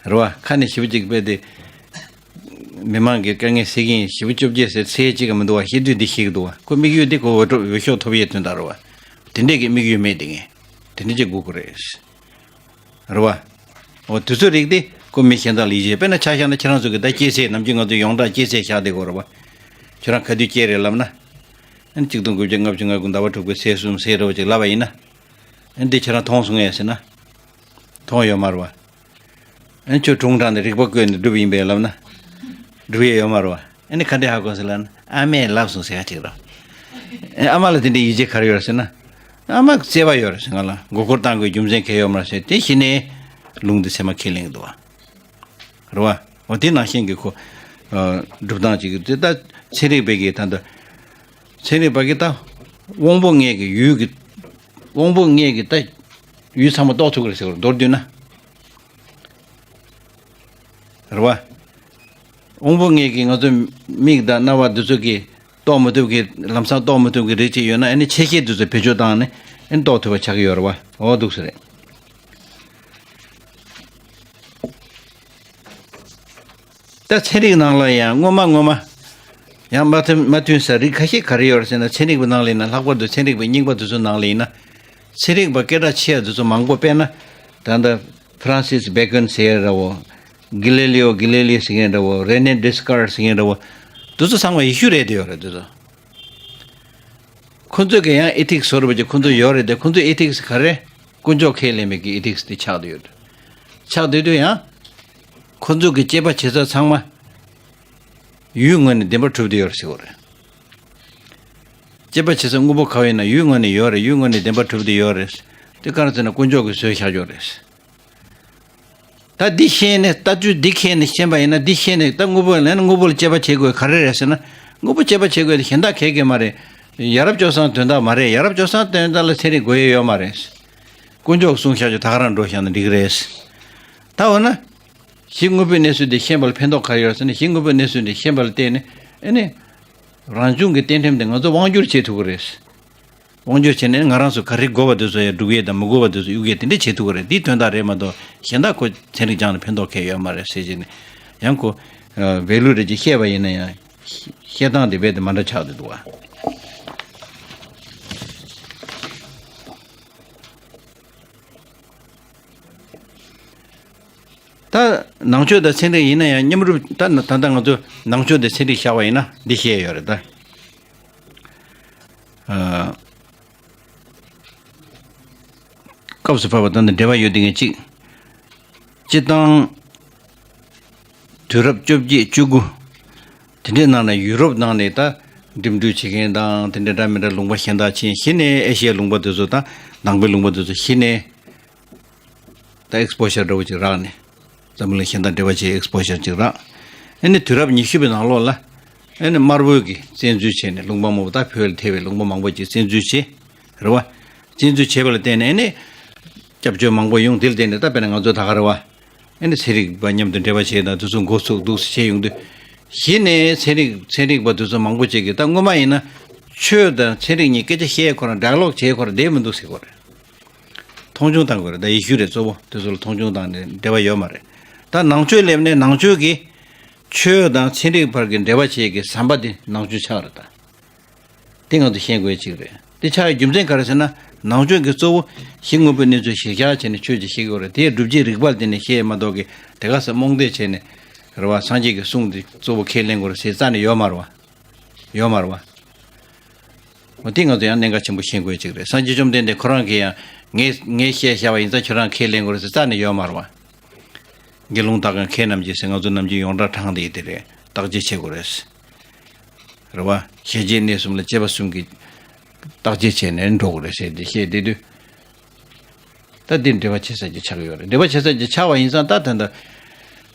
རེད་བ། ཁ་ནས་ཞེ་པོ་ཅིག་དཔེ་དེ། མི་མང་གི་དཀའ་ངལ་སེལ་གྱིན་ཞེ་པོ་བཅོ་བརྒྱད་ཟེར་ཚེ་གཅིག་གི་མི་འདུག་བ། ཤེས་དུས་འདི་ཤེས་ཀྱི་འདུག་བ། ཁོ་དམིགས་ཡུལ་འདི་ཁོ་འོས་འགྲོ་འོས་ཤོག་ཐོབ་ཡས་དོན་དག་རེད་བ། དེ་འདྲས་ཀྱི་དམིགས་ཡུལ་མེད་དེ་ངས་དེ་འདྲས་ཅིག་དགོས་ཀྱི་རེད། རེད་བ། འོ་དུས་ཚོད་རིགས་དེ་ ཀོ་མི་གཞན་དག་ལ་ཡིད་ཆེས། དཔེར་ན་ཆ་བཞག་ན་ཁྱེད་རང་ཚོ་གི་ད་སྐྱེས་ཚེས་ནམ་རྒྱུན་ང་ཚོ་ཡོངས་གྲགས་སྐྱེས་ཚེས་བཞག་བསྡད་ཀྱི་ཡོད་རེད་བ། ཁྱོད་རང་ག་དུས་སྐྱེས་རེད་ལབ་ན། ཨ་ནི་གཅིག་སྟོང་དགུ་བརྒྱ་ལྔ་བཅུ་ང་དགུ་ཟླ་བ་དྲུག་པའི་ཚེས་གསུམ་ཟེར་རོ་ཅིག་ལབ་པ་ཡིན་ན། ཨ་ནི་འདི་ཁྱེད་རང་མཐོང་སོང་ངས་ཟེར་ན། མཐོང་ཡོད་མ་རེད་བ། ཨ་ནི་ཁྱོད་དྲུང་དྲངས་ནས་རིག་པ་བཀོད་ནས་སྒྲུབ་ཡིན་པས་ལབ་ན། སྒྲུབ་ཡས་ཡོད་མ་རེད་བ། ཨ་ནི་ག་འདྲས་ཧ་གོ་ཟེར་ལབ་ན། ཨ་མས་ལབ་སོང་ཟེར་ཡ་ཅིག་རེད། ཨ་ཨ་མ་ལ་དེ་འདྲའི་ཡིད་ཆེས་ག་རེ་ཡོད་རེད་ཟེར་ན། ཨ་མ་བརྩེ་བ་ཡོད་རེད་ཟེར། ང་ལ་མགོ་སྐོར་བཏང་དགོས་རྒྱུ་མཚན་གང་ཡང་ཡོད་མ་རེད་ཟེར། དེ་གཞི་ནས་ལུང་དེ་ཚད་མ་ཁས་ལེན་གྱི་འདུག་བ། རེད་བ། འོ་དེ་ནང་བཞིན་གྱི་ཁོ། ཨ། སྒྲུབ་སྟངས་ཅིག་གི་དེ་ད་ཚན་རིག་པའི་གི་ད་ལྟ། ཚན་རིག་པ་གི་ད། དབང་པོ་ལྔའི་གི་ཡུལ་གྱི། དབང་པོ་ལྔའི་གི་ད། ཡུལ་ཚང་མ་རྟོགས་ཐུབ་ཀྱི་རེད་ཟེར་བ་མདོར་བསྡུས་ན། རེད་བ། དབང་པོ་ལྔའི་གི་ང་ཚོ་མིག་དང་རྣ་བ་འདི་ཚོ་གི་རྟོགས་མི་ཐུབ་ཀྱི། ལམ་སང་རྟོགས་མི་ཐུབ་ཀྱི་རིགས་ཅིག་ཡོད་ན། ཨ་ནི་ཆེ་ཤེལ་འདི་ཚོ་བེད་སྤྱོད་བཏང་ནས་ཨ་ནི་རྟོགས་ཐུབ་པ་ཆགས་ཀྱི་ཡོད་རེད་བ། འོ་འདུག་ཟེར་རེད། ད་ཚན་རིག་ནང་ལ་ཡང་སྔོན་མ་སྔོན་མ། ཡང་མ་མཐུན་མ་མཐུན་ས་རིགས་ཁ་ཤས་ག་རེ་ཡོད་རེད་ཟེར་ན། ཚན་རིག་པའི་ནང་ལ་ཡིན་ན། ལྷག་པར་དུ་ཚན་རིག་པའི་རྙིང་པ་དེ་ཚོའི་ནང་ལ་ཡིན་ན། ཚན་རིག་པ་སྐད་གྲགས་ཆེ་བ་དེ་ཚོ་མང་པོ། དཔེར་ན། ད་ལྟ་ཧྥ་རན་སིས་བྷེ་ཀོན་ཟེར་ཡ་འདྲ་བོ། གྷི་ལེ་ལི་ཨོ་གྷི་ལེ་ལི་ཟེར་མཁན་འདྲ་བོ། རེ་ནེ་ཌེ་སི་ཀར་ཟེར་མཁན་འདྲ་བོ། དེ་ཚོ་ཚང་མ་ཡེ་ཤུ་རེད་དེ་ཡོད་རེད་དེ་ཚོ། ཁོ་ཚོས་ཀྱི་ཡང་ཨེ་ཐིག་སི་བཟོ་འདྲ་བོ་ཅིག་ཁོ་ཚོ་ཡོད་རེད་དེ། ཁོ་ཚོའི་ཨེ་ཐིག་སི་ག་རེ། དཀོན་མཆོག་ཁས་ལེན་མེད་ཀྱི་ཨེ་ཐིག་སི་དེ་ཆགས་བསྡད་ཡོད། ཆགས་བསྡད་དུས་ཡང་། ཁོ་ཚོ་གི་དཔྱད་པ་བྱེད་ས་ཚང་མ་ཡུལ་ངོས་ནས་བདེན་པ་གྲུབ་བསྡད་ཡོད་རེད་ཟེར་གྱི་རེད། དཔྱད་པ་བྱེད་ས་དངོས་པོ་ག་བ་ཡིན་ན་ཡུལ་ངོས་ནས་ཡོད་རེད། ཡུལ་ངོས་ནས་བདེན་པ་གྲུབ་བསྡད་ཡོད་རེད། དེ་ག་རེ་ཟེར་ན་དཀོན་མཆོག་གིས་བཟོས་བཞག་ཡོད་རེད། ད་འདི་ཤེས་ནས། ལྟ་ཚུལ་འདི་མཁྱེན་ནས། ཤེས་པ་ཡིན་ན། འདི་ཤེས་ནས་ད་དངོས་པོ་ལ་ཡིན་ན། དངོས་པོ་ལ་དཔྱད་པ་བྱེད་དགོས་ག་རེ་རེད་ཟེར་ན། དངོས་པོ་དཔྱད་པ་བྱེད་དགོས་དེ་གཞན་དག་གས་གས་མ་རེད། ཡ་རབས་སྤྱོད་བཟང་དོན་དག་མ་རེད། ཡ་རབས་སྤྱོད་བཟང་དོན་དག་ལ་ཚན་རིག་དགོས་ཡས་ཡོད་མ་རེད། དཀོན་མཆོག་གསུངས་བཞག་རྒྱུ་ད་ག་རང་འགྲོ་བཞག་ན་འགྲིག་གི་རེད། ད་འོ་ན། གཞི་དངོས་པོའི་གནས་ཚུལ་འདི་ཤེས་པ་ལ་ཕན་ཐོགས་ག་རེ་ཡོད་ཟེར་ན། གཞི་དངོས་པོའི་གནས་ཚུལ་འདི་ཤེས་པ་ལ་བརྟེན་ནས་ཨ་ནི། རང་བྱུང་གི་རྟེན་ཁྲིམས་དེ་ང་ཚོ་དབང་བསྒྱུར་བྱེད་ཐུབ་ཀྱི་རེད། དབང་བསྒྱུར་བྱས་ནས་ང་རང་ཚོ་ག་རེ་དགོས་པ་དེ་ཚོ་ཡང་སྒྲུབ་ཡས་དང་། མི་དགོས་པ་དེ་ཚོ་གཡུག་ཡས་དེ་འདྲ་བྱེད་ཐུབ་ཀྱི་རེད། འདིའི་དོན་དག་རེད་མ་གཏོགས་གཞན་དག་ཁོ་ཚན་རིག་སྦྱངས་ནས་ཕན་ཐོགས་གང་ཡང་ཡོད་མ་རེད་ཟེར་བྱས་ནས། ཡང་ཁོ་ཝེ་ལུ་རེ་ཅིག་བཤད་པ་ཡིན་ན་ཡང་། བཤད་སྟངས་དེ་རྦད་དེ་མ་འདྲ་ཆགས་བསྡད་འདུག་བ། ད་ནང་ཆོས་དང་ཚན་རིག་ཡིན་ན་ཡང་མཉམ་རུབ། ད་ད་ལྟ་ང་ཚོ་ནང་ཆོས་དང་ཚན་རིག་བཞག་པ་ཡིན་ན་འདི་བཤད་ཡོད་རེད་ད། ཨ། སྐབས་སུ་བབས་པ་དང་འབྲེལ་བ་ཡོད་དེ་ངས་གཅིག། སྤྱིར་བཏང་དུས་རབས་བཅོ་བརྒྱད་བཅུ་དགུ་དེ་འདྲའི་ནང་ནས་ཡུ་རོབ་ནང་ནས་ད་འགྲིམ་འགྲུལ་བྱེད་མཁན་དང་། དེ་འདྲ་འདྲ་མི་འདྲ་ལུང་པ་གཞན་དག་ཕྱིན། གཞི་ནས་ཨེ་ཤི་ཡའི་ལུང་པ་དེ་ཚོ་དང་། ནང་པའི་ལུང་པ་དེ་ཚོ་གཞི་ནས་ད་ཨེག་སི་པོ་ཞར་འདྲ་བོ་ཅིག་རག་ནས། འཛམ་གླིང་གཞན་དང་འབྲེལ་བ་བྱས་ཨེག་སི་པོ་ཞར་ཅིག་རག། ཨ་ནི་དུས་རབས་ཉི་ཤུ་པའི་ནང་ལོགས་ལ་ཨ་ནི་དམར་པོའི་གི་བཙན་འཛུལ་བྱས་ནས། ལུང་པ་མང་པོ། ད་བོད་ལ་ཐེ་བའི་ལུང་པ་མང་པོ་ཅིག་བཙན་འཛུལ་བྱས། རེད་བ། བཙན་འཛུལ་བྱས་པ་ལ་བརྟེན་ནས་ཨ་ནི་སྐྱབས་བཅོལ་མང་པོ་ཡོང་། དེ་ལ་བརྟེན་ནས་ད་དཔེར་ན་ང་ཚོ་ད་ག་རེད་བ། ཨ་ནི་ཚན་རིག་པ་མཉམ་དུ་འབྲེལ་བ་བྱས་དང་། དེ་ཚོ་འགོ་ཚུགས་འདུག་སེ་བྱས་ཡོང་དུས། གཞི་ནས་ཚན་རིག་ཚན་རིག་པ་དེ་ཚོ་མང་པོ་ཅིག་གིས་ད་སྔོན་མ་ཡིན་ན་ཆོས་དང་ཚན་རིག་གཉིས་སྐད་ཆ་བཤད་ཁོ་རང་ཌའི་ལོག་བྱེད་ཁོ་རང་བསྡད་མི་འདུག་ཟེར་གོ་རེད། མཐོང་ཆུང་བཏང་དགོས་རེད། ད་ཡེ་ཤུ་རེད། གཙོ་བོ་དེ་ཚོ་ལ་མཐོང་ཆུང་བཏང་ནས་འབྲེལ་བ་ཡོད་མ་རེད། ད་ནང་ཆོས་སླེབས་ནས་ནང་ཆོས་ཀྱི་ཆོས་དང་ཚན་རིག་བར་གྱི་འབྲེལ་བ་བྱེད་ཀྱི་ཟམ་པ་དེ་ནང་ཆོས་ཆགས་རེད་ད། དེ་ང་ཚོ་ཤེས་དགོས་ཡ་གཅིག་རེད། དེ་ཆགས་ཡ་རྒྱུ་མཚན་ག་རེ་ཟེར་ན། ནང་ཆོས་ཀྱི་གཙོ་བོ་གཞི་དངོས་པོའི་གནས་ཚུལ་གཞིར་བཞག་བྱས་ནས་ཆོས་ཅིག་ཤེས་དགོས་རེད། དེ་སྒྲུབ་བྱེད་རིགས་པ་ལ་བརྟེན་ནས་ཤེས་ཡ་མ་གཏོགས་ཀྱི། དེ་ག་ས་རྨོངས་དད་བྱས་ནས་རེད་བ། སངས་རྒྱས་ཀྱི་གསུང་དེ་གཙོ་བོ་ཁས་ལེན་དགོས་རེད་ཟེར་རྩ་ནས་ཡོད་མ་རེད་བ། ཡོད་མ་རེད་བ། འོ་དེ་ང་ཚོ་ཡང་གནད་འགག་ཆེན་པོ་ཤེས་དགོས་ཡ་གཅིག་རེད། སངས་རྒྱས་བཅོམ་ལྡན་འདས་ཁོ་རང་གིས་ཡང་ངས་ངས་བཤད་བཞག་པ་ཡིན་ཙང་ཁྱོད་རང་ཁས་ལེན་དགོས་རེད་ཟེར་རྩ་ནས་ཡོད་མ་རེད་བ། དགེ་སློང་དག་གམ་མཁས་རྣམས་ཀྱིས་ཟེར། ང་ཚོ་ནམ་རྒྱུན་ཡོངས་གྲགས་དྲངས་བསྡད་ཡོད་དེ་རེད། བརྟག་དཔྱད་བྱེད་དགོས་རེད། རེད་བ། ཞལ་བརྒྱད་གནས་གསུམ་ལ་དཔྱད་པ་གསུམ་གྱིས་བརྟག་དཔྱད་བྱས་ནས་འགྲོ་དགོས་རེད་ཟེར་ཏེ་བཤད་བསྡད་དུས། ད་འདི་འབྲེལ་བ་བྱེད་ས་ཅིག་ཆགས་ཡོད་རེད། འབྲེལ་བ་བྱེད་ས་ཅིག་ཆགས་པ་ཡིན་ཙང་། ད་ད་ལྟ་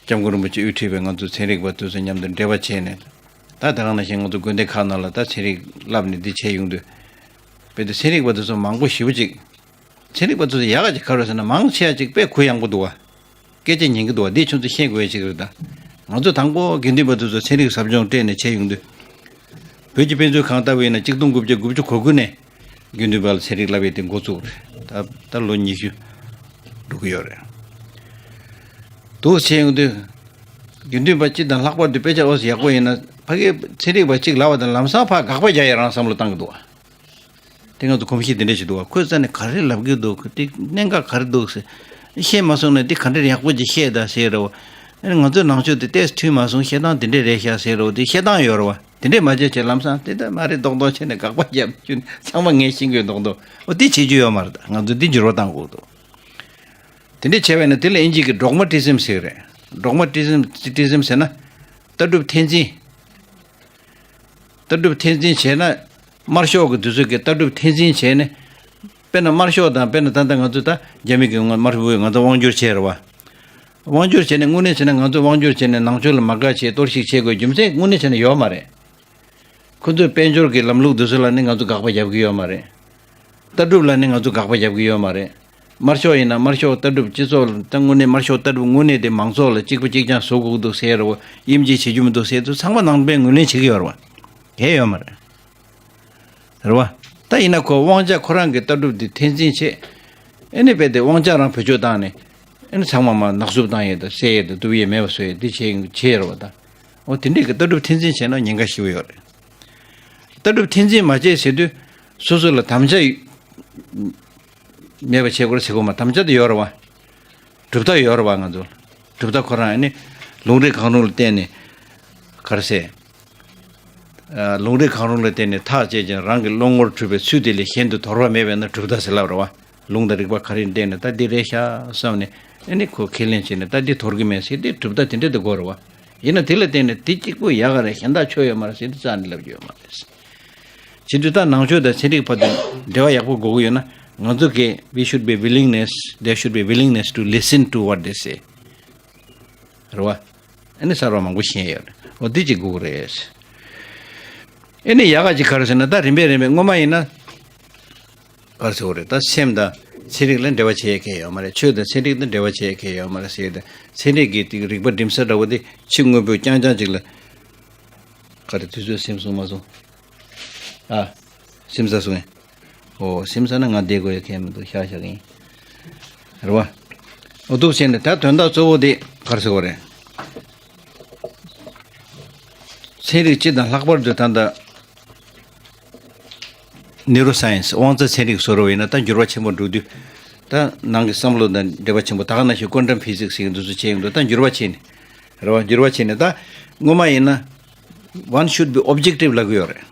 སྐྱབས་མགོན་རིན་པོ་ཆེ་དབུ་ཁྲིད་པའི་ང་ཚོ་ཚན་རིག་པ་དེ་ཚོ་མཉམ་དུ་འབྲེལ་བ་བྱས་ནས། ད་དེ་ག་ནང་བཞིན་ང་ཚོ་དགོན་སྡེ་ཁག་ནང་ལ་ད་ཚན་རིག་བསླབ་ནས་འདི་བྱས་ཡོང་དུས། དཔེ་དེ་ཚན་རིག་པ་དེ་ཚོ་མང་པོ་ཞེ་པོ་ཅིག་ཚན་རིག་པ་ཚོ་ཡག་ག་ཅིག་ག་རེ་ཟེར་ན། མང་ཆེ་བ་ཅིག་དཔེ་གུ་ཡངས་པོ་འདུག་བ། སྐད་ཆ་ཉན་གི་འདུག་བ། འདི་ཁྱོད་ཚོ་ཤེས་དགོས་ཡ་ཅིག་རེད་ད། ང་ཚོ་དང་པོ་དགེ་འདུན་པ་དེ་ཚོ་ཚན་རིག་ཟབ་སྦྱོང་སྤྲད་ནས་བྱས་ཡོང་དུས། བོད་ཀྱི་དཔེ་མཛོད་ཁང་ལྟ་བུ་ཡིན་ན་གཅིག་སྟོང་དགུ་བརྒྱ་དགུ་བཅུ་གོ་དགུ་ནས་དགེ་འདུན་པ་ལ་ཚན་རིག་བསླབ་ཡས་དེ་འགོ་བཙུགས་རེད། ད་ད་ལོ་ཉི་ཤུ་འགྲོ་གི་ཡོད་རེད། འདུག་བྱས་ཡོང་དུས། དགེ་འདུན་པ་སྤྱི་དང་ལྷག་པར་དུ་དཔེ་ཆ་ཨོ་ཙི་ཡག་པོ་ཡིན་ན། ཕ་གིའི་ཚན་རིག་པ་གཅིག་ལབ་པ་དང་ལམ་སང་ཕར་དགག་པ་རྒྱག་ཡ་རང་བསམ་བློ་བཏང་གི་འདུག་བ། དེ་ང་ཚོ་གོམས་གཤིས་དེ་འདྲ་ཞིག་འདུག་བ། ཁོས་རྩ་ནས་ག་རེ་ལབ་ཀྱི་འདུག་དེ་གནད་འགག་ག་རེ་འདུག་ཟེར། བཤད་མ་སོང་ན་འདི་ག་འདྲ་ཡག་པོ་ཅིག་བཤད་ད་ཟེར་རོ། ཨ་ནི་ང་ཚོའི་ནང་ཆོས་དེ་ཏོག་ཙམ་མཐུན་མ་སོང་། བཤད་སྟངས་དེ་འདྲས་རེད་ཤག་ཟེར་རོ། དེ་བཤད་སྟངས་ཡོད་རེད་བ། དེ་འདྲས་མ་བྱས་བྱས་ལམ་སང་དེ་ལྟར་མ་རེད་མདོག་མདོག་བྱས་ནས་དགག་པ་རྒྱབ་རྒྱུ་ནི་ཚང་མ་ངས་ཤེས་ཀྱི་མདོག་མདོག་འོ་དེ་བྱེད་རྒྱུ་ཡོད་མ་རེད། ད་ང་ཚོས་འདི་འགྱུར་བ་གཏང་དགོས་འདུག་དེ་འདྲས་བྱས་པས་ན་དེ་ལ་དབྱིན་ཇི་གི་ཌོག་མ་ཊི་ཟིམ་ཟེར་གི་རེད། ཌོག་མ་ཊི་ཟིམ། ཊི་ཟིམ་ཟེར་ན་ལྟ་གྲུབ་འཐེན་འཛིན། ལྟ་གྲུབ་འཐེན་འཛིན་བྱས་ན། དམར་ཤོག་གི་དུས་ཚོད་ཀྱི་ལྟ་གྲུབ་འཐེན་འཛིན་བྱས་ནས། དཔེར་ན་དམར་ཤོག་དང་། དཔེར་ན་ད་ལྟ་ང་ཚོ་ད་རྒྱ་མི་གི་ང་དམར་པོས་ང་ཚོ་དབང་བསྒྱུར་བྱས་རེད་བ། དབང་བསྒྱུར་བྱས་ནས་དངོས་གནས་བྱས་ན་ང་ཚོ་དབང་བསྒྱུར་བྱས་ནས་ནང་ཆོས་ལ་མ་དགའ་བྱས་གཏོར་བཤིག་བྱེད་དགོས་རྒྱུ་མཚན་དངོས་གནས་བྱས་ན་ཡོད་མ་རེད། ཁོ་ཚོས་དཔལ་འབྱོར་གྱི་ལམ་ལུགས་དེ་ཚོ་ལ་ནི་ང་ཚོ་དགག་པ་རྒྱབ་ཀྱི་ཡོད་མ་རེད། ལྟ་གྲུབ་ལ་ནི་ང་ཚོ་དགག་པ་རྒྱབ་ཀྱི་ཡོད་མ་རེད། དམར་ཤོག་ཡིན་ན་དམར་ཤོག་ལྟ་གྲུབ་སྤྱི་ཚོགས་ལ་ད་དངོས་གནས་དམར་ཤོག་ལྟ་གྲུབ་དངོས་གནས་དེ་མང་ཚོགས་ལ་གཅིག་པ་གཅིག་རྐྱང་བཟོ་དགོས་འདུག་ཟེར་རོ། དབྱིན་ཇི་བྱེད་རྒྱུ་མི་འདུག་ཟེར་དུས་ཚང་མ་ནང་པས་ངོས་ལེན་བྱེད་ཀྱི་ཡོད་རེད་བ། གལ་ཡོད་མ་རེད། རེད་བ། ད་ཡིན་ན་ཁོ་དབང་ཆ་ཁོ་རང་གི་ལྟ་གྲུབ་དེ་འཐེན་འཛིན་བྱེད། ཨེ་ནི་རྦད་དེ་དབང་ཆ་རང་བེད་སྤྱོད་བཏང་ནས། ཨེ་ནི་ཚང་མ་མ་ནག་བསུབ་བཏང་ཡས་དང་བསད་ཡས་དང་གཏུབ་ཡས་མེད་པ་བཟོ་ཡས་དེ་བྱེད་བྱེད་ཡས་རེད་བ། ད་འོ་དེ་འདྲས་ཀྱི་ལྟ་གྲུབ་འཐེན་འཛིན་བྱས་ན་ཉེན་ཁ་ཞེ་པོ་ཡོད་རེད། ལྟ་གྲུབ་འཐེན་འཛིན་མ་བྱས་ཟེར་དུས་སོ་སོ་ལ་དམ་བཅའ་མེད་པ་བྱེད་དགོས་རེད་ཟེར་གོ་མ། དམ་བཅའ་དེ་ཡོད་རེད་བ། གྲུབ་མཐའ་ཡོད་རེད་བ། ང་ཚོ་གྲུབ་མཐའ་ཁོ་རང་ཨ་ནི་ལུང་རིགས་གང་རུང་ལ་བརྟེན་ནས། ག་རེ་ཟེར། ཨ། ལུང་རིགས་གང་རུང་ལ་བརྟེན་ནས་ཐག་བཅད་ཅིང་རང་གི་བློ་ངོར་གྲུབ་པའི་ཚུལ་དེ་ལས་གཞན་དུ་དོར་བ་མེད་པས་ན་གྲུབ་མཐའ་ཟེར་ལབ་རེད་བ། ལུང་དང་རིགས་པ་ག་རེ་བརྟེན་ནས་ད་འདི་རེད་ཤག་བསམ་ནས་ཨ་ནི་ཁོ་ཁས་ལེན་བྱས་ནས་ད་འདི་དོར་གི་མེད་ཟེར་དེ་གྲུབ་མཐའ་དེ་འདྲ་དེ་དགོས་རེད་བ། ཡིན་ན་དེ་ལ་བརྟེན་ནས་དེ་གཅིག་པུ་ཡག་ག་རེད། གཞན་དག་ཆོ་ཡོད་མ་རེད་ཟེར་དེ་རྩ་ནས་ལབ་རྒྱུ་ཡོད་མ་རེད། བྱེད་དུས་ད་ནང་ཆོས་དང་ཚན་རིག་བར་དུ་འབྲེལ་བ་ཡག་པོ་དགོས་ཀྱི་ཡོད་ན། ང་ཚོ་གིས་we should be willingness, there should be willingness to listen to what they say. རེད་བ། ཨ་ནི་གསར་བ་མང་པོ་ཤེས་ཡོད་རེད། འོ་འདི་གཅིག་དགོས་ཀྱི་རེད། ཨ་ནི་ཡག་ག་ཅིག་ག་རེ་ཟེར་ན། ད་རིམ་པས་རིམ་པས་སྔོན་མ་ཡིན་ན། ག་རེ་ཟེར་དགོས་རེད། ད་སེམས་དང་ཚན་རིག་ལ་འབྲེལ་བ་བྱེད་མཁན་ཡོད་མ་རེད། ཆོས་དང་ཚན་རིག་དང་འབྲེལ་བ་བྱེད་མཁན་ཡོད་མ་རེད་ཟེར་ཏེ། ཚན་རིག་གི་དེ་རིག་པ་འགྲིམ་ས་འདྲ་བོ་དེ་ཕྱི་དངོས་པོ་རྐྱང་རྐྱང་ཅིག་ལ། ག་རེ་དུས་ཚོད་ཟིན་སོང་མ་སོང་། ཨ། ཟིན་ཚར་སོང་ངས། ཨོ། ཟིན་ཚར་ན་ང་བསྡད་དགོས་ཡ་གང་ཡང་མི་འདུག་བཞག་བཞག་གི་ཡིན། རེད་བ། ཨོ། འདུག་བྱས་ནས་ད་དོན་དག་གཙོ་བོ་དེ་ག་རེ་ཟེར་དགོས་རེད། ཚན་རིག་སྤྱི་དང་ལྷག་པར་དུ་ད་ལྟ་ནིའུ་རོ་སའེན་སི། དབང་རྩ་ཚན་རིག་བཟོ་འདྲ་བོ་ཡིན་ན་ད་འགྱུར་བ་ཆེན་པོ་འགྲོ་དུས། ད་ནང་གི་བསམ་བློ་དང་འབྲེལ་བ་ཆེན་པོ། ད་ག་ནང་བཞིན་ཀོན་ཊམ་ཕི་ཟིག་སི་ཟེར་མཁན་དེ་ཚོ་བྱས་ཡོང་དུས་ད་འགྱུར་བ་ཕྱིན་ནས། རེད་བ། འགྱུར་བ་ཕྱིན་ནས་ད་སྔོན་མ་ཡིན་ན། One should be objective ལབ་ཀྱི་ཡོད་རེད།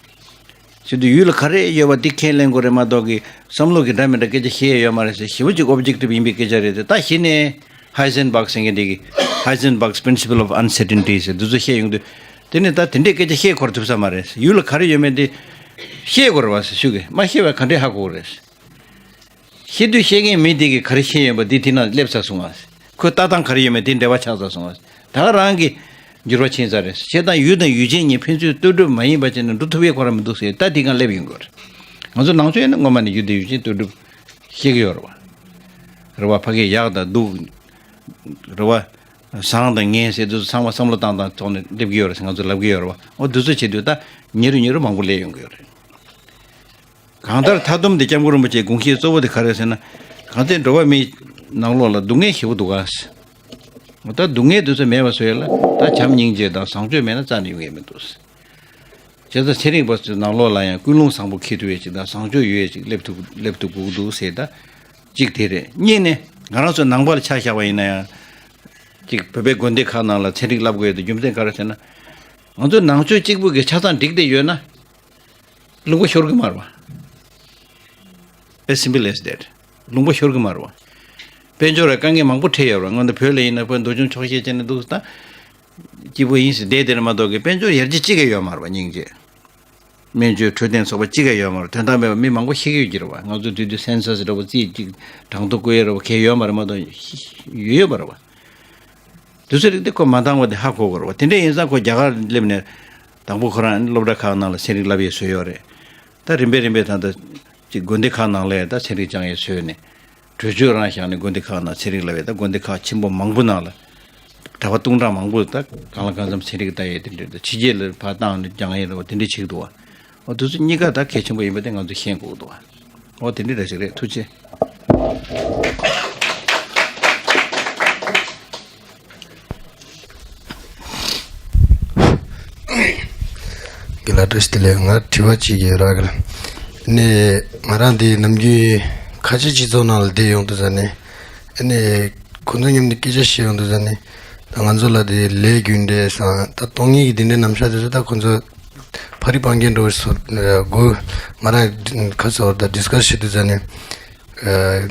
བྱེད་དུས་ཡུལ་ལ་ག་རེ་ཡོད་པ་འདི་ཁས་ལེན་དགོས་རེད་མ་གཏོགས་ཀྱི། བསམ་བློ་གི་འདྲ་མི་འདྲ་སྐད་ཆ་བཤད་ཡ་ཡོད་མ་རེད་ཟེར། ཞེ་པོ་ཅིག་ཨོབ་ཇེག་ཊིབ་ཡིན་པའི་སྐད་ཆ་རེད་དེ། ད་གཞི་ནས་ཧའི་ཟེན་བག་ཟེར་མཁན་དེ་གིས། Heisenberg's principle of uncertainty ཟེར་འདི་ཚོ་བཤད་ཡོང་དུས། དེ་ནས་ད་དེ་འདྲའི་སྐད་ཆ་བཤད་འཁོར་ཐུབ་ས་མ་རེད། ཡུལ་ལ་ག་རེ་ཡོད་མེད་དེ་བཤད་དགོས་རེད་བ་ཟེར་ཞུ་གི། མ་བཤད་པ་ག་འདྲས་ཧ་གོ་གི་རེད། བཤད་དུས་བཤད་མཁན་མི་དེ་གིས་ག་རེ་བཤད་ཡོད་པ་འདི་དེ་ནང་སླེབས་ཚར་སོང་བ། ཁོའི་ལྟ་སྟངས་ག་རེ་ཡོད་མེད་དེ་འབྲེལ་བ་ཆགས་ཚར་སོང་བ། ད་ག་རང་གི་འགྱུར་བ་ཕྱིན་ཚར་རེད། བྱས་ཙང་ཡུལ་དང་ཡུལ་ཅན་གཉིས་ཕན་ཚུན་ལྟོས་གྲུབ་མ་ཡིན་པ་བྱས་ནས་འགྲོ་ཐུབ་ཡས་ཁོ་རང་མི་འདུག་ཟེར། ད་དེ་སྒང་སླེབས་ཡོང་གི་རེད། ང་ཚོ་ནང་ཆོས་ཡིན་ན་སྔོན་མ་ནས་ཡུལ་དང་ཡུལ་ཅན་ལྟོས་གྲུབ་ཤེས་ཀྱི་ཡོད་རེད་བ། རེད་བ། ཕ་གིའི་ཡག་དང་སྡུག་རེད་བ། བཟང་དང་ངན་ཟེར་དུས་ཚང་མ་བསམ་བློ་བཏང་བཏང་ཐོག་ནས་སླེབས་ཀྱི་ཡོད་རེད་ཟེར་ང་ཚོ་ལབ་ཀྱི་ཡོད་རེད་བ། འོ་འདི་ཚོ་བྱེད་དུས་ད་ཉེ་རུ་ཉེ་རུ་མང་པོ་སླེབས་ཡོང་གི་ཡོད་རེད། གང་ལྟར་མཐའ་སྡོམ་དེ་སྐྱབས་མགོན་རིན་པོ་ཆེའི་དགོངས་གཞི་གཙོ་བོ་དེ་ག་རེ་ཟེར་ན། གང་ལྟར་འགྲོ་བ་མིའི་ནང་ལོགས་ལ་སྡུག་བསྔལ་ཞེ་པོ་འདུག་ག། ད་སྡུག་བསྔལ་དེ་ཚོ་མེད་པ་བཟོ་ཡས་ལ་ད་བྱམས་སྙིང་རྗེ་དང་བཟང་སྤྱོད་མེད་ན་རྩ་ནས་ཡོང་ཡས་མི་འདུག། བྱས་ཙང་ཚན་རིག་པ་ཚོའི་ནང་ལོགས་ལ་ཡང་ཀུན་སློང་བཟང་པོ་འཁྱེར་ཐུབ་ཡས་ཅིག་དང་བཟང་སྤྱོད་ཡོད་ཡས་ཅིག་སླེབས་ཐུབ་སླེབས་ཐུབ་དགོས་ཀྱི་འདུག་ཟེར། ད་གཅིག་དེ་རེད། གཉིས་ནས་ང་རང་ཚོ་ནང་པ་ལ་ཆ་བཞག་པ་ཡིན་ན་ཡང་། ཅིག་བོད་པའི་དགོན་སྡེ་ཁག་ནང་ལ་ཚན་རིག་བསླབ་དགོས་ཡས་དེ་རྒྱུ་མཚན་ག་རེ་ཟེར་ན། ང་ཚོ་ནང་ཆོས་གཅིག་པུ་གི་ཆ་ཚང་འགྲིག་བསྡད་ཡོད་ན། ལུང་པ་ཤོར་གི་མ་རེད་བ། As simple as that. ལུང་པ་ཤོར་གི་མ་རེད་བ། དཔལ་འབྱོར་ལ་དཀའ་ངལ་མང་པོ་འཕྲད་ཡོད་རེད་བ། སྔོན་དུ་བོད་ལ་ཡིན་ན་བོད་མདོ་ཆུང་ཆོག་ཤེས་བྱས་ནས་འདུག་ད། སྐྱིད་པོ་ཡིན་ཟེར་བསྡད་དེ་རེད་མ་གཏོགས་ཀྱི་དཔལ་འབྱོར་ཡར་རྒྱས་གཅིག་ཀྱང་ཡོད་མ་རེད་བ་སྙིང་རྗེ། སྨན་བཅོས་འཕྲོད་བསྟེན་ཚོགས་པ་གཅིག་ཀྱང་ཡོད་མ་རེད། དོན་དག་མེད་པ་མི་མང་པོ་ཤེས་ཀྱི་ཡོད་ཀྱི་རེད་བ། ང་ཚོ་དུས་དུས་སེན་སཱ་སི་འདྲ་བོ་རྩིས་གཅིག་གྲངས་ཐོ་བཀོད་ཡོད་རེད་བ། གལ་ཡོད་མ་རེད་མ་གཏོགས་ཡོད་ཡོད་པ་རེད་བ། དུས་ཚོད་རིག་དེ་ཁོ་མ་འདང་བ་དེ་ཧ་གོ་དགོས་རེད་བ། དེ་འདྲ་ཡིན་ཙང་ཁོ་རྒྱ་གར་སླེབས་ནས་དང་པོ་ཁོ་རང་སློབ་གྲྭ་ཁག་ནང་ལ་ཚན་རིག་བསླབ་ཡས་བཟོས་ཡོད་རེད། ད་རིམ་པས་རིམ་པས་ད་ལྟ་ཅིག་དགོན་སྡེ་ཁག་ནང་ལ་ད་ཚན་རིག་སྦྱང་ཡས་བཟོས་ནས་གྲོས་ཆོད་རང་བཞག་ནས་དགོན་སྡེ་ཁག་ནང་ཚན་རིག་བསླབ་ཡས། ད་དགོན་སྡེ་ཁག་ཆེན་པོ་མང་པོ་ནང་ལ་གྲྭ་པ་སྟོང་ཕྲག་མང་པོ་ད་གང་ལ་གང་འཚམ་ཚན་རིག་ལྟ་ཡས་དེ་འདྲ། ད་ཕྱི་རྒྱལ་ལ་ཕར་བཏང་ནས་སྦྱང་ཡས་རེད་བ། དེ་འདྲ་བྱེད་ཀྱི་འདུག་བ། འོ་དེ་ཚོ་གཉིས་ཀ་ད་གལ་ཆེན་པོ་ཡིན་པ་དེ་ང་ཚོས་ཤེས་དགོས་འདུག་བ། འོ་དེ་འདྲ་འདྲ་ཞིག་རེད། ཐུགས་རྗེ་ཆེ། དགེ་ལགས་བཀྲ་ཤིས་བདེ་ལེགས། ང་དྲི་བ་གཅིག་ཡོད་ར། གི་ལ་ནས་ང་རང་འདི་ནམ་རྒྱུན་ཁ་ཆེ་སྤྱི་ཚོགས་ནང་ལ་བསྡད་ཡོང་དུས་ཙ་ནས། ཨ་ནི་ཁོང་ཚོ་མཉམ་དུ་སྐད་ཆ་བཤད་ཡོང་དུས་ཙ་ནི། ད་ང་ཚོ་ལ་དེ་ལས་རྒྱུ་འབྲས་སང་ད་སྟོང་ཉིད་ཀྱི་དེ་འདྲའི་རྣམ་གཞག་དེ་ཚོ། ད་ཁོང་ཚོ་ཕ་རི་སྤང་རྒྱན་འགྲོ་བའི་སོ་དགོས། ང་རང་ཁ་སོ་ད་ཌིས་ཀ་སི་བྱེད་དུས་ཙ་ནི། ཨ་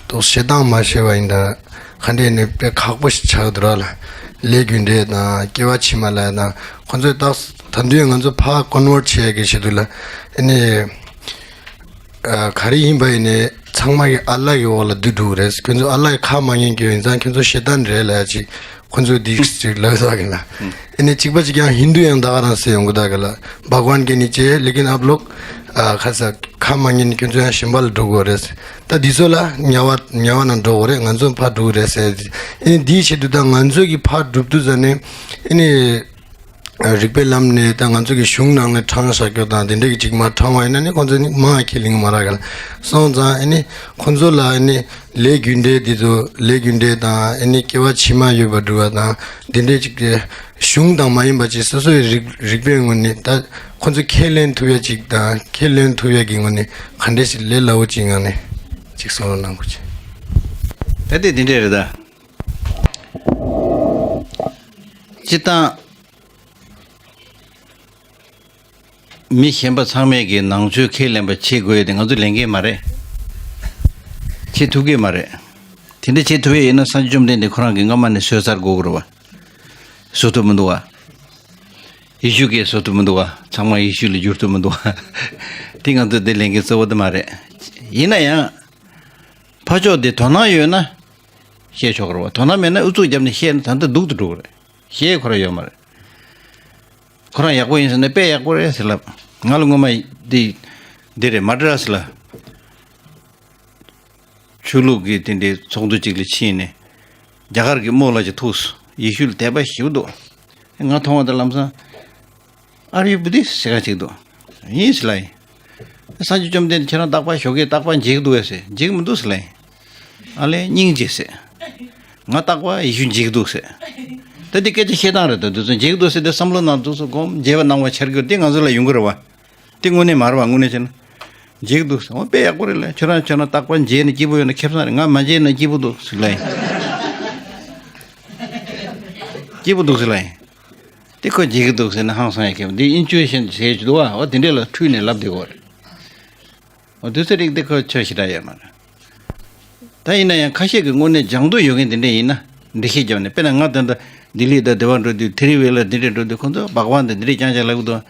ཏོག་བཤད་སྟངས་མ་ཤེས་པ་ཡིན་ད། ག་འདྲས་ནས་དཔེ་ཁག་པོ་ཞིག་ཆགས་འདུག་ར་ལ། ལས་རྒྱུ་འབྲས་དང་སྐྱེ་བ་ཕྱི་མ་ལ་དང་། ཁོང་ཚོས་ད་ད་དུང་ང་ཚོ་ཕར་ཀོན་ཝར་ཊི་བྱེད་ཡ་གི་ཆེད་དུ་ལ། ཨ་ནི་ཨ་ག་རེ་ཡིན་པ་ཡིན་ནའི་ཚང་མ་གི་ཨ་ལ་གི་འོག་ལ་བསྡུ་འགྲོ་གི་རེད། ཁྱོད་ཚོ་ཨ་ལ་གི་ཁ་མ་ཉན་གི་ཡིན་ཙང་ཁྱོད་ཚོ་ཤེ་ཏན་རེད་ལབ་ཡ་ཅིག་ཁོང་ཚོས་འདི་ཅིག་ལབ་ས་གི་ལ། ཨ་ནི་གཅིག་པ་གཅིག་རྐྱང་ཧིན་དུ་ཡང་ད་ག་རང་ཟེར་ཡོང་གི་ད་གི་ལ། भगवान के नीचे है, लेकिन आप लोग ཨ་ཁ་ས་ཁ་མ་ཉན་ནས་ཁྱོད་ཚོ་ཡང་གཞན་པ་ལ་འགྲོ་དགོས་རེད། ད་འདི་ཚོ་ལ་དམྱལ་བ་དམྱལ་བ་ནང་འགྲོ་དགོས་རེད། ང་ཚོ་ཕར་འགྲོ་གི་རེད་ཟེར། ཨ་ནི་འདིའི་ཆེད་དུ་ད་ང་ཚོ་གི་ཕར་འགྲོ་དུས་ཙ་ནི། ཨ་ནི་རིག་པའི་ལམ་ནས་ད་ང་ཚོ་གི་གཞུང་ནང་ནས་དྲངས་བཞག་རྒྱུ་དང་དེ་འདྲས་ཀྱི་ཅིག་མ་དྲངས་པ་ཡིན་ན་ནི་ཁོང་ཚོ་ནི་མང་ཁས་ལེན་གི་མ་རག་གི་ལ། སོང་ཙང་ཨ་ནི་ཁོང་ཚོ་ལ་ཨ་ནི་ལས་རྒྱུ་འབྲས་འདི་ཚོ། ལས་རྒྱུ་འབྲས་དང་ཨ་ནི་སྐྱེ་བ་ཕྱི་མ་ཡོད་པ་འགྲོ་བ་དང་དེ་འདྲས་ཅིག་གི་གཞུང་དང་མ་ཡིན་པ་ཅིག་སོ་སོའི་རིག་རིག་པའི་ངོས་ནས་ད་ཁོང་ཚོ་ཁས་ལེན་ཐུབ་ཡ་ཅིག་དང་ཁས་ལེན་ཐུབ་ཡ་གི་ངོས་ནས་ག་འདྲས་ཞིག་ལས་སླ་བོ་ཅིག་ངང་ནས་ཅིག་གསུང་རོགས་གནང་དགོས་ཀྱི། ད་དེ་འདི་འདྲས་རེད་ད། སྤྱིར་བཏང་། མི་གཞན་པ་ཚང་མས་ཀྱི་ནང་ཆོས་ཁས་ལེན་པ་བྱེད་དགོས་ཡོད་དེ་ང་ཚོ་ལེན་གྱི་མ་རེད། བྱེད་ཐུབ་ཀྱི་མ་རེད། དེ་འདྲ་བྱེད་ཐུབ་ཡས་ཡིན་ན་སངས་རྒྱས་བཅོམ་ལྡན་འདས་ཁོ་རང་གིས་སྔ་མ་ནས་བཟོས་ཚར་དགོས་ཀྱི་རེད་བ། བཟོ་ཐུབ་མི་འདུག་བ། ཡེ་ཤུ་གིས་བཟོ་ཐུབ་མི་འདུག་བ། ཚང་མ་ཡེ་ཤུ་ལ་བསྒྱུར་ཐུབ་མི་འདུག་བ། དེ་ང་ཚོ་དེ་ལེན་གྱི་གཙོ་བོ་དེ་མ་རེད། ཡིན་ན་ཡང་། ཕར་ཕྱོགས་དེ་དོ་སྣང་ཡོད་ན། བཤད་ཆོག་གི་རེད་བ། དོ་སྣང་མེད་ན་ཨུ་ཚུགས་བརྒྱབ་ནས་བཤད་ན་ད་ལྟ་སྡུག་ཏུ་འགྲོ་གི་རེད། བཤད་ཁོ་རང་ཡོད་མ་རེད། ཁོ་རང་ཡག་པོ་ཡིན་ཟེར་ན་དཔེ་ཡག་པོ་རེད་ཟེར་ལབ། ང་ལ་སྔོན་མ་འདི་འདི་རེད། མ་ཌི་རཱས་ལ་ཆོས་ལུགས་ཀྱི་དེ་འདྲའི་ཚོགས་འདུ་ཅིག་ལ་ཕྱིན་ནས་རྒྱ་གར་གྱི་རྨོ་ལགས་ཅིག་ཐུག་སོང་། ཡེ་ཤུ་ལ་དད་པ་ཞེ་པོ་འདུག་ང་མཐོང་བ་དང་ལམ་སང་། Are you Buddhist? ཟེར་ག་ཅིག་འདུག་ཡིན་ཟེར་ལབ་ཡིན། སངས་རྒྱས་བཅོམ་ལྡན་འདས་ཁྱེད་རང་རྟག་པར་ཞོགས་ཀས་རྟག་པར་མཇལ་གྱི་འདུག་གས་ཟེར། མཇལ་གྱི་མི་འདུག་ཟེར་ལབ་ཡིན། ཨ་ལས་སྙིང་རྗེ་ཟེར། ང་རྟག་པར་ཡེ་ཤུ་མཇལ་གྱི་འདུག་ཟེར། ད་འདི་སྐད་ཆ་བཤད་སྟངས་རེད་ད། དུས་ཚོད་མཇལ་གྱི་འདུག་ཟེར་དེ་བསམ་བློ་ནང་དུ་སོ་སྒོམ་མཇལ་བ་གནང་བ་འཆར་གྱི་འདི་ང་ཚོ་ལ་ཡོང་གི་རེད་བ། འདི་དངོས་གནས་མ་རེད་བ། དངོས་གནས་བྱས་ན། མཇལ་གྱི་འདུག་ཟེར། འོ་དཔེ་ཡག་པོ་རེད་ལ། ཁྱོད་རང་ཁྱོད་རང་རྟག་པར་མཇལ་ན་སྐྱིད་པོ་ཡོད་ན་ཁེ་བཟང་རེད། ང་མ་མཇལ་ན་སྐྱིད་པོ་འདུག་ཟེར་ལབ་ཡིན། སྐྱིད་པོ་འདུག་ཟེར་ལབ་ཡིན། དེ་ཁོ་མཇལ་གྱི་འདུག་ཟེར་ན་ཧང་སང་ཡ་ཁྱེད་འདི་ཨིན་ཅུ་ཨེ་ཤན་ཟེར་གྱི་འདུག་བ། འོ་དེ་འདྲས་ལ་འཁྲུལ་ནས་ལབ་བསྡད་ཀྱི་ཡོད་རེད། འོ་དུས་ཚོད་རིགས་འདི་ཁོ་ཆོ་ཞེ་དྲག་ཡོད་མ་རེད། ད་ཡིན་ན་ཡང་ཁ་ཤས་ཀྱི་དངོས་གནས་སྦྱང་འདོད་ཡོད་མཁན་དེ་འདྲས་ཡིན་ན་འགྲེལ་བཤད་རྒྱབ་ནས། དཔེར་ན་ང་ད་ལྟ་ལྡི་ལི་དང་དེ་བ་འགྲོ་དུས་ཐེ་རི་བི་ལ་དེ་འདྲས་འགྲོ་དུས་ཁོང་ཚོ་བག་བང་དེ་འདི་འདྲས་རྐྱང་རྐྱང་ལབ་ཀྱི་འདུག་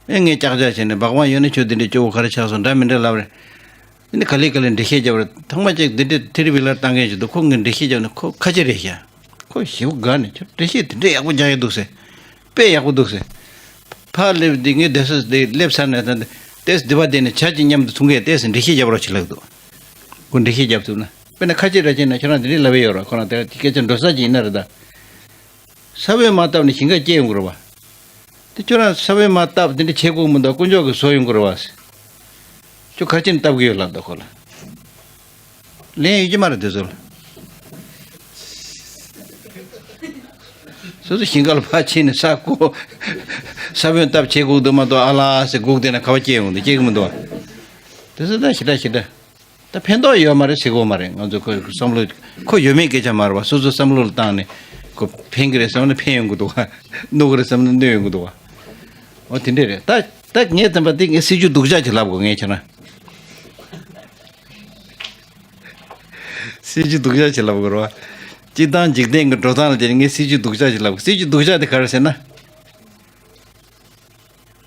ཨེ་ངས་ཀྱག་ཀྱག་བྱས་ནས་བག་བང་ཡོད་ན་ཁྱོད་དེ་འདྲས་སྐྱོ་བོ་ག་རེ་ཆགས་སོང་འདྲ་མི་འདྲ་ལབ་རེད། ཨ་ནི་ག་ལེ་ག་ལེ་འགྲེལ་བཤད་རྒྱབ་རེད། ཐེངས་མ་གཅིག་འདི་འདྲས་ཐེ་རི་བི་ལར་བཏང་མཁན་ཞིག་འདུག་ཁོ་ངས་འགྲེལ་བཤད་རྒྱབ་ནས་ཁོ་ཁ་ལྕེ་རེད་ཤག་ཁོ་ཞེ་པོ་དགའ་ནས་ཁྱོད་འགྲེལ་བཤད་དེ་འདྲས་ཡག་པོ་རྒྱག་ཡོད་འདུག་ཟེར། དཔེ་ཡག་པོ་འདུག་ཟེར། ཕར་སླེབས་དེ་ངས་བསྡད་ས་དེ་སླེབས་ཚར་ནས་ད་ལྟ་ཏེས་སྡིབ་པ་དེ་ནས་ཇ་གཅིག་མཉམ་དུ་འཐུང་གས་ཏེས་འགྲེལ་བཤད་རྒྱབ་རོགས་བྱེད་ལབ་འདུག་ཁོ་འགྲེལ་བཤད་རྒྱབ་ཐུབ་ན། དཔེར་ན་ཁ་ལྕེ་ར་བྱས་ན་ཁྱོད་རང་དེ་འདྲས་ལབ་ཡོད་ར། ཁོ་རང་དེ་སྐད་ཆ་འགྲོ་ས་ཅིག་ཡིན་ན་རེད་ད། ས་བོན་མ་བཏབ་ནས་ཞིང་ཁ་སྐྱེ་ཡོང་གི་རེད་བ། དེ་ཁྱོད་རང་ས་བོན་མ་བཏབ་དེ་འདྲ་བྱེད་དགོས་མི་འདུག་དཀོན་མཆོག་གིས་བཟོ་ཡོང་གི་རེད་བ། ཁྱོད་ག་རེ་བྱས་ནས་བཏབ་གི་ཡོད་ལབ་ད་ཁོ་ལ། ལན་ཡོད་ཀྱི་མ་རེད་དེ་ཚོ་ལ། སོ་སོ་ཞིང་ཁ་ལ་ཕར་ཕྱིན་ནས་ས་རྐོ། ས་བོན་བཏབ་བྱེད་དགོས་འདུག་མ་གཏོགས་ཨ་ལ་ཟེར་སྒུག་བསྡད་ན་ག་པར་སྐྱེ་ཡོང་འདུག་སྐྱེ་གི་མི་འདུག་བ། དེ་ཚོ་ད་ཞེ་དྲག་ཞེ་དྲག་ད་ཕན་ཐོགས་ཡོད་མ་རེད་ཟེར་གོ་མ་རེད། ང་ཚོ་ཁོ་བསམ་བློ་ཁོ་ཡོད་མེད་སྐད་ཆ་མ་རེད་བ། སོ་སོ་བསམ་བློ་ལ་བཏང་ནས་ཁོ་ཕན་གི་རེད་བསམ་ན་ཕན་ཡོང་གི་འདུག་བ། གནོད་གི་རེད་བསམ་ན་གནོད་ཡོང་གི་འདུག་བ། འོ་དེ་འདྲས་རེད། ད་ད་ངས་བསམ་པ་དེ་ངས་སྲིད་ཇུས་སྡུག་ཅག་ཅིག་ལབ་དགོས་ངས་ཁྱེད་རང་། སྲིད་ཇུས་སྡུག་ཅག་ཅིག་ལབ་དགོས་རེད་བ། སྤྱིར་བཏང་འཇིག་རྟེན་གྱི་འགྲོ་སྟངས་ལ་བལྟས་ནས་ངས་སྲིད་ཇུས་སྡུག་ཅག་ཅིག་ལབ་དགོས། སྲིད་ཇུས་སྡུག་ཅག་དེ་ག་རེ་ཟེར་ན།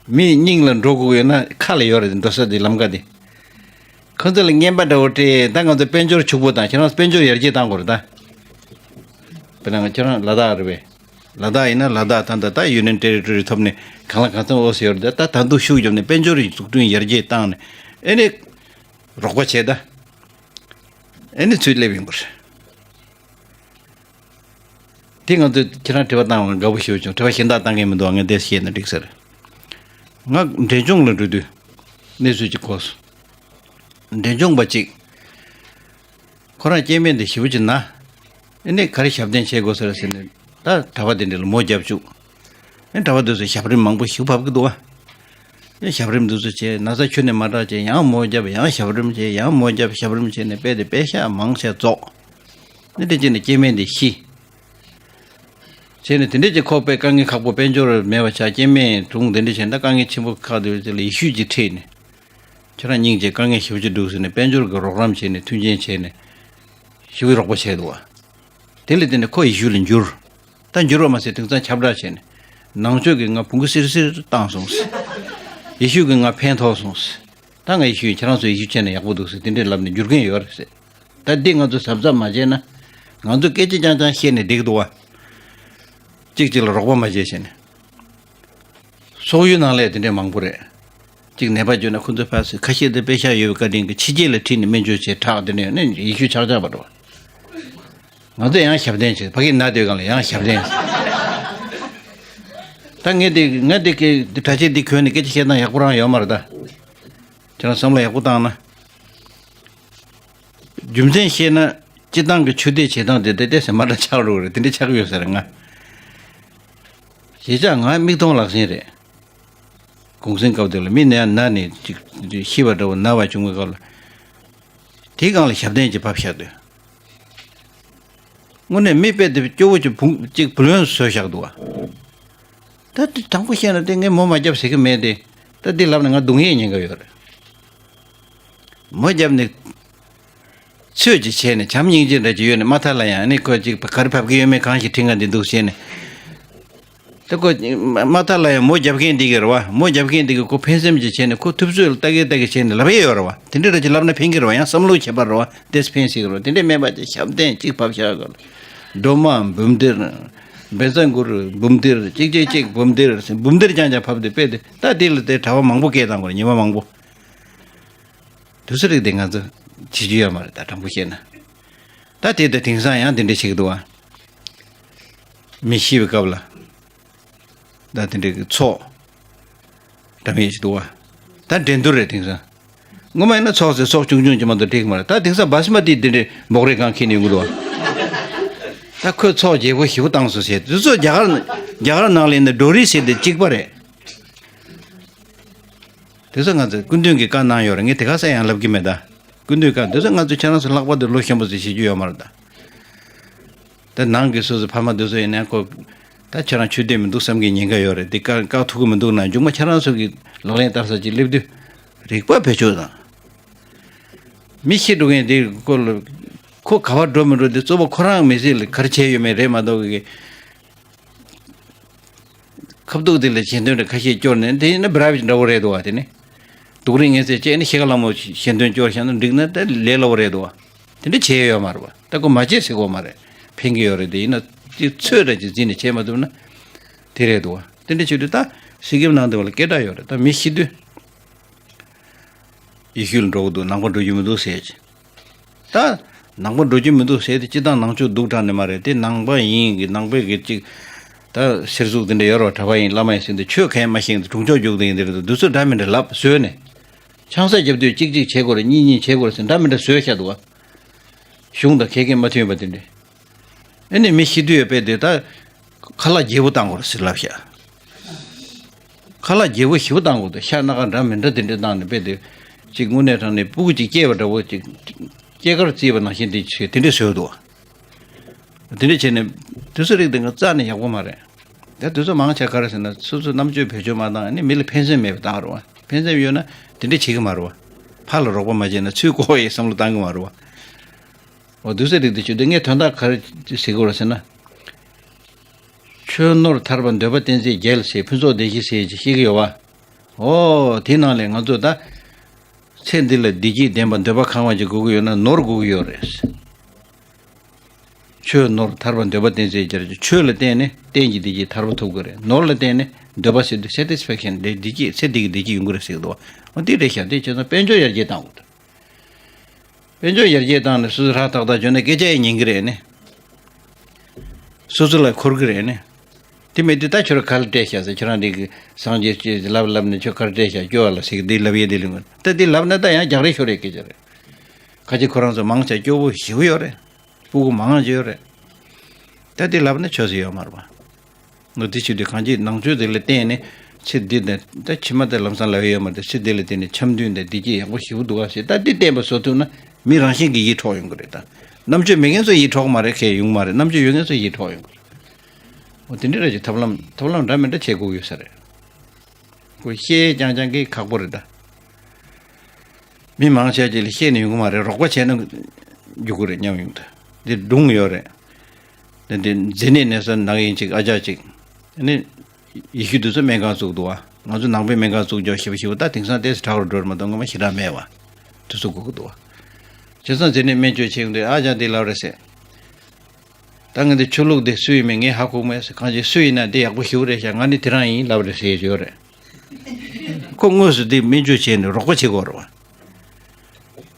མི་སྙིང་ལ་འགྲོ་དགོས་ཡོད་ན་ཁ་ལ་ཡོད་རེད། འགྲོ་ས་དེ་ལམ་ཁ་དེ། ཁོ་ཚོ་ལ་རྔན་པ་འདྲ་བོ་སྤྲད། ད་ང་ཚོ་དཔལ་འབྱོར་ཕྱུག་པོ་དང་ཁྱེད་རང་དཔལ་འབྱོར་ཡར་རྒྱས་བཏང་དགོས་རེད་ད། དཔེར་ན་ང་ཁྱེད་རང་ལ་དྭགས་རེད་པས། ལ་དྭགས་ཡིན་ན་ལ་དྭགས་ད་ལྟ་ད་ཡུ་ནི་ཡན་ཊེ་རི་ཊོ་རི་ཐོབ་ནས་གང་ལ་གང་འཚམ་འོས་སུ་ཡོད་རེད། ད་ད་དུང་ཤུགས་བརྒྱབ་ནས་དཔལ་འབྱོར་འཛུགས་སྐྲུན་ཡར་རྒྱས་བཏང་ནས་ཨེ་ནི་རོགས་པ་བྱས་ད། ཨེ་ནི་ཚུར་སླེབས་ཡོང་གི་རེད། དེ་ང་ཚོས་ཁྱེད་རང་དྲི་བ་བཏང་བ་དགའ་པོ་ཞེ་པོ་བྱུང་། དྲི་བ་གཞན་དག་བཏང་མཁན་མི་འདུག་ང་འདི་བཤད་ན་འགྲིག་ས་རེད། ང་འབྲས་ལྗོངས་ལ་འགྲོ་དུས་གནས་ཚུལ་ཅིག་གོ་སོང་། འབྲས་ལྗོངས་པ་ཅིག་ཁོ་རང་སྐྱེ་དམན་དེ་ཞེ་པོ་ཅིག་ན། ཨེ་ནས་ག་རེ་ཞབས་བརྟན་བྱེད་དགོས་ས་རེད་ཟེར་ནས་ད་གྲྭ་པ་དེ་འདྲ་ལ་མོ་རྒྱབ་བཅུག་ཨེ་གྲྭ་པ་དེ་ཚོ་ཞབས་རིམ་མང་པོ་ཞིག་བབས་ཀྱི་འདུག་བ། ཨེ་ཞབས་རིམ་དེ་ཚོ་བྱས། ན་ཚ་ཁྱོན་ནས་མ་དྲག་བྱས། ཡང་མོ་རྒྱབ། ཡང་ཞབས་རིམ་བྱས། ཡང་མོ་རྒྱབ། ཞབས་རིམ་བྱས་ནས་དཔེ་དེ་དཔེ་ཤག་མང་ཆེ་རྫོགས། ནི་དེ་བྱས་ནས་སྐྱེ་དམན་དེ་ཤི། བྱས་ནས་དེ་འདྲས་ཀྱི་ཁོ་པའི་དཀའ་ངལ་ཁག་པོ། དཔལ་འབྱོར་མེད་པ་ཆགས། སྐྱེ་དམན་གྲོངས། དེ་འདྲས་བྱས་ན་དཀའ་ངལ་ཆེན་པོ་ཁག་དེ་ལ་ཡེ་ཤུས་ཀྱིས་ཁྲིད་ནས། ཁྱེད་རང་སྙིང་རྗེ། དཀའ་ངལ་ཞེ་པོ་ཅིག་འདུག་ཟེར་ནས་དཔལ་འབྱོར་གྱི་རོགས་རམ་བྱས་ནས། མཐུན་རྐྱེན་བྱས་ནས་ཞེ་པོ་རོགས་པ་བྱས་འདུག་བ། དེ་ལས་དེ་ནས་ཁོ་ཡེ་ཤུ་ལ་འགྱུར། ད་འགྱུར་བ་མ་ཟད་དེང་སང་ཁྱབ་བསྒྲགས་བྱས་ནས། ནང་ཆོས་ཀྱིས་ང་བོང་གུ་སིར་སིར་བཏང་སོང་ཟེར། ཡེ་ཤུ་གིས་ང་ཕན་ཐོགས་སོང་ཟེར། ད་ང་ཡེ་ཤུ་ཡིན། ཁྱེད་རང་ཚོ་ཡེ་ཤུ་བྱས་ན་ཡག་པོ་འདུག་ཟེར། དེ་འདྲའི་ལབ་ནས་འགྱུར་མཁན་ཡོད་རེད་ཟེར། ད་འདི་ང་ཚོ་གཟབ་གཟབ་མ་བྱས་ན། ང་ཚོ་སྐད་ཆ་རྐྱང་རྐྱང་བཤད་ནས་འགྲིག་འདུག་བ། གཅིག་གཅིག་ལ་རོགས་པ་མ་བྱས་བྱས་ནས། སོག་ཡུལ་ནང་ལ་དེ་འདྲའི་མང་པོ་རེད། གཅིག་ནད་པ་བྱུང་ན་ཁོ་ཚོ་ཕར་ཚུར་ཁ་ཤས་དེ་པེ་ཤག་ཡོད་པའི་བཀའ་དྲིན་གྱིས་ཕྱི་རྒྱལ་ལ་ཁྲིད་ནས་སྨན་བཅོས་བྱས་དྲག། དེ་འདྲ་ཡོད་ན་ཡེ་ཤུ་ཆགས་ཆགས་པ་འགྲོ། ང་ཚོ་ཡང་ཞབས་བརྟན་བྱེད། ཕ་གིར་ན་སྡོད་སྒང་ལ་ཡང་ཞབས་བརྟན། ད་ངས་དེ་ང་དེ་གི་དྲ་ཆས་འདི་གྱོན་ནས་སྐད་ཆ་བཤད་སྟངས་ཡག་པོ་རང་ཡོད་མ་རེད་ད། ཁྱེད་རང་བསམ་བློ་ཡག་པོ་བཏང་ན། རྒྱུ་མཚན་བཤད་ན། སྤྱིར་བཏང་གི་ཆོས་དད་བྱེད་སྟངས་དེ་ཏོག་ཙམ་མ་འདྲ་ཆགས་འགྲོ་གི་རེད། དེ་འདྲ་ཆགས་ཀྱི་ཡོད་ས་རེད་ང་། གཞིས་ཆགས་ང་མིག་མཐོང་ལག་ཟིན་རེད། གུང་སེང་སྐབས་དེ་ལ་མི་ནས་ན་ནས་ཅིག་ཤི་བ་འདྲ་བོ་ན་བ་བྱུང་བའི་སྐབས་ལ། དེའི་སྒང་ལ་ཞབས་བརྟན་གྱི་བབས་བཞག་དུས། དངོས་གནས་མི་དཔེ་དེ་སྐྱོ་བོ་ཅིག་བུང་ཅིག་བུ་ལོན་བཟོས་བཞག་འདུག་བ། ད་དེ་དྲང་པོ་བཤད་ན་དེ་ངས་མོ་མ་རྒྱབ་ཟེར་གི་མེད་དེ། ད་འདི་ལབ་ན་ང་སྡུག་བསྔལ་ཉེན་ཁ་ཡོད་རེད། མོ་རྒྱབ་ནས་ཚོད་ཅིག་བྱས་ནས་བྱམས་སྙིང་རྗེ་འདྲ་ཅིག་ཡོད་ནས། མ་མཐའ་ལ་ཡང་ནི་ཁོ་ཅིག་ག་རེ་བབས་ཀྱི་ཡོད་མེད་གང་ཞིག་དྲི་ང་འདི་འདུག་བྱས་ནས། ད་ཁོ་མ་མཐའ་ལ་ཡང་མོ་རྒྱབ་མཁན་འདི་གི་རེད་བ། མོ་རྒྱབ་མཁན་འདི་གི་ཁོ་ཕན་སེམས་ཅིག་བྱས་ནས། ཁོ་ཐུབ་ཚོད་ལ་ལྟ་གི་ལྟ་གི་བྱས་ནས་ལབ་ཡས་ཡོད་རེད་བ། དེ་འདྲ་འདྲ་ཅིག་ལབ་ན་ཕན་གི་རེད་བ། ཡང་བསམ་བློ་བྱེད་པ་རེད་བ། དེས་ཕན་སྲིད་གི་རེད་བ། དེ་འདྲ་མེད་པ་ཅིག་ཞབས་བརྟན་གཅིག་བབས་བཞག་གི་རེད། སྒྲོལ་མ་འབུམ་སྡེར། བཛྲ་གུ་རུ་འབུམ་སྡེར། གཅིག་གཅིག་གཅིག་འབུམ་སྡེར། འབུམ་སྡེར་རྐྱང་རྐྱང་ཕབ་དུས་དཔེ་དེ། ད་དེ་ལ་དེ་གྲྭ་པ་མང་པོ་སྐད་བཏང་དགོས་རེད། ཉི་མ་མང་པོ། དུས་ཚོད་རིགས་དེ་ང་ཚོ་བྱེད་རྒྱུ་ཡོད་མ་རེད། ད་དྲང་པོ་བཤད་ན། ད་དེ་ད་དེང་སང་ཡང་དེ་འདྲ་བྱེད་ཀྱི་འདུག་བ། མི་ཤི་བའི་སྐབས་ལ། ད་དེ་འདྲའི་ཚོགས་འདྲ་མིན་ཞིག་འདུག་བ། ད་འགྲན་བསྡུར་རེད་དེང་སང་། སྔོན་མ་ཡིན་ན་ཚོགས་ཟེར་ཚོགས་ཆུང་ཆུང་ཅིག་མ་གཏོགས་འགྲིག་མ་རེད། ད་དེང་སང་བྷ་སི་མ་ཏི་དེ་འདྲའི་འབོག་རེ་གང་འཁྱེར་ནས་ཡོང་གི་འདུག་བ། ད་ཁོས་ཚོགས་རྒྱས་པོ་ཞེ་པོ་བཏང་སོང་ཟེར། དེ་ཚོ་རྒྱ་གར་རྒྱ་གར་ནང་ལ་ཡིན་ན་ཌོ་རི་ཟེར་དེ་གཅིག་པ་རེད། དེ་ཚོ་ང་ཚོས་སྐུ་མདུན་གྱིས་བཀའ་གནང་ཡོད་རེད། ངས་དེ་ག་ས་ཡང་ལབ་ཀྱི་མེད་ད། སྐུ་མདུན་བཀའ་དེ་ཚོ་ང་ཚོས་ཁྱེད་རང་ཚོ་ལྷག་པར་དུ་བློ་ཞན་པོ་ཚོས་ཤེས་རྒྱུ་ཡོད་མ་རེད་ད། ད་ནང་གི་སོ་སོའི་ཕ་མ་དེ་ཚོ་ཡིན་ན་ཁོ། ད་ཁྱེད་རང་ཆོས་དད་མི་འདུག་བསམ་གྱི་ཉེན་ཁ་ཡོད་རེད། དེ་བཀག་བཀག་ཐུབ་ཀྱི་མི་འདུག་ན། མཇུག་མ་ཁྱེད་རང་ཚོ་གི་ལག་ལེན་བསྟར་ས་ཅིག་སླེབས་དུས་རིག་པ་བེད་སྤྱོད་དང་། མི་ཤི་འགྲོ་མཁན་དེ་སྐོར་ལ་ཁོ་ག་པར་འགྲོ་མི་འགྲོ་དེ་གཙོ་བོ་ཁོ་རང་མི་ཚེ་ལ་ག་རེ་བྱས་ཡོད་མེད་རེད་མ་གཏོགས་གི། ཁ་བཏུག་དེ་ལ་ཞལ་འདོན་རེ་ཁ་ཤས་སྐྱོར་ནས། དེ་ཡིན་ན་བྲ་བ་འདྲ་བོ་རེད་འདུག་བ། དེ་ནི་སྡུག་རུས་ངལ་སེལ་བྱས་ནས་ཤི་ཁ་ལ་མོ་ཞལ་འདོན་སྐྱོར་བཞག་ན་འགྲིག་ན་ད་ལས་སླ་བོ་རེད་འདུག་བ། དེ་འདྲ་བྱས་ཡོད་མ་རེད་བ། ད་ཁོ་མ་བྱས་ཟེར་གོ་མ་རེད། ཕན་གྱི་ཡོད་རེད། དེ་ཡིན་ན་དེ་ཚོད་འདྲ་ཅིག་འཛིན་ནས་བྱས་མ་ཐུབ་ན་དེ་རེད་འདུག་བ། དེ་འདྲ་བྱེད་དུས་ད་སི་ཀིམ་ནང་དུ་བ་ལ་སྐད་གྲགས་ཡོད་རེད། ད་མི་ཤི་དུས། ཡེ་ཤུ་ལ་འགྲོ་གི་འདུག། ནང་པ་འགྲོ་རྒྱུ་མི་འདུག་ཟེར་གྱི། ད་ནང་པ་འགྲོ་རྒྱུ་མི་འདུག་ཟེར་དེ་སྤྱིར་བཏང་ནང་ཆོས་སྡུག་དྲགས་ནི་མ་རེད། དེ་ནང་པ་ཡིན་གྱི་ནང་པའི་གི་ཅིག་ད་སེར་གཟུགས་དེ་འདྲ་ཡོད་རོགས། གྲྭ་པ་ཡིན་བླ་མ་ཡིན་ཟེར་དུས་ཆོས་གང་ཡང་མ་ཤེས་ཀྱི་དྲུང་ཆོག་རྒྱུགས་དེ་ཡིན། དེ་རེད་འདུག། དུས་ཚོད་འདྲ་མི་འདྲ་ལབ་བཟོས་ནས། ཆང་ས་རྒྱབ་དུས་གཅིག་གཅིག་བྱེད་དགོས་རེད། གཉིས་གཉིས་བྱེད་དགོས་རེད་ཟེར་འདྲ་མི་འདྲ་བཟོས་བཞག་འདུག་བ། གཞུང་དང་ཁེ་ཁེ་མ་མཐུན་པ་དེ་འདྲ། ཨེ་ནས་མི་ཤི་དུས་ཡོད་པས་དེ་ད། ཁ་ལག་རྒྱས་པོ་བཏང་དགོས་རེད་ཟེར་ལབ་ཤག། ཁ་ལག་རྒྱས་པོ་ཞེ་པོ་བཏང་དགོས་འདུག། ཤ་སྣ་ཁ་འདྲ་མི་འདྲ་དེ་འདྲ་བཏང་ནས་དཔེ་དེ། གཅིག་དངོས་གནས་དྲང་ནས་སྤུ་གུ་གཅིག་སྐྱེས་པ་འདྲ་བོ་ཅིག། སྐྱེས་སྐར་བརྩིས་པ་ནང་བཞིན་དེ་བྱས་དེ་འདྲ་བཟོས་འདུག། དེ་འདྲ་བྱས་ནས་དུས་ཚོད་རིགས་དེ་ང་རྩ་ནས་ཡག་པོ་མ་རེད། ད་དུས་ཚོད་མང་ཆེ་ག་རེ་ཟེར་ན། སོ་སོ་རྣམ་དཔྱོད་བེད་སྤྱོད་མ་བཏང་ནས་མི་ལ་ཕན་སེམས་མེད་པ་བཏང་རེད་བ། ཕན་སེམས་ཡོད་ན་དེ་འདྲ་བྱེད་ཀྱི་མ་རེད་བ། ཕར་ལ་རོགས་པ་མ་བྱས་ན་ཚུར་ལྐོག་ཡས་བསམ་བློ་བཏང་གི་མ་རེད་བ། འོ་དུས་ཚོད་རིགས་དེ་བྱེད་དུས་ངས་དོན་དག་ག་རེ་ཟེར་གྱི་ཡོད་རེད་ཟེར་ན། ཆོས་ནོར་ཐར་པ་འདོད་པ་བསྟེན་ཚེ་རྒྱལ་ཟེར་ཕུན་ཚོགས་བདེ་གཤེགས་ཟེར་ཅིག་བཤད་ཀྱི་ཡོད་བ། འོ་དེའི་ནང་ལས་ང་ཚོ་ད་ཚེ་འདི་ལ་བདེ་སྐྱིད་ལྡན་པ་འདོད་པ་ཁེངས་པ་ཅིག་དགོས་ཀྱི་ཡོད་ན་ནོར་དགོས་ཀྱི་ཡོད་རེད། ཆོས་ནོར་ཐར་པ་འདོད་པ་བསྟེན་ཚེ་རྒྱལ། ཆོས་ལ་བརྟེན་ནས་གཏན་གྱི་བདེ་སྐྱིད་ཐར་པ་ཐོབ་ཀྱི་རེད། ནོར་ལ་བརྟེན་ནས་འདོད་པ་ཟེར་དུས་སེ་ཊི་སི་ཕེག་ཤན་དེ་བདེ་སྐྱིད་ཚེ་འདི་གི་བདེ་སྐྱིད་ཡོང་གི་རེད་ཟེར་གྱི་འདུག་བ། འོ་དེ་རེད་ཤག། དེ་བྱས་ཙང་དཔལ་འབྱོར་ཡར་རྒྱས་བཏང་དགོས་འདུག། དཔལ་འབྱོར་ཡར་རྒྱས་བཏང་ནས་སོ་སོ་ར་ཏག་ཏག་བྱུང་ན་སྐད་ཆ་ཡང་ཉན་གྱི་རེད་ནི། སོ་སོ་ལ་འཁོར་གྱི་རེད་ནི། དེ་མེད་དུས་ད་ཁྱོད་རང་ག་ལ་སྤྲད་ཤག་ཟེར། ཁྱོད་རང་འདི་གི་སངས་རྒྱས་ཀྱིས་ལབ་ལབ་ནས་ཁྱོད་ག་ལ་སྤྲད་ཤག་སྐྱོ་བ་ལ་ཟེར་གི། འདི་ལབ་ཡས་འདི་ལུས་ད་འདི་ལབ་ན་ད་ཡང་རྒྱག་རེས་ཤོར་ཡས་སྐད་ཆ་རེད། ཁ་ཅིག་ཁོ་རང་ཚོ་མང་ཆེ་སྐྱོ་བོ་ཞེ་པོ་ཡོད་རེད། སྤུ་གུ་མང་ཆེ་ཡོད་རེད། ད་འདི་ལབ་ན་ཆོས་ཟེར་ཡོད་མ་རེད་པ། ང་དེ་བྱེད་དུས་གང་ཅི་ནང་ཆོས་དེ་ལ་བརྟེན་ནས་ཚེ་འདི་དང་ད་ཕྱི་མ་དེ་ལམ་སང་ལབ་ཡོད་མ་རེད། ཚེ་འདི་ལ་བརྟེན་ནས་འཆམ་མཐུན་དང་བདེ་སྐྱིད་ཡག་པོ་ཞེ་པོ་འདུག་ག་ཟེར། ད་འདི་བསྟན་པ་བཟོ་ཐུབ་ན་མི་རང་བཞིན་གྱིས་ཡིད་འཕྲོག་ཡོང་གི་རེད། ད་ རྣམ་དཔྱོད་མེད་མཁན་ཚོ་ཡིད་འཕྲོག་མ་རེད། ཁས་ཡོང་མ་རེད། རྣམ་དཔྱོད་ཡོད་མཁན་ཚོ་ཡིད་འཕྲོག་ཡོང་གི་རེད། འོ་དེ་འདྲ་རེད་ཅེས་ཐབས་ལམ་ཐབས་ལམ་འདྲ་མི་འདྲ་བྱེད་དགོས་ཡོད་ས་རེད། ཁོ་བཤད་རྐྱང་རྐྱང་གིས་ཁག་པོ་རེད་ད། མི་མང་ཆེ་ཅིག་ལ་བཤད་ནས་ཡོང་གི་མ་རེད། རོགས་པ་བྱས་ན་རྒྱུག་གི་རེད་སྙམ་ཡོང་ད། འདི་སྒྲུང་ཡོད་རེད། འདི་འདི་མཛེ་ནད་ནད་ས་ནག་ཡིན་ཅིག་ཨ་ཅག་ཅིག་ནི། ཡེ་ཤུ་དེ་ཚོ་སྨན་ཁང་བཙུགས་འདུག་བ། ང་ཚོ་ནང་པའི་སྨན་ཁང་བཙུགས་རྒྱུ་ཞེ་པོ་ཞེ་པོ་ད་དེང་སང་ཏོག་ཙམ་དྲག་རུ་འགྲོ་རེད་མ་གཏོགས་སྔོན་མ་ཞེ་དྲག་མེད་བ། དེ་ཚོ་དགོས་ཀྱི་འདུག་བ། བྱས་ཙང་མཛེ་ནད་སྨན་བཅོས་བྱེད་ཡོང་དུས་ཨ་ཅག་འདི་ལབ་རེད་ཟེར། ད་ང་འདི་ཆོས་ལུགས་འདི་སུ་ཡིན་མིན་ངས་ཧ་གོ་མེད་ཟེར། གང་ཅི་སུ་ཡིན་ན་འདི་ཡག་པོ་ཞེ་པོ་རེད་ཤག་ང་ནི་དེ་རང་ཡིན་ལབ་རེད་ཟེར་ཡོད་རེད། ཁོ་དངོས་སུ་འདི་སྨན་བཅོས་བྱས་ནས་རོགས་པ་བྱེད་དགོས་རེད་བ།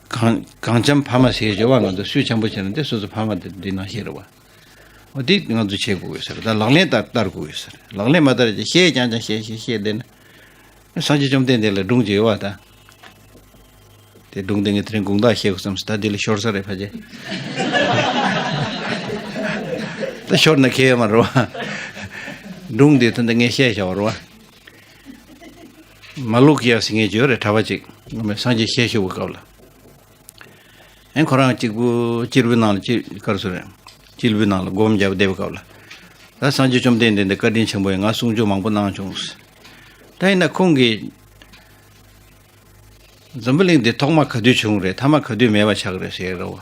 གང་གང་འཆམ་ཕ་མ་ཟེར་ཡོད་བ། ང་ཚོ་སུས་འཆམ་པོ་བྱས་ན་འདི་སོ་སོ་ཕ་མ་འདི་འདི་ནང་བཞིན་རེད་བ། འོ་འདི་ང་ཚོ་བྱེད་དགོས་ཡོད་ས་རེད། ད་ལག་ལེན་བསྟར་བསྟར་དགོས་ཡོད་ས་རེད། ལག་ལེན་མ་བསྟར་ཅིག་བཤད་རྐྱང་རྐྱང་བཤད་བཤད་བཤད་བསྡད་ན། སངས་རྒྱས་བཅོམ་ལྡན་འདས་ལ་སྒྲུང་ཅིག་ཡོད་བ་ད། དེ་སྒྲུང་དེ་ངས་དེ་རིང་དགོང་དག་བཤད་དགོས་བསམ་སོང་། ད་འདི་ལ་ཤོར་ས་རེད་ཕ་ཆེ། ད་ཤོར་ན་ཁེལ་ཡོད་མ་རེད་བ། སྒྲུང་དེ་ད་འདི་ངས་བཤད་བཞག་པ་རེད་བ། མ་ལུག་ཡ་ཟེར་མཁན་ཅིག་ཡོད་རེད། གྲྭ་པ་ཅིག་ངོ་མས་སངས་རྒྱས་ཞལ་བཞུགས་པའི་སྐབས་ལ། ཨེ་ཁོ་རང་གཅིག་པུ་གཅེར་བུའི་ནང་ལ་ཅི་ག་རེ་ཟེར་རེད། གཅེར་བུའི་ནང་ལ་སྒོམ་རྒྱབ་བསྡད་པའི་སྐབས་ལ། ད་སངས་རྒྱས་བཅོམ་ལྡན་འདས་འདི་བཀའ་དྲིན་ཆེན་པོ་ཡིན། ང་གསུང་ཆོས་མང་པོ་གནང་བྱུང་། ད་ཡིན་ན་ཁོང་གིས་འཛམ་བུ་གླིང་འདི་ཐོག་མ་ག་དུས་བྱུང་རེད། ཐ་མ་ག་དུས་མེད་པ་ཆགས་རེད་ཟེར་རོ།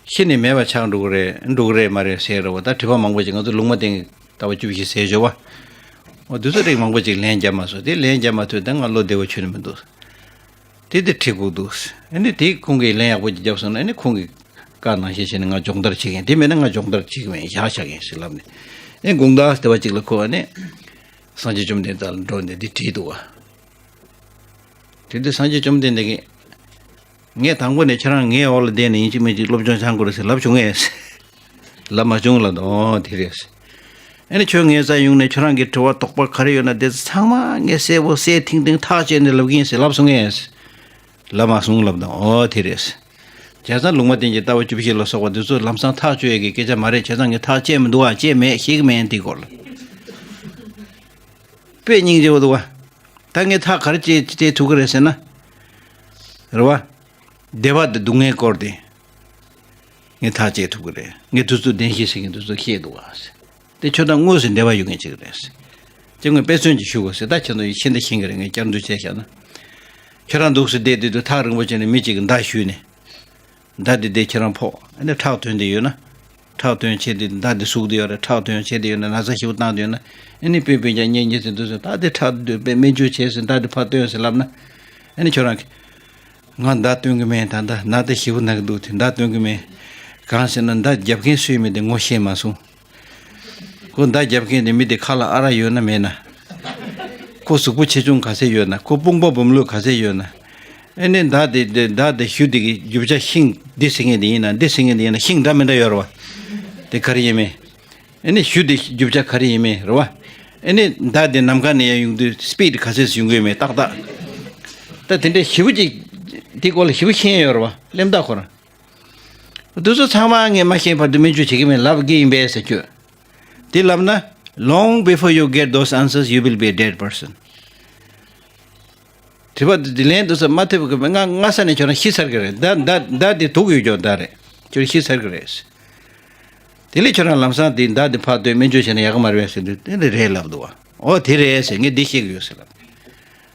ཤི་ནས་མེད་པ་ཆགས་འགྲོ་གི་རེད་འགྲོ་གི་རེད་མ་རེད་ཟེར་རོ། ད་དྲི་བ་མང་པོ་ཅིག་ང་ཚོ་ལུང་མ་བསྟན་ལྟ་བ་བཅུ་བཞི་ཟེར་བྱོས་བ། འོ་དུས་ཚོད་རིགས་མང་པོ་ཅིག་ལན་རྒྱབ་མ་སོང་། དེ་ལན་རྒྱབ་མ་ཐུབ། ད་ང་བློ་བདེ་བོ་ཆོད་ནི་མི་འདུག་དེ་དེ་ཁྲིད་དགོས་འདུག་ཨ་ནི་དེ་ཁོང་གིས་ལན་ཡག་པོ་ཅིག་བརྒྱབ་སོང་ན་ཨ་ནི་ཁོང་གི་བཀའ་ནང་བཞིན་བྱས་ནས་ང་སྦྱོང་བརྡར་བྱེད་མཁན། དེ་མེད་ན་ང་སྦྱོང་བརྡར་བྱེད་ཀྱི་མེད། བཞག་བཞག་ཡིན་ཟེར་ལབ་ནས། ཨེ་དགོང་དག་དེ་བ་ཅིག་ལ་ཁོ་ཨ་ནི་སངས་རྒྱས་བཅོམ་ལྡན་འདས་ལ་འགྲོ་ནས་འདི་བྲིས་འདུག་བ། དེ་དུས་སངས་རྒྱས་བཅོམ་ལྡན་འདས་ཀྱིས། ངས་དང་པོ་ནས་ཁྱེད་རང་ངའི་འོག་ལ་བསྡད་ནས་ཡིན་གཅིག་མིན་གཅིག་སློབ་སྦྱོང་སྦྱང་དགོས་རེད་ཟེར་ལབ་བྱུང་ངས། ལབ་མ་བྱུང་ལབ་དང་། ཨོ་དེ་རེད། ཨ་ནི་ཁྱོད་ངའི་རྩར་ཡོང་ནས་ཁྱོད་རང་གི་དྲི་བ་དོགས་པ་ག་རེ་ཡོད་ན་དེ་ཚང་མ་ངས་གསལ་པོ་གསལ་ཐིང་ཐིང་ཐག་བཅད་ནས་ལབ་གི་ཡིན་ཟེར་ལབ་སོང་ངས། ལབ་མ་སོང་ལབ་དང་། ཨོ་དེ་རེད། བྱས་ཙང་ལུང་མ་བསྟན་གྱི་ལྟ་བ་བཅུ་བཞི་ལ་སོགས་པ་འདི་ཚོ་ལམ་སང་ཐག་གཅོད་ཡས་ཀྱི་སྐད་ཆ་མ་རེད། བྱས་ཙང་ངས་ཐག་བཅད་མི་འདུག་ཨ། བཅད་མེད། ཤེས་ཀྱི་མེད་འདི་སྐོར་ལ། དཔེ་སྙིང་རྗེ་པོ་འདུག་བ། ད་ངས་ཐག་ག་རེ་བཅད་བཅད་ཐུབ་ཀྱི་རེད་ཟེར་ན། རེད་བ། བདེ་བ་དང་སྡུག་བསྔལ་སྐོར་དེ། ངས་ཐག་བཅད་ཐུབ་ཀྱི་རེད། ངས་དུས་ཚོད་བདེན་བཞི་ཟེར་མཁན་དུས་ཚོད་ཤེས་འདུག་བ། དེ་ཁྱོད་དང་དངོས་སུ་འབྲེལ་བ་ཡོད་མཁན་ཅིག་རེད། ཅེས་ངས་དཔེ་མཚོན་ཅིག་ཞུ་དགོས་ཟེར། ད་ཁྱེད་ཚོ་ཡིད་ཆེས་འདི་ཤེས་ཀྱི་རེད། ངས་བསྐྱར་ཟློས་བྱས་བཞག་ན། ཁྱོད་རང་འདུག་སེ་བསྡད་དུས་དུས་ཐག་རིང་པོ་བྱས་ནས་མི་གཅིག་གིས་མདའ་གཞུས་ནས། མདའ་དེ་དེ་ཁྱེད་རང་ཕོག་ཨ་ནི་ཁྲག་ཐོན་དེ་ཡོད་ན། ཁྲག་ཐོན་བྱས་དེ་མདའ་དེ་ཟུག་དེ་ཡོད་རེད། ཁྲག་ཐོན་བྱས་དེ་ཡོད་ན། ན་ཚ་ཞེ་པོ་བཏང་དེ་ཡོད་ན། ཨ་ནི་སྤུན་སྤུན་ཀྱག་གཉེན་ཉེ་ཚོས་འདུག་སེ་ད་དེ་ཁྲག་དེ་དཔེ་སྨན་བཅོས་བྱས་ཟེར་མདའ་དེ་ཕར་བཏོན་ཟེར་ལབ་ན། ཨ་ནི་ཁྱོད་རང་གིས། ང་མདའ་བཏོན་གི་མེད། ད་ལྟ་ན་དེ་ཞེ་པོ་ན་གི་འདུག་དེ་མདའ་བཏོན་གི་མེད། གང་ཟེར་ན་མདའ་རྒྱབ་མཁན་སུ་ཡིན་མིན་དེ་ངོ་ཤེས་མ་སོང་། ཁོ་མདའ་རྒྱབ་མཁན་དེ་མི་དེ་ཁ་ལ་ཨ་རག་ཡོད་ན་མེད་ན། ཁོ་གཟུགས་པོ་ཆེ་ཆུང་ག་ཚད་ཡོད་ན། ཁོ་དཔུང་པ་སྦོམ་ལོས་ག་ཚད་ཡོད་ན། ཨེ་ནས་མདའ་དེ་དེ་མདའ་དེ་གཞུ་དེ་གི་རྒྱུ་ཆ་ཤིང་འདི་ཟེར་མཁན་དེ་ཡིན་ན་འདི་ཟེར་མཁན་དེ་ཡིན་ན་ཤིང་འདྲ་མི་འདྲ་ཡོད་རེད་བ། དེ་ག་རེ་ཡིན་མིན། ཨེ་ནས་གཞུ་དེ་རྒྱུ་ཆ་ག་རེ་ཡིན་མིན་རེད་བ། ཨེ་ནས་མདའ་དེ་ནམ་མཁའ་ནས་ཡར་ཡོང་དུས་སི་པིཌ་ག་ཚད་ཡོང་གི་ཡོད་མེད་ཏག་ཏག་ད་དེ་འདྲའི་ཞེ་པོ་ཅིག་དེ་སྐོར་ལ་ཞེ་པོ་ཤེས་ཡོད་རེད་བ། གླེན་རྟགས་ཁོ་རང་། དེ་ཚོ་ཚང་མ་ངས་མ་ཤེས་བར་དུ་སྨན་བཅོས་བྱེད་ཀྱི་མེད་ལབ་ཀྱི་ཡིན་པས་ཟེར་ཁྱོད། དེ་ལབ་ན། Long before you get those answers, you will be a dead person. དྲི་བ་འདི་ལན་འདུག་ས་མ་ཐེབས་གི་སྔ་སྔ་ས་ནས་ཁྱོད་རང་ཤི་ཚར་གི་རེད། མདའ་མདའ་མདའ་འདི་དུག་ཡོད་ཀྱོག་མདའ་རེད། ཁྱོད་ཤི་ཚར་གི་རེད། དེ་ལས་ཁྱོད་རང་ལམ་སང་འདི་མདའ་འདི་ཕར་བཏོན་སྨན་བཅོས་བྱས་ན་ཡག་གི་མ་རེད་ཟེར་དུས་དེ་འདི་རེད་ལབ་འདུག་བ། ཨོ་དེ་རེད་ཟེར། ངས་འདི་ཤེས་གི་ཡོད་ཟེར་ལབ།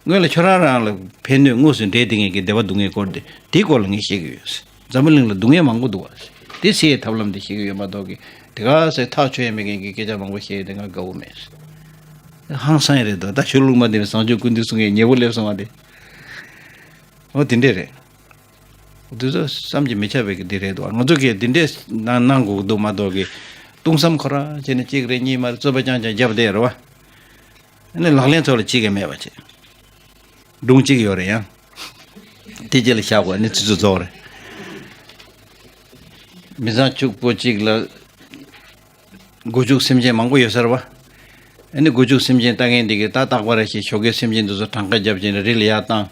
སྔོན་ལ་ཁྱོད་རང་རང་ལ་ཕན་གནོད་དངོས་སུ་འབྲེལ་བསྡད་མཁན་གྱི་བདེ་བ་སྡུག་བསྔལ་སྐོར་དེ་དེའི་སྐོར་ལ་ངས་བཤད་ཀྱི་ཡོད། འཛམ་བུ་གླིང་ལ་སྡུག་བསྔལ་མང་པོ་འདུག་བ། དེ་སེལ་ཐབས་ལམ་དེ་བཤད་ཀྱི་ཡོད་མ་གཏོགས་ཀྱི་དེ་ག་ཟེ་ཐག་ཆོད་ཡ་མེད་མཁན་གྱི་སྐད་ཆ་མང་པོ་བཤད་ཡོད་དེ་ང་དགའ་བོ་མེད། ཧང་སང་ཡ་རེད་དོ། ད་ཆོས་ལུགས་མ་འདི་བའི་བཟང་སྤྱོད་ཀུན་འདུས་གསུང་མཁན་ཉེ་བོ་སླེབས་སོང་བ་དེ། འོ་དེ་འདྲས་རེད། དེ་ཚོ་བསམ་གྱིས་མི་ཁྱབ་པའི་གི་འདི་རེད་དོ། ང་ཚོ་གིས་འདི་འདྲས་གནང་གནང་དགོས་ཀྱི་འདུག་མ་གཏོགས་ཀྱི་སྟོང་བསམ་ཁོ་ར་བྱས་ནས་གཅིག་རེ་གཉིས་མ་རེ་རྩོད་པ་རྐྱང་རྐྱང་བརྒྱབ་བསྡད་རེད་བ། ཨ་ནི་ལག་ལེན་ཐོག་ལ་གཅིག་ཀྱང་མེད་པ་བྱས། སྒྲུང་གཅིག་ཡོད་རེད་ཡང་། དེ་རྗེས་ལ་བཞག་དགོས། ཨ་ནི་ཚིག་ཚོད་རྫོགས་རེད། མི་ཚང་ཕྱུག་པོ་གཅིག་ལ་སྒོ་ཕྱུགས་སེམས་ཅན་མང་པོ་ཡོད་ས་རེད་བ། ཨ་ནི་སྒོ་ཕྱུགས་སེམས་ཅན་ལྟ་མཁན་དེ་གིས་ད་རྟག་པར་ཞིག་ཞོགས་ཀའི་སེམས་ཅན་དེ་ཚོ་གྲངས་ཀ་བརྒྱབ་བྱས་ནས་རི་ལ་ཡར་བཏང་།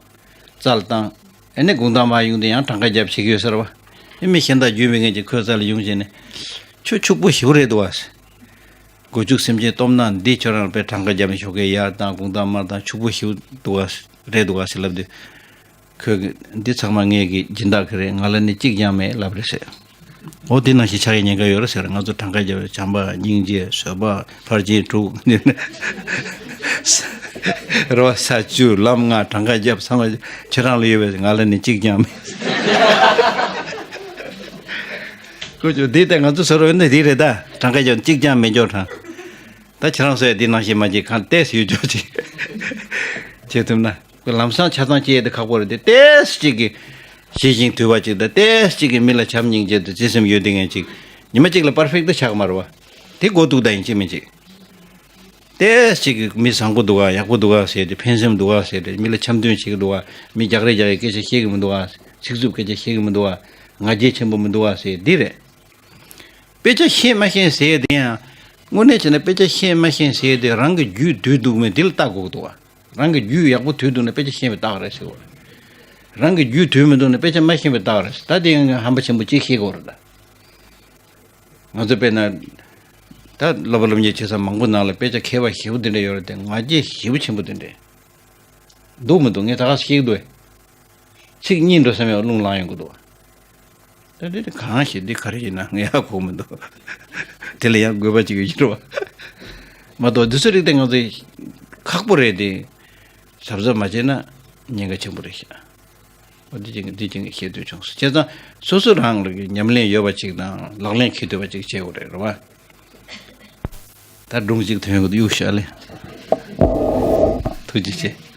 རྩལ་བཏང་། ཨ་ནི་དགོང་དག་མར་ཡོང་དུས་ཡང་གྲངས་ཀ་བརྒྱབ་བྱེད་ཀྱི་ཡོད་ས་རེད་བ། ཨ་མི་གཞན་དག་རྒྱུས་མེད་མཁན་གྱིས་ཁོའི་རྩ་ལ་ཡོང་བྱས་ནས། ཁྱོད་ཕྱུག་པོ་ཞེ་པོ་རེད་འདུག་བ། སྒོ་ཕྱུགས་སེམས་ཅན་སྟོབས་ན་འདི་ཁྱོད་རང་དཔེ་གྲངས་ཀ་བརྒྱབ་ནས་ཞོགས་ཀས་ཡར་བཏང་དགོང་དག་མར་བཏང་ཕྱུག་པོ་ཞེ་པོ་འདུག་བ། རེད་འདུག་བ་ཟེར་ལབ་དུས། ཁོས་འདི་ཚང་མ་ངས་ཀྱི་སྦྱིན་བདག་གི་རེད། ང་ལ་ནི་གཅིག་ཀྱང་མེད་ལབ་རེད་ཟེར། འོ་དེ་ནང་བཞིན་ཆགས་ཡ་ཉེན་ཁ་ཡོད་རེད་ཟེར། ང་ཚོ་གྲངས་ཀ་རྒྱབ། བྱམས་པ་སྙིང་རྗེ་བཟོད་པ་ཕར་ཕྱིན་དྲུག་རོ་ས་བཅུ་ལམ་ལྔ་གྲངས་ཀ་རྒྱབ་ཚང་མ་ཁྱེད་རང་ལ་ཡོད་པས། ང་ལ་ནི་གཅིག་ཀྱང་མེད། ཁོ་ཚོ་འདི་ལྟ་ང་ཚོ་བཟོ་རོགས་ནི་འདི་རེད་ད། གྲངས་ཀ་རྒྱབ་གཅིག་ཀྱང་མེད་འཇོག་དྲང་། ད་ཁྱེད་རང་ཚོས་འདི་ནང་བཞིན་མ་བྱེད་གང་ལྟས་ཡོད་འཇོག་ཅིག་བྱེད་ཐུབ་ན། ལམ་སང་ཆ་ཚང་སྐྱེ་ཡས་དེ་ཁག་པོ་རེད་དེ། ཏེས་གཅིག་གིས་ཞི་ཞིང་དུལ་བ་གཅིག་དང་། ཏེས་གཅིག་གིས་མི་ལ་བྱམས་སྙིང་རྗེ་དང་བརྩེ་སེམས་ཡོད་བསྡད་མཁན་གཅིག། ཉི་མ་གཅིག་ལ་པར་ཕེག་ཏུ་ཆགས་མ་རེད་བ། དེ་གོ་འདུག་ད་ཡིན་གཅིག་མིན་གཅིག། ཏེས་གཅིག་གིས་མི་བཟང་པོ་འདུག་ག་ཡག་པོ་འདུག་ག་ཟེར་ཏེ། ཕན་སེམས་འདུག་ག་ཟེར་ཏེ། མི་ལ་འཆམ་མཐུན་བྱེད་ཀྱི་འདུག་ག་མི་རྒྱག་རེས་རྒྱག་ཡས་སྐད་ཆ་བཤད་ཀྱི་མི་འདུག་ག་ཚིག་རྩུབ་སྐད་ཆ་བཤད་ཀྱི་མི་འདུག་ག་ང་རྒྱལ་ཆེན་པོ་མི་འདུག་ག་ཟེར་འདི་རེད། དཔེ་ཆ་ཤེས་མ་ཤེས་ཟེར་ཡས་དེ་ཡང་། དངོས་གནས་བྱས་ན་དཔེ་ཆ་ཤེས་མ་ཤེས་ཟེར་ཡས་དེ་རང་གི་རྒྱུད་དུལ་འདུག་མེད་འདི་ལ་བལྟ་དགོས་ཀྱི་འདུག་བ། རང་གི་རྒྱུད་ཡག་པོ་དུལ་འདུག་ན་དཔེ་ཆ་ཤེས་པའི་རྟགས་རེད་ཟེར་བ། རང་གི་རྒྱུད་དུལ་མི་འདུག་ན་དཔེ་ཆ་མ་ཤེས་པའི་རྟགས་རེད་ཟེར། ད་དེ་ཡང་ཧམ་པ་ཆེན་པོ་གཅིག་ཤེས་དགོས་རེད་ད། ང་ཚོ་དཔེར་ན། ད་སློབ་པ་སློབ་གཉེར་བྱེད་ས་མང་པོ་ནང་ལ་དཔེ་ཆ་མཁས་པ་ཞེ་པོ་དེ་འདྲ་ཡོད་རེད་དེ། ང་རྒྱལ་ཞེ་པོ་ཆེན་པོ་དེ་འདྲ་འདུག་མི་འདུག་ངས་ད་ག་ཤེས་ཀྱི་འདུག་ཚིག་གཉིས་འགྲོ་བསམ་ཡང་རླུང་ལངས་ཡོང་གི་འདུག་ད་དེ་དེ་གང་ཞིག་འདི་ག་རེ་ཡིན་ན་ངས་ཧ་གོ་མི་འདུག་དེ་ལ་ཡང་དགོས་པ་ཅིག་ཡོད་ཀྱི་རེད་བ། མ་གཏོགས་འདི་ཚོ་རིགས་དེ་ང་ཚོས་ཁག་པོ་རེད་དེ། གཟབ་གཟབ་མ་བྱས་ན་ཉེན་ཁ་ཆེན་པོ་རེད་ཤག་འོ་འདི་ཅིག་འདི་ཅིག་བཤད་འདོད་བྱུང་སོང་། བྱས་ཙང་སོ་སོ་རང་ལ་ཉམས་ལེན་ཡོད་པ་ཅིག་དང་ལག་ལེན་འཁེལ་འདོད་པ་ཅིག་བྱེད་དགོས་རེད་རེད་བ། ད་སྒྲུང་གཅིག་ཐོན་ཡོང་གི་འདུག་གཡུག་ཞོག་ཨ་ལེ། ཐུགས་རྗེ་ཆེ།